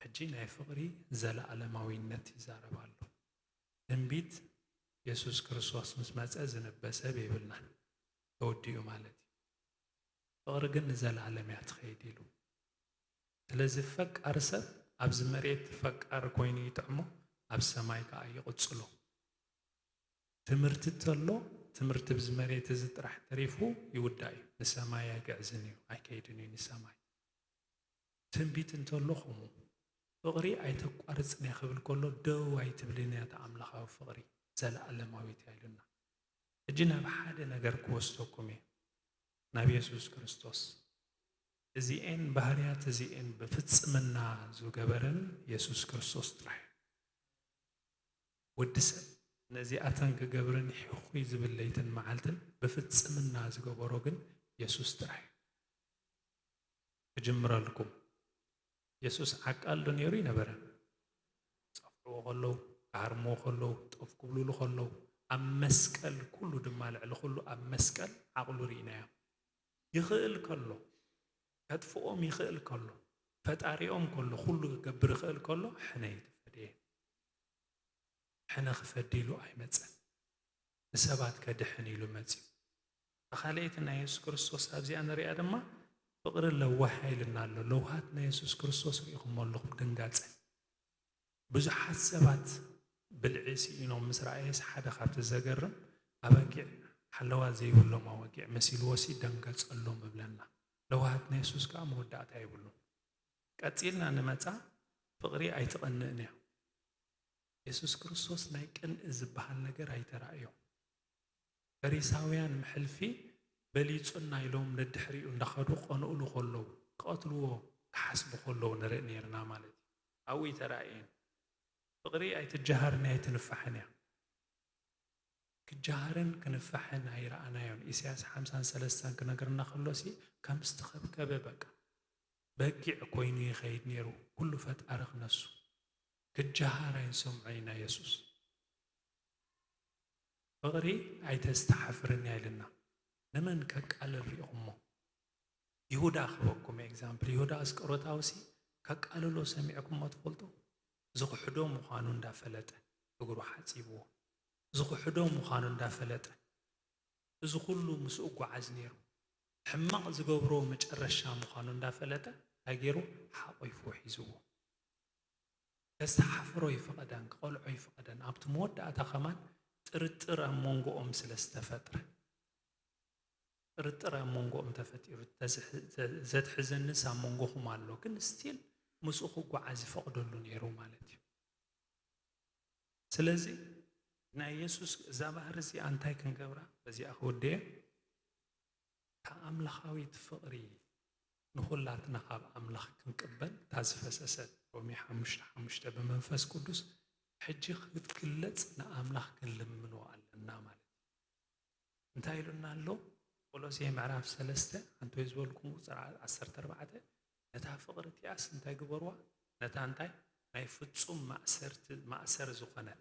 ሕጂ ናይ ፍቕሪ ዘለኣለማዊነት ይዛረብ ኣሎ። ትንቢት የሱስ ክርስቶስ ምስ መጸ ዝንበ ሰብ የብልናን። ተወዲኡ ማለት እዩ። ፍቕሪ ግን ንዘለኣለም እያ ትኸይድ ኢሉ። ስለዚ ፈቃር ሰብ ኣብዚ መሬት ፈቃር ኮይኑ ይጥዕሞ፣ ኣብ ሰማይ ከኣ ይቕጽሎ። ትምህርቲ እንተሎ፣ ትምህርቲ ኣብዚ መሬት እዚ ጥራሕ ተሪፉ ይውዳእ እዩ። ንሰማይ ኣይግዕዝን እዩ፣ ኣይከይድን እዩ ንሰማይ። ትንቢት እንተሎ ከምኡ። ፍቕሪ ኣይተቋርጽን እያ ክብል ከሎ፣ ደው ኣይትብልን እያ እታ ኣምላኻዊ ፍቕሪ፣ ዘለኣለማዊት እያ ኢሉና። ሕጂ ናብ ሓደ ነገር ክወስደኩም እየ፣ ናብ የሱስ ክርስቶስ። እዚኤን ባህርያት እዚኤን ብፍጽምና ዝገበረን የሱስ ክርስቶስ ጥራሕ እዩ። ወዲ ሰብ ነዚኣተን ክገብርን ሕኹይ ዝብል ለይትን መዓልትን ብፍጽምና ዝገበሮ ግን የሱስ ጥራሕ እዩ። ክጅምረልኩም፣ የሱስ ዓቃል ዶ ነይሩ? ኣይነበረን። ጸፍዕዎ ከለዉ፣ ክሃርምዎ ከለዉ፣ ጠፍ ክብሉሉ ከለዉ፣ ኣብ መስቀል፣ ኩሉ ድማ ልዕሊ ኩሉ ኣብ መስቀል ዓቕሉ ርኢናዮ። ይኽእል ከሎ፣ ከጥፍኦም ይኽእል ከሎ፣ ፈጣሪኦም ከሎ፣ ኩሉ ክገብር ይኽእል ከሎ፣ ሕነ እዩ ተፈደየ። ሕነ ክፈዲ ኢሉ ኣይመጸን። ንሰባት ከድሕን ኢሉ መጺኡ። እታ ካልኣይቲ ናይ የሱስ ክርስቶስ ኣብዚኣ ንሪኣ ድማ ፍቕሪ ለዋህ ኢልና ኣሎ። ለውሃት ናይ የሱስ ክርስቶስ ርኢኹሞ ኣለኹም ድንጋጸ። ብዙሓት ሰባት ብልዒ ስኢኖም ምስ ረኣየስ ሓደ ካብቲ ዘገርም ኣበጊዕ ሓለዋ ዘይብሎም ኣበጊዕ መሲልዎሲ ደንገጸሎም እብለና። ለውሃት ናይ የሱስ ከኣ መወዳእታ የብሉን። ቀጺልና ንመጻ ፍቕሪ ኣይትቐንእን እያ። የሱስ ክርስቶስ ናይ ቅንኢ ዝበሃል ነገር ኣይተራእዮ። ፈሪሳውያን ምሕልፊ በሊጹና ኢሎም ነድሕሪኡ እንዳኸዱ ክቐንእሉ ከለዉ፣ ክቐትልዎ ክሓስቡ ከለዉ ንርኢ ነይርና ማለት እዩ። ኣብኡ ኣይተራእየን። ፍቕሪ ኣይትጀሃርን ኣይትንፋሕን እያ። ክጀሃርን ክንፋሕን ኣይረኣናዮን። ኢሳያስ ሓምሳን ሰለስተን ክነግርና ከሎሲ ከም ዝተኸብከበ በቃ በጊዕ ኮይኑ ይኸይድ ነይሩ። ኩሉ ፈጣሪ ክነሱ ክጀሃር ኣይንሰምዖ ኢና የሱስ። ፍቕሪ ኣይተስተሓፍርን እያ ኢልና። ንመን ከቃልል ሪኢኹሞ? ይሁዳ ክህበኩም ኤግዛምፕል። ይሁዳ ኣስቆሮታውሲ ከቃልሎ ሰሚዕኩሞ ትፈልጡ? ዝኽሕዶ ምዃኑ እንዳፈለጠ እግሩ ሓጺብዎ። ዝኽሕዶ ምዃኑ እንዳፈለጠ እዚ ኩሉ ምስኡ ጓዓዝ ነይሩ። ሕማቕ ዝገብሮ መጨረሻ ምዃኑ እንዳፈለጠ እንታይ ገይሩ? ሓቒፉ ሒዝዎ። ከስተሓፍሮ ይፈቐደን ክቐልዖ ይፈቐደን። ኣብቲ መወዳእታ ከማን ጥርጥር ኣብ መንጎኦም ስለ ዝተፈጥረ፣ ጥርጥር ኣብ መንጎኦም ተፈጢሩ፣ "ተዝሕ-፣ ዘ-፣ ዘትሕዘንስ ኣብ መንጎኹም ኣሎ፣ ግን ስቲል ምስኡ ክጓዓዝ ይፈቕደሉ ነይሩ" ማለት እዩ። ስለዚ ናይ የሱስ እዛ ባህሪ እዚኣ እንታይ ክንገብራ? በዚኣ ክውድየ፣ እታ ኣምላኻዊት ፍቕሪ ንኹላትና ካብ ኣምላኽ ክንቅበል እታ ዝፈሰሰት ሮሜ ሓሙሽተ ሓሙሽተ ብመንፈስ ቅዱስ ሕጂ ክትግለጽ ንኣምላኽ ክንልምኖ ኣለና ማለት እዩ። እንታይ ኢሉና ኣሎ? ቆሎሴ ምዕራፍ ሰለስተ ሓንቲ ወይ ዝበልኩም ቁጽሪ ዓሰርተ ኣርባዕተ፣ ነታ ፍቕሪ እቲኣስ እንታይ ግበርዋ? ነታ እንታይ ናይ ፍጹም ማእሰርቲ ማእሰር ዝኾነት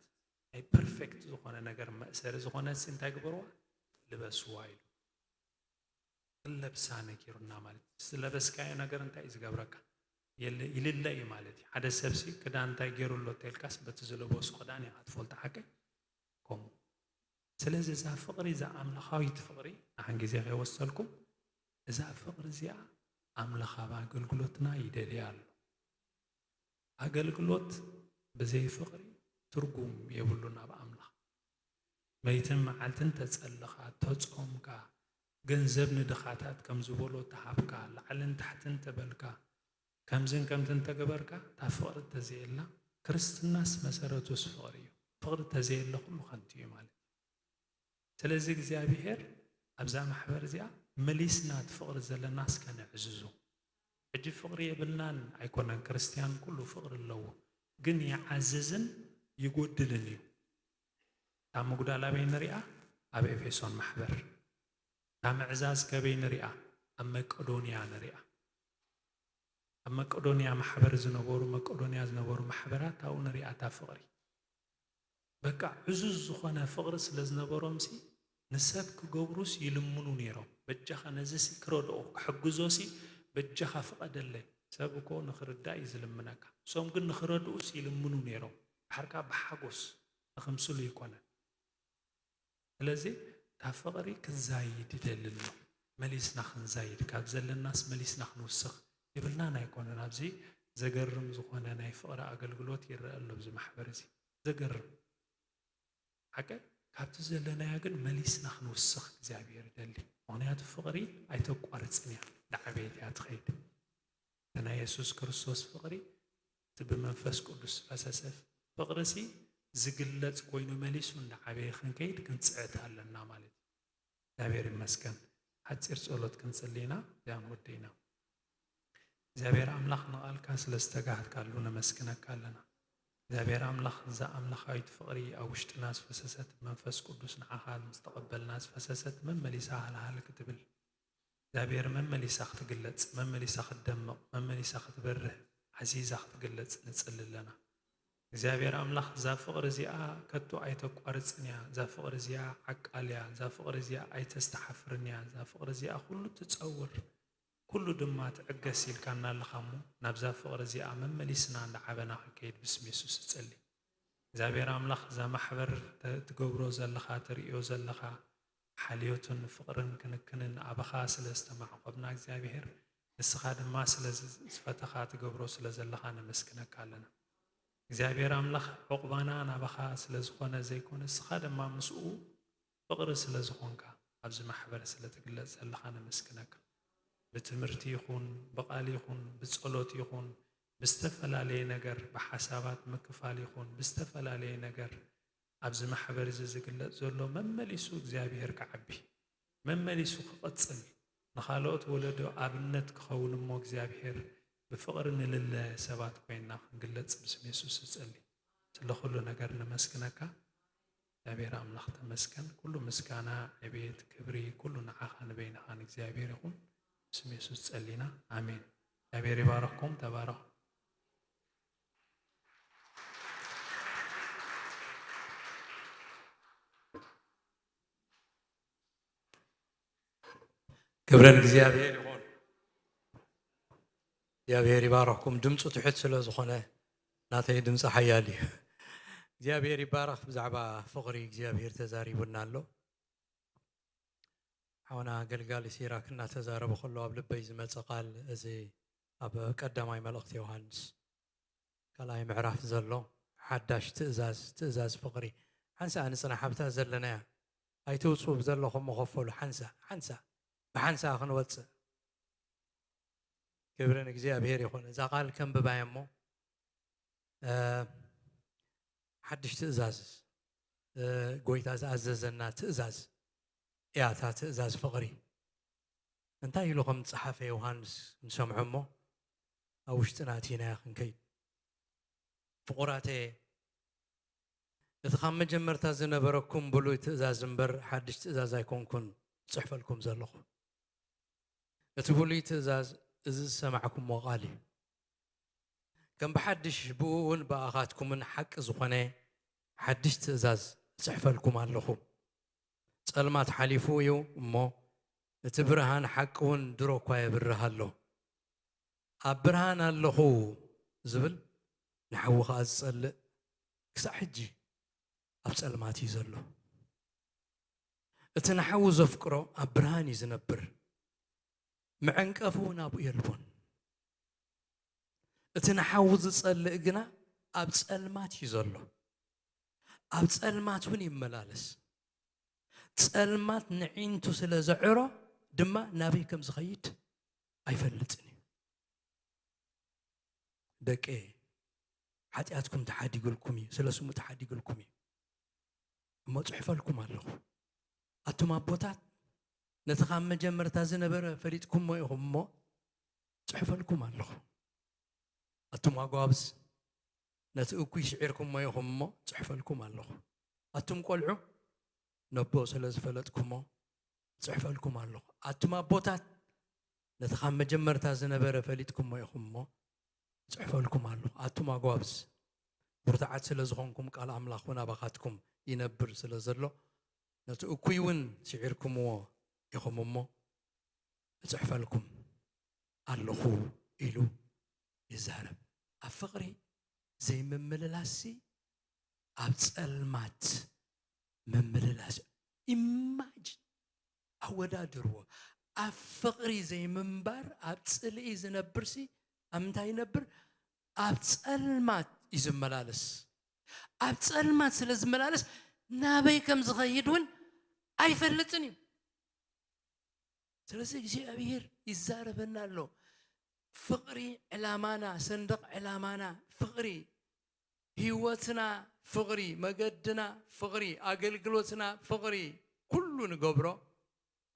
ናይ ፐርፌክት ዝኾነ ነገር መእሰሪ ዝኾነት እንታይ ግበርዋ? ልበስዋ ኢሉ። ክንለብሳ ነጊሩና ማለት እዩ። ስለበስካዮ ነገር እንታይ እዩ ዝገብረካ? የለ-፣ ይልለ እዩ ማለት እዩ። ሓደ ሰብሲ ክዳን እንታይ ገይሩ ኣሎ ተልካስ በቲ ዝለበሱ ክዳን ኢኻ ትፈልጦ ሓቀይ? ከምኡ። ስለዚ እዛ ፍቕሪ፣ እዛ ኣምላኻዊት ፍቕሪ፣ ንሓን ግዜ ከይወሰልኩም፣ እዛ ፍቕሪ እዚኣ ኣምላኽ ኣብ ኣገልግሎትና ይደልያ ኣሎ። ኣገልግሎት ብዘይ ፍቕሪ ትርጉም የብሉን ኣብ ኣምላኽ። መይትን መዓልትን ተጸልኻ፣ ተጾምካ፣ ገንዘብ ንድኻታት ከም ዝበሎ ተሃብካ፣ ላዕልን ታሕትን ተበልካ፣ ከምዝን ከምትን ተገበርካ፣ እታ ፍቕሪ ተዘየላ፣ ክርስትናስ መሰረቱስ ፍቕሪ እዩ። ፍቕሪ ተዘየለ ኩሉ ከንቱ እዩ ማለት እዩ። ስለዚ እግዚኣብሔር ኣብዛ ማሕበር እዚኣ መሊስና እቲ ፍቕሪ ዘለና እስከ ነዕዝዞ። ሕጂ ፍቕሪ የብልናን ኣይኮነን፣ ክርስትያን ኩሉ ፍቕሪ ኣለዎ፣ ግን ይዓዝዝን ይጎድልን እዩ። እታ ምጉዳል ኣበይ ንሪኣ? ኣብ ኤፌሶን ማሕበር። እታ ምዕዛዝ ከበይ ንሪኣ? ኣብ መቄዶንያ ንሪኣ። ኣብ መቄዶንያ ማሕበር ዝነበሩ፣ መቄዶንያ ዝነበሩ ማሕበራት ኣብኡ ንሪኣ እታ ፍቕሪ። በቃ ዕዙዝ ዝኾነ ፍቕሪ ስለ ዝነበሮምሲ ንሰብ ክገብሩስ ይልምኑ ነይሮም። በጃኻ ነዚሲ ክረድኦ ክሕግዞሲ በጃኻ ፍቐደለይ። ሰብ እኮ ንኽርዳእ እዩ ዝልምነካ። እሶም ግን ንኽረድኡስ ይልምኑ ነይሮም። ድሓርካ ብሓጎስ ንኽምስሉ ኣይኮነን። ስለዚ እታ ፍቕሪ ክዛይድ ይደሊ ኣሎ። መሊስና ክንዛይድ፣ ካብ ዘለናስ መሊስና ክንውስኽ የብልናን ኣይኮነን። ኣብዚ ዘገርም ዝኾነ ናይ ፍቕሪ ኣገልግሎት ይረአ ኣሎ ኣብዚ ማሕበር እዚ። ዘገርም። ሓቀ? ካብቲ ዘለናዮ ግን መሊስና ክንውስኽ እግዚኣብሔር ይደሊ። ምኽንያቱ ፍቕሪ ኣይተቋርጽን እያ፣ እንዳዓበየት እያ ትኸይድ። እቲ ናይ የሱስ ክርስቶስ ፍቕሪ፣ እቲ ብመንፈስ ቅዱስ ዝፈሰሰ ፍቕሪሲ ዝግለጽ ኮይኑ መሊሱ እንዳዓበየ ክንከይድ ክንጽዕት ኣለና ማለት እዩ። እግዚኣብሔር ይመስገን። ሓጺር ጸሎት ክንጽሊ ኢና፣ እዚኣ ንወዲ ኢና። እግዚኣብሔር ኣምላኽ ንቓልካ ስለ ዝተጋህድካሉ ነመስግነካ ኣለና። እግዚኣብሔር ኣምላኽ፣ እዛ ኣምላኻዊት ፍቕሪ ኣብ ውሽጥና ዝፈሰሰት፣ መንፈስ ቅዱስ ንዓኻ ምስ ተቐበልና ዝፈሰሰት መመሊሳ ሃልሃል ክትብል፣ እግዚኣብሔር መመሊሳ ክትግለጽ፣ መመሊሳ ክትደምቕ፣ መመሊሳ ክትበርህ፣ ዓዚዛ ክትግለጽ ንጽሊ ኣለና። እግዚኣብሔር ኣምላኽ፣ እዛ ፍቕሪ እዚኣ ከቶ ኣይተቋርጽን እያ። እዛ ፍቕሪ እዚኣ ዓቃል እያ። እዛ ፍቕሪ እዚኣ ኣይተስተሓፍርን እያ። እዛ ፍቕሪ እዚኣ ኩሉ ትጸውር፣ ኩሉ ድማ ትዕገስ ኢልካና ኣለኻ እሞ፣ ናብዛ ፍቕሪ እዚኣ መመሊስና እንዳዓበና ክንከይድ ብስም የሱስ እጸሊ። እግዚኣብሔር ኣምላኽ፣ እዛ ማሕበር ተ-፣ ትገብሮ ዘለኻ፣ ትርእዮ ዘለኻ፣ ሓልዮትን ፍቕርን ክንክንን ኣባኻ ስለ ዝተማዕቆብና፣ እግዚኣብሔር፣ ንስኻ ድማ ስለ ዝ-፣ ዝፈተኻ ትገብሮ ስለ ዘለኻ ነመስግነካ ኣለና። እግዚኣብሔር ኣምላኽ፣ ዑቕባና ናባኻ ስለ ዝኾነ ዘይኮነ፣ ንስኻ ድማ ምስኡ ፍቕሪ ስለ ዝኾንካ፣ ኣብዚ ማሕበር ስለ ትግለጽ ዘለኻ ነመስግነካ። ብትምህርቲ ይኹን፣ ብቓል ይኹን፣ ብጸሎት ይኹን፣ ብዝተፈላለየ ነገር፣ ብሓሳባት ምክፋል ይኹን፣ ብዝተፈላለየ ነገር ኣብዚ ማሕበር እዚ ዝግለጽ ዘሎ መመሊሱ እግዚኣብሔር ክዓቢ፣ መመሊሱ ክቕጽል፣ ንኻልኦት ወለዶ ኣብነት ክኸውን እሞ እግዚኣብሔር ብፍቕሪ ንልለ ሰባት ኮይንና ክንግለጽ ብስም የሱስ እጸሊ። ስለ ኩሉ ነገር ነመስግነካ እግዚኣብሔር ኣምላኽ ተመስገን። ኩሉ ምስጋና፣ ዕቤት፣ ክብሪ ኩሉ ንዓኻ ንበይንኻ ንእግዚኣብሔር ይኹን። ብስም የሱስ ጸሊና፣ ኣሜን። እግዚኣብሔር ይባረኽኩም። ተባረኹ። ክብሪ ንእግዚኣብሔር ይኹን። እግዚኣብሔር ይባረኽኩም። ድምፁ ትሑት ስለ ዝኾነ ናተይ ድምፂ ሓያል እዩ። እግዚኣብሔር ይባረኽ። ብዛዕባ ፍቕሪ እግዚኣብሔር ተዛሪቡና ኣሎ። ሓውና ኣገልጋሊ ሲራክ እናተዛረበ ከሎ ኣብ ልበይ ዝመፀ ቃል እዚ ኣብ ቀዳማይ መልእኽቲ ዮሃንስ ካልኣይ ምዕራፍ ዘሎ ሓዳሽ ትእዛዝ፣ ትእዛዝ ፍቕሪ። ሓንሳእ ንጽናሕ ኣብታ ዘለናያ። ኣይትውጽኡ ብዘለኹም መኸፈሉ ሓንሳእ፣ ሓንሳእ፣ ብሓንሳእ ክንወጽእ። ክብሪ ንእግዚኣብሔር ይኹን። እዛ ቃል ከንብባያ እሞ፣ እ፣ ሓድሽ ትእዛዝ፣ እ፣ ጎይታ ዝኣዘዘና ትእዛዝ እያ፣ እታ ትእዛዝ ፍቕሪ። እንታይ ኢሉ ከም ዝጸሓፈ ዮሃንስ ክንሰምዖ እሞ፣ ኣብ ውሽጥና ኣቲናያ ክንከይድ። ፍቑራተየ፣ እቲ ካብ መጀመርታ ዝነበረኩም ብሉይ ትእዛዝ እምበር ሓድሽ ትእዛዝ ኣይኮንኩን እጽሕፈልኩም ዘለኹ። እቲ ብሉይ ትእዛዝ እዚ ዝሰማዕኩምዎ ቃል እዩ። ከም ብሓድሽ ብእኡ እውን ብኣኻትኩምን ሓቂ ዝኾነ ሓድሽ ትእዛዝ እጽሕፈልኩም ኣለኹ። ጸልማት ሓሊፉ እዩ እሞ፣ እቲ ብርሃን ሓቂ እውን ድሮ እኳ የብርህ ኣሎ። ኣብ ብርሃን ኣለኹ ዝብል ንሓዊ ኸኣ ዝጸልእ ክሳዕ ሕጂ ኣብ ጸልማት እዩ ዘሎ። እቲ ንሓዊ ዘፍቅሮ ኣብ ብርሃን እዩ ዝነብር፣ መዐንቀፊ እውን ኣብኡ የልቦን። እቲ ንሓዊ ዝጸልእ ግና ኣብ ጸልማት እዩ ዘሎ፣ ኣብ ጸልማት እውን ይመላለስ። ጸልማት ንዒንቱ ስለ ዘዕሮ ድማ ናበይ ከም ዝኸይድ ኣይፈልጥን እዩ። ደቂ፣ ሓጢኣትኩም ተሓዲጉልኩም እዩ፣ ስለ ስሙ ተሓዲጉልኩም እዩ። እሞ ጽሕፈልኩም ኣለኹ። ኣቱም ኣቦታት፣ ነቲ ካብ መጀመርታ ዝነበረ ፈሊጥኩሞ ኢኹም እሞ፣ ጽሕፈልኩም ኣለኹ። ኣቱም ኣጓብዝ፣ ነቲ እኩይ ስዒርኩሞ ኢኹም እሞ፣ ጽሕፈልኩም ኣለኹ። ኣቱም ቆልዑ፣ ነቦ ስለ ዝፈለጥኩሞ፣ ጽሕፈልኩም ኣለኹ። ኣቱም ኣቦታት፣ ነቲ ካብ መጀመርታ ዝነበረ ፈሊጥኩሞ ኢኹም እሞ፣ ጽሕፈልኩም ኣለኹ። ኣቱም ኣጓብዝ፣ ብርቱዓት ስለ ዝኾንኩም፣ ቃል ኣምላኽ እውን ኣባኻትኩም ይነብር ስለ ዘሎ፣ ነቲ እኩይ እውን ስዒርኩምዎ ኢኹም እሞ፣ እጽሕፈልኩም ኣለኹ ኢሉ ይዛረብ። ኣብ ፍቕሪ ዘይምምልላስሲ ኣብ ጸልማት ምምልላስ እዩ። ኢማጅን፣ ኣወዳድርዎ። ኣብ ፍቕሪ ዘይምንባር፣ ኣብ ጽልኢ ዝነብርሲ ኣብ ምንታይ ይነብር? ኣብ ጸልማት እዩ ዝመላለስ። ኣብ ጸልማት ስለ ዝመላለስ ናበይ ከም ዝኸይድ እውን ኣይፈልጥን እዩ። ስለዚ እግዚኣብሔር ይዛረበና ኣሎ። ፍቕሪ ዕላማና፣ ሰንደቕ ዕላማና ፍቕሪ፣ ህይወትና ፍቕሪ፣ መገድና ፍቕሪ፣ ኣገልግሎትና ፍቕሪ፣ ኩሉ ንገብሮ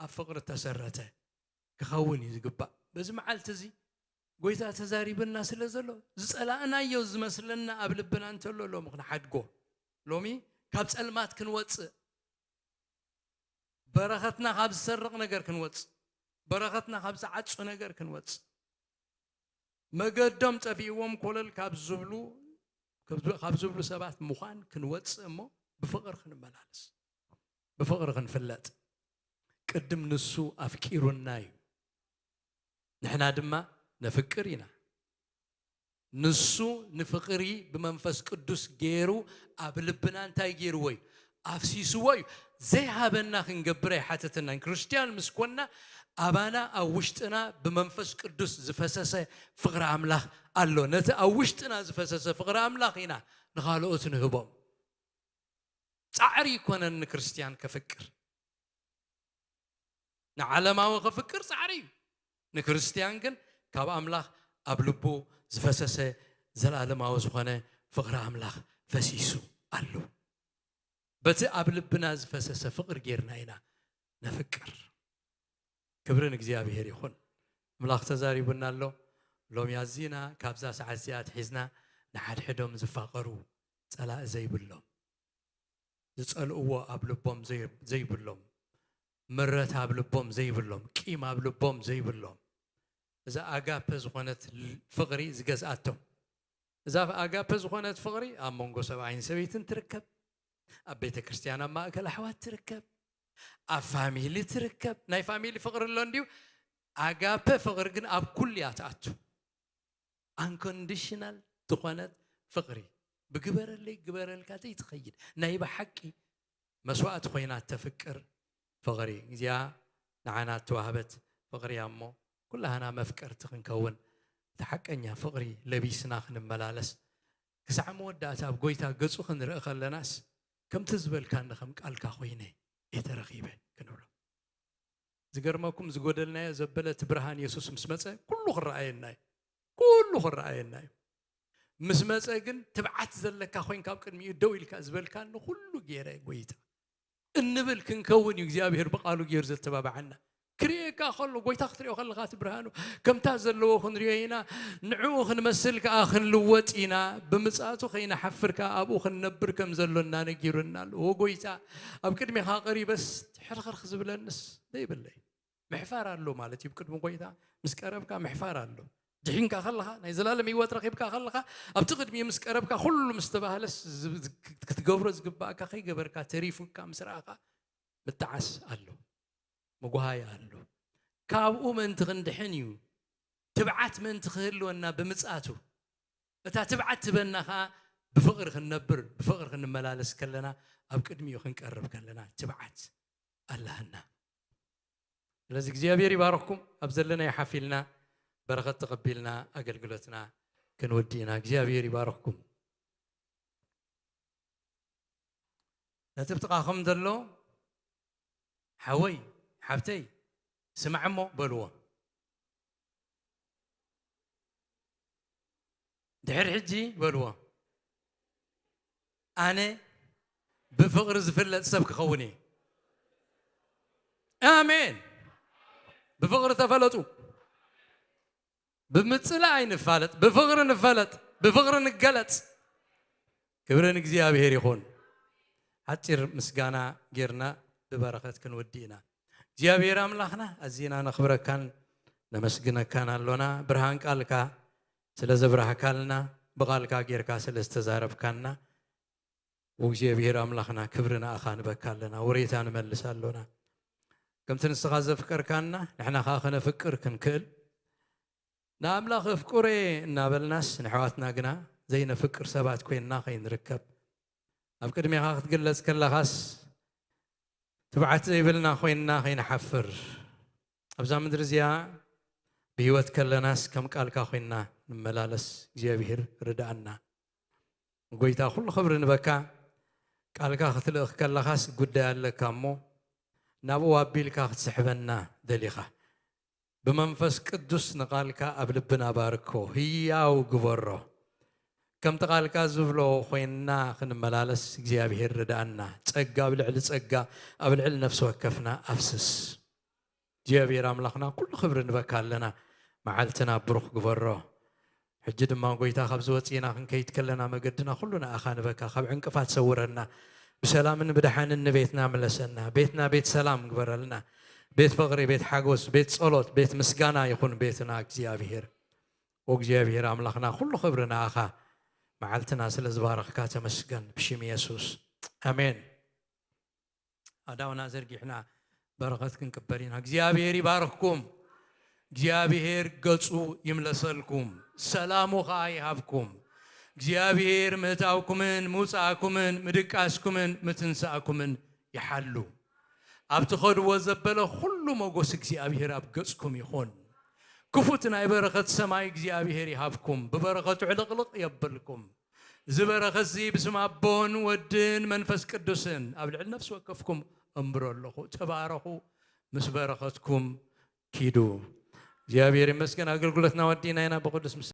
ኣብ ፍቕሪ ተሰረተ ክኸውን እዩ ዝግባእ። በዚ መዓልቲ እዚ ጎይታ ተዛሪብና ስለ ዘሎ፣ ዝጸላእናዮ ዝመስለና ኣብ ልብና እንተሎ ሎሚ ክንሓድጎ፣ ሎሚ ካብ ጸልማት ክንወጽእ፣ በረኸትና ካብ ዝሰርቕ ነገር ክንወጽእ፣ በረኸትና ካብ ዝዓጹ ነገር ክንወጽእ፣ መገዶም ጠፊእዎም ኮለል ካብ ዝብሉ፣ ካብ ዝብሉ ሰባት ምዃን ክንወጽእ እሞ ብፍቕሪ ክንመላለስ፣ ብፍቕሪ ክንፍለጥ። ቅድም ንሱ ኣፍቂሩና እዩ። ንሕና ድማ ነፍቅር ኢና። ንሱ ንፍቕሪ ብመንፈስ ቅዱስ ገይሩ ኣብ ልብና እንታይ ገይርዎ እዩ? ኣፍሲስዎ እዩ። ዘይሃበና ክንገብር ኣይሓተተናን። ክርስትያን ምስ ኮንና ኣባና ኣብ ውሽጥና ብመንፈስ ቅዱስ ዝፈሰሰ ፍቕሪ ኣምላኽ ኣሎ። ነቲ ኣብ ውሽጥና ዝፈሰሰ ፍቕሪ ኣምላኽ ኢና ንኻልኦት ንህቦም። ጻዕሪ ይኮነን ንክርስትያን ከፍቅር። ንዓለማዊ ከፍቅር ጻዕሪ እዩ። ንክርስትያን ግን ካብ ኣምላኽ ኣብ ልቡ ዝፈሰሰ ዘላለማዊ ዝኾነ ፍቕሪ ኣምላኽ ፈሲሱ ኣሎ። በቲ ኣብ ልብና ዝፈሰሰ ፍቕሪ ጌርና ኢና ነፍቅር። ክብሪ ንእግዚኣብሔር ይኹን። ኣምላኽ ተዛሪቡና ኣሎ። ሎሚ ኣዚና ካብዛ ሰዓት እዚኣ ኣትሒዝና ንሓድሕዶም ዝፋቐሩ፣ ጸላኢ ዘይብሎም፣ ዝጸልእዎ ኣብ ልቦም ዘይ-፣ ዘይብሎም፣ ምረት ኣብ ልቦም ዘይብሎም፣ ቂም ኣብ ልቦም ዘይብሎም፣ እዛ ኣጋፐ ዝኾነት ል-፣ ፍቕሪ ዝገዝኣቶም። እዛ ኣጋፐ ዝኾነት ፍቕሪ ኣብ መንጎ ሰብኣይን ሰበይትን ትርከብ፣ ኣብ ቤተ ክርስቲያን ኣብ ማእከል ኣሕዋት ትርከብ፣ ኣብ ፋሚሊ ትርከብ። ናይ ፋሚሊ ፍቕሪ ኣሎ እንድዩ፣ ኣጋፐ ፍቕሪ ግን ኣብ ኩሉ እያ ትኣቱ። ኣንኮንዲሽናል ዝኾነት ፍቕሪ፣ ብግበረለይ ግበረልካ ዘይትኸይድ፣ ናይ ብሓቂ መስዋእቲ ኮይና ተፍቅር ፍቕሪ። እዚኣ ንዓና እተዋህበት ፍቕሪ እያ እሞ፣ ኩላህና መፍቀርቲ ክንከውን፣ እቲ ሓቀኛ ፍቕሪ ለቢስና ክንመላለስ፣ ክሳዕ መወዳእታ ኣብ ጎይታ ገጹ ክንርኢ ከለናስ፣ ከምቲ ዝበልካኒ ከም ቃልካ ኮይነ እየ ተረኺበ ክንብሎ። ዝገርመኩም፣ ዝጎደልናዮ ዘበለ እቲ ብርሃን የሱስ ምስ መጸ፣ ኩሉ ክረኣየና እዩ። ኩሉ ክረኣየና እዩ። ምስ መጸ ግን ትብዓት ዘለካ ኮይንካ ኣብ ቅድሚኡ ደው ኢልካ ዝበልካኒ ኩሉ ገይረ ጎይታ እንብል ክንከውን እዩ እግዚኣብሔር ብቃሉ ገይሩ ዘተባብዓና። ክርእየካ ከሎ፣ ጎይታ ክትርእዮ ከለኻ እቲ ብርሃኑ ከምታ ዘለዎ ክንርእዮ ኢና። ንዕኡ ክንመስል ከኣ ክንልወጥ ኢና። ብምጽኣቱ ከይንሓፍር ከኣ ኣብኡ ክንነብር ከም ዘሎና ነጊሩና ኣሎ። ኦ ጎይታ፣ ኣብ ቅድሚኻ ቀሪበስ ሕርኽርኽ ዝብለንስ ዘይብለይ። ምሕፋር ኣሎ ማለት እዩ። ብቅድሚ ጎይታ ምስ ቀረብካ ምሕፋር ኣሎ። ድሒንካ ከለኻ፣ ናይ ዘላለም ህይወት ረኺብካ ከለኻ፣ ኣብቲ ቅድሚኡ ምስ ቀረብካ፣ ኩሉ ምስ ተባህለስ ዝ-፣ ዝ-፣ ክትገብሮ ዝግባእካ ከይገበርካ ተሪፉካ ምስ ረኣኻ፣ ምጥዓስ ኣሎ። ምጉሃይ ኣሎ። ካብኡ ምእንቲ ክንድሕን እዩ። ትብዓት ምእንቲ ክህልወና ብምጽኣቱ። እታ ትብዓት ትበና ኸኣ ብፍቕሪ ክንነብር፣ ብፍቕሪ ክንመላለስ ከለና ኣብ ቅድሚኡ ክንቀርብ ከለና ትብዓት ኣላህና። ስለዚ እግዚኣብሔር ይባርኽኩም። ኣብ ዘለናዮ ሓፍ ኢልና በረኸት ተቐቢልና ኣገልግሎትና ክንወዲ ኢና። እግዚኣብሔር ይባርኽኩም። ነቲ ብጥቓኹም ዘሎ ሓወይ፣ ሓብተይ፣ ስማዕ እሞ በልዎ። ድሕሪ ሕጂ በልዎ፣ ኣነ ብፍቕሪ ዝፍለጥ ሰብ ክኸውን እየ። ኣሜን። ብፍቕሪ ተፈለጡ። ብምጽላእ ኣይንፋለጥ፣ ብፍቕሪ ንፈለጥ፣ ብፍቕሪ ንገለጽ። ክብሪ ንእግዚኣብሔር ይኹን። ሓጺር ምስጋና ጌርና ብበረኸት ክንውዲ ኢና። እግዚኣብሔር ኣምላኽና ኣዚና ነኽብረካን ነመስግነካን ኣሎና። ብርሃን ቃልካ ስለ ዘብራህካልና፣ ብቓልካ ጌርካ ስለ ዝተዛረብካና፣ እግዚኣብሔር ኣምላኽና ክብሪ ንኣኻ ንበካ ኣለና፣ ውሬታ ንመልስ ኣሎና። ከምቲ ንስኻ ዘፍቀርካና ንሕና ኸኣ ከነፍቅር ክንክእል፣ ንኣምላኽ እፍቁሬ እናበልናስ ንኣሕዋትና ግና ዘይነፍቅር ሰባት ኮይንና ከይንርከብ፣ ኣብ ቅድሜኻ ክትግለጽ ከለኻስ ትብዓት ዘይብልና ኮይንና ከይንሓፍር፣ ኣብዛ ምድሪ እዚኣ ብህይወት ከለናስ ከም ቃልካ ኮይንና ንመላለስ እግዚኣብሔር ርድኣና። ጎይታ ኩሉ ክብሪ ንበካ። ቃልካ ክትልእኽ ከለኻስ ጉዳይ ኣለካ እሞ ናብኡ ኣቢልካ ክትስሕበና ደሊኻ። ብመንፈስ ቅዱስ ንቓልካ ኣብ ልብና ባርኮ፣ ህያው ግበሮ። ከምቲ ቃልካ ዝብሎ ኮይንና ክንመላለስ እግዚኣብሔር ርድኣና። ጸጋ ኣብ ልዕሊ ጸጋ፣ ኣብ ልዕሊ ነፍሲ ወከፍና ኣፍስስ። እግዚኣብሔር ኣምላኽና ኩሉ ክብሪ ንበካ ኣለና። መዓልትና ብሩኽ ግበሮ። ሕጂ ድማ ጎይታ ካብዚ ወጺእና ክንከይድ ከለና መገድና ኩሉ ንኣኻ ንበካ። ካብ ዕንቅፋት ሰውረና። ብሰላምን ብደሓንን ንቤትና ምለሰና። ቤትና ቤት ሰላም ግበረልና። ቤት ፍቕሪ፣ ቤት ሓጎስ፣ ቤት ጸሎት፣ ቤት ምስጋና ይኹን ቤትና እግዚኣብሔር። ኦ እግዚኣብሔር ኣምላኽና ኩሉ ክብሪ ንኣኻ። መዓልትና ስለ ዝባረኽካ ተመስገን ብሽም የሱስ። ኣሜን። ኣዳውና ዘርጊሕና በረኸት ክንቅበል ኢና። እግዚኣብሔር ይባርኽኩም። እግዚኣብሔር ገጹ ይምለሰልኩም፣ ሰላሙ ኸኣ ይሃብኩም። እግዚኣብሔር ምህታውኩምን ምውጻእኩምን ምድቃስኩምን ምትንሳእኩምን ይሓሉ። ኣብ ትኸድዎ ዘበለ ኩሉ መጎስ እግዚኣብሔር ኣብ ገጽኩም ይኹን። ክፉት ናይ በረኸት ሰማይ እግዚኣብሔር ይሃብኩም። ብበረኸቱ ዕልቕልቕ የብልኩም። እዚ በረኸት እዚ ብስም ኣቦን ወድን መንፈስ ቅዱስን ኣብ ልዕሊ ነፍሲ ወከፍኩም እምብሮ ኣለኹ። ተባረኹ፣ ምስ በረኸትኩም ኪዱ። እግዚኣብሔር ይመስገን፣ ኣገልግሎትና ወዲእና ኢና። ብቅዱስ ምስ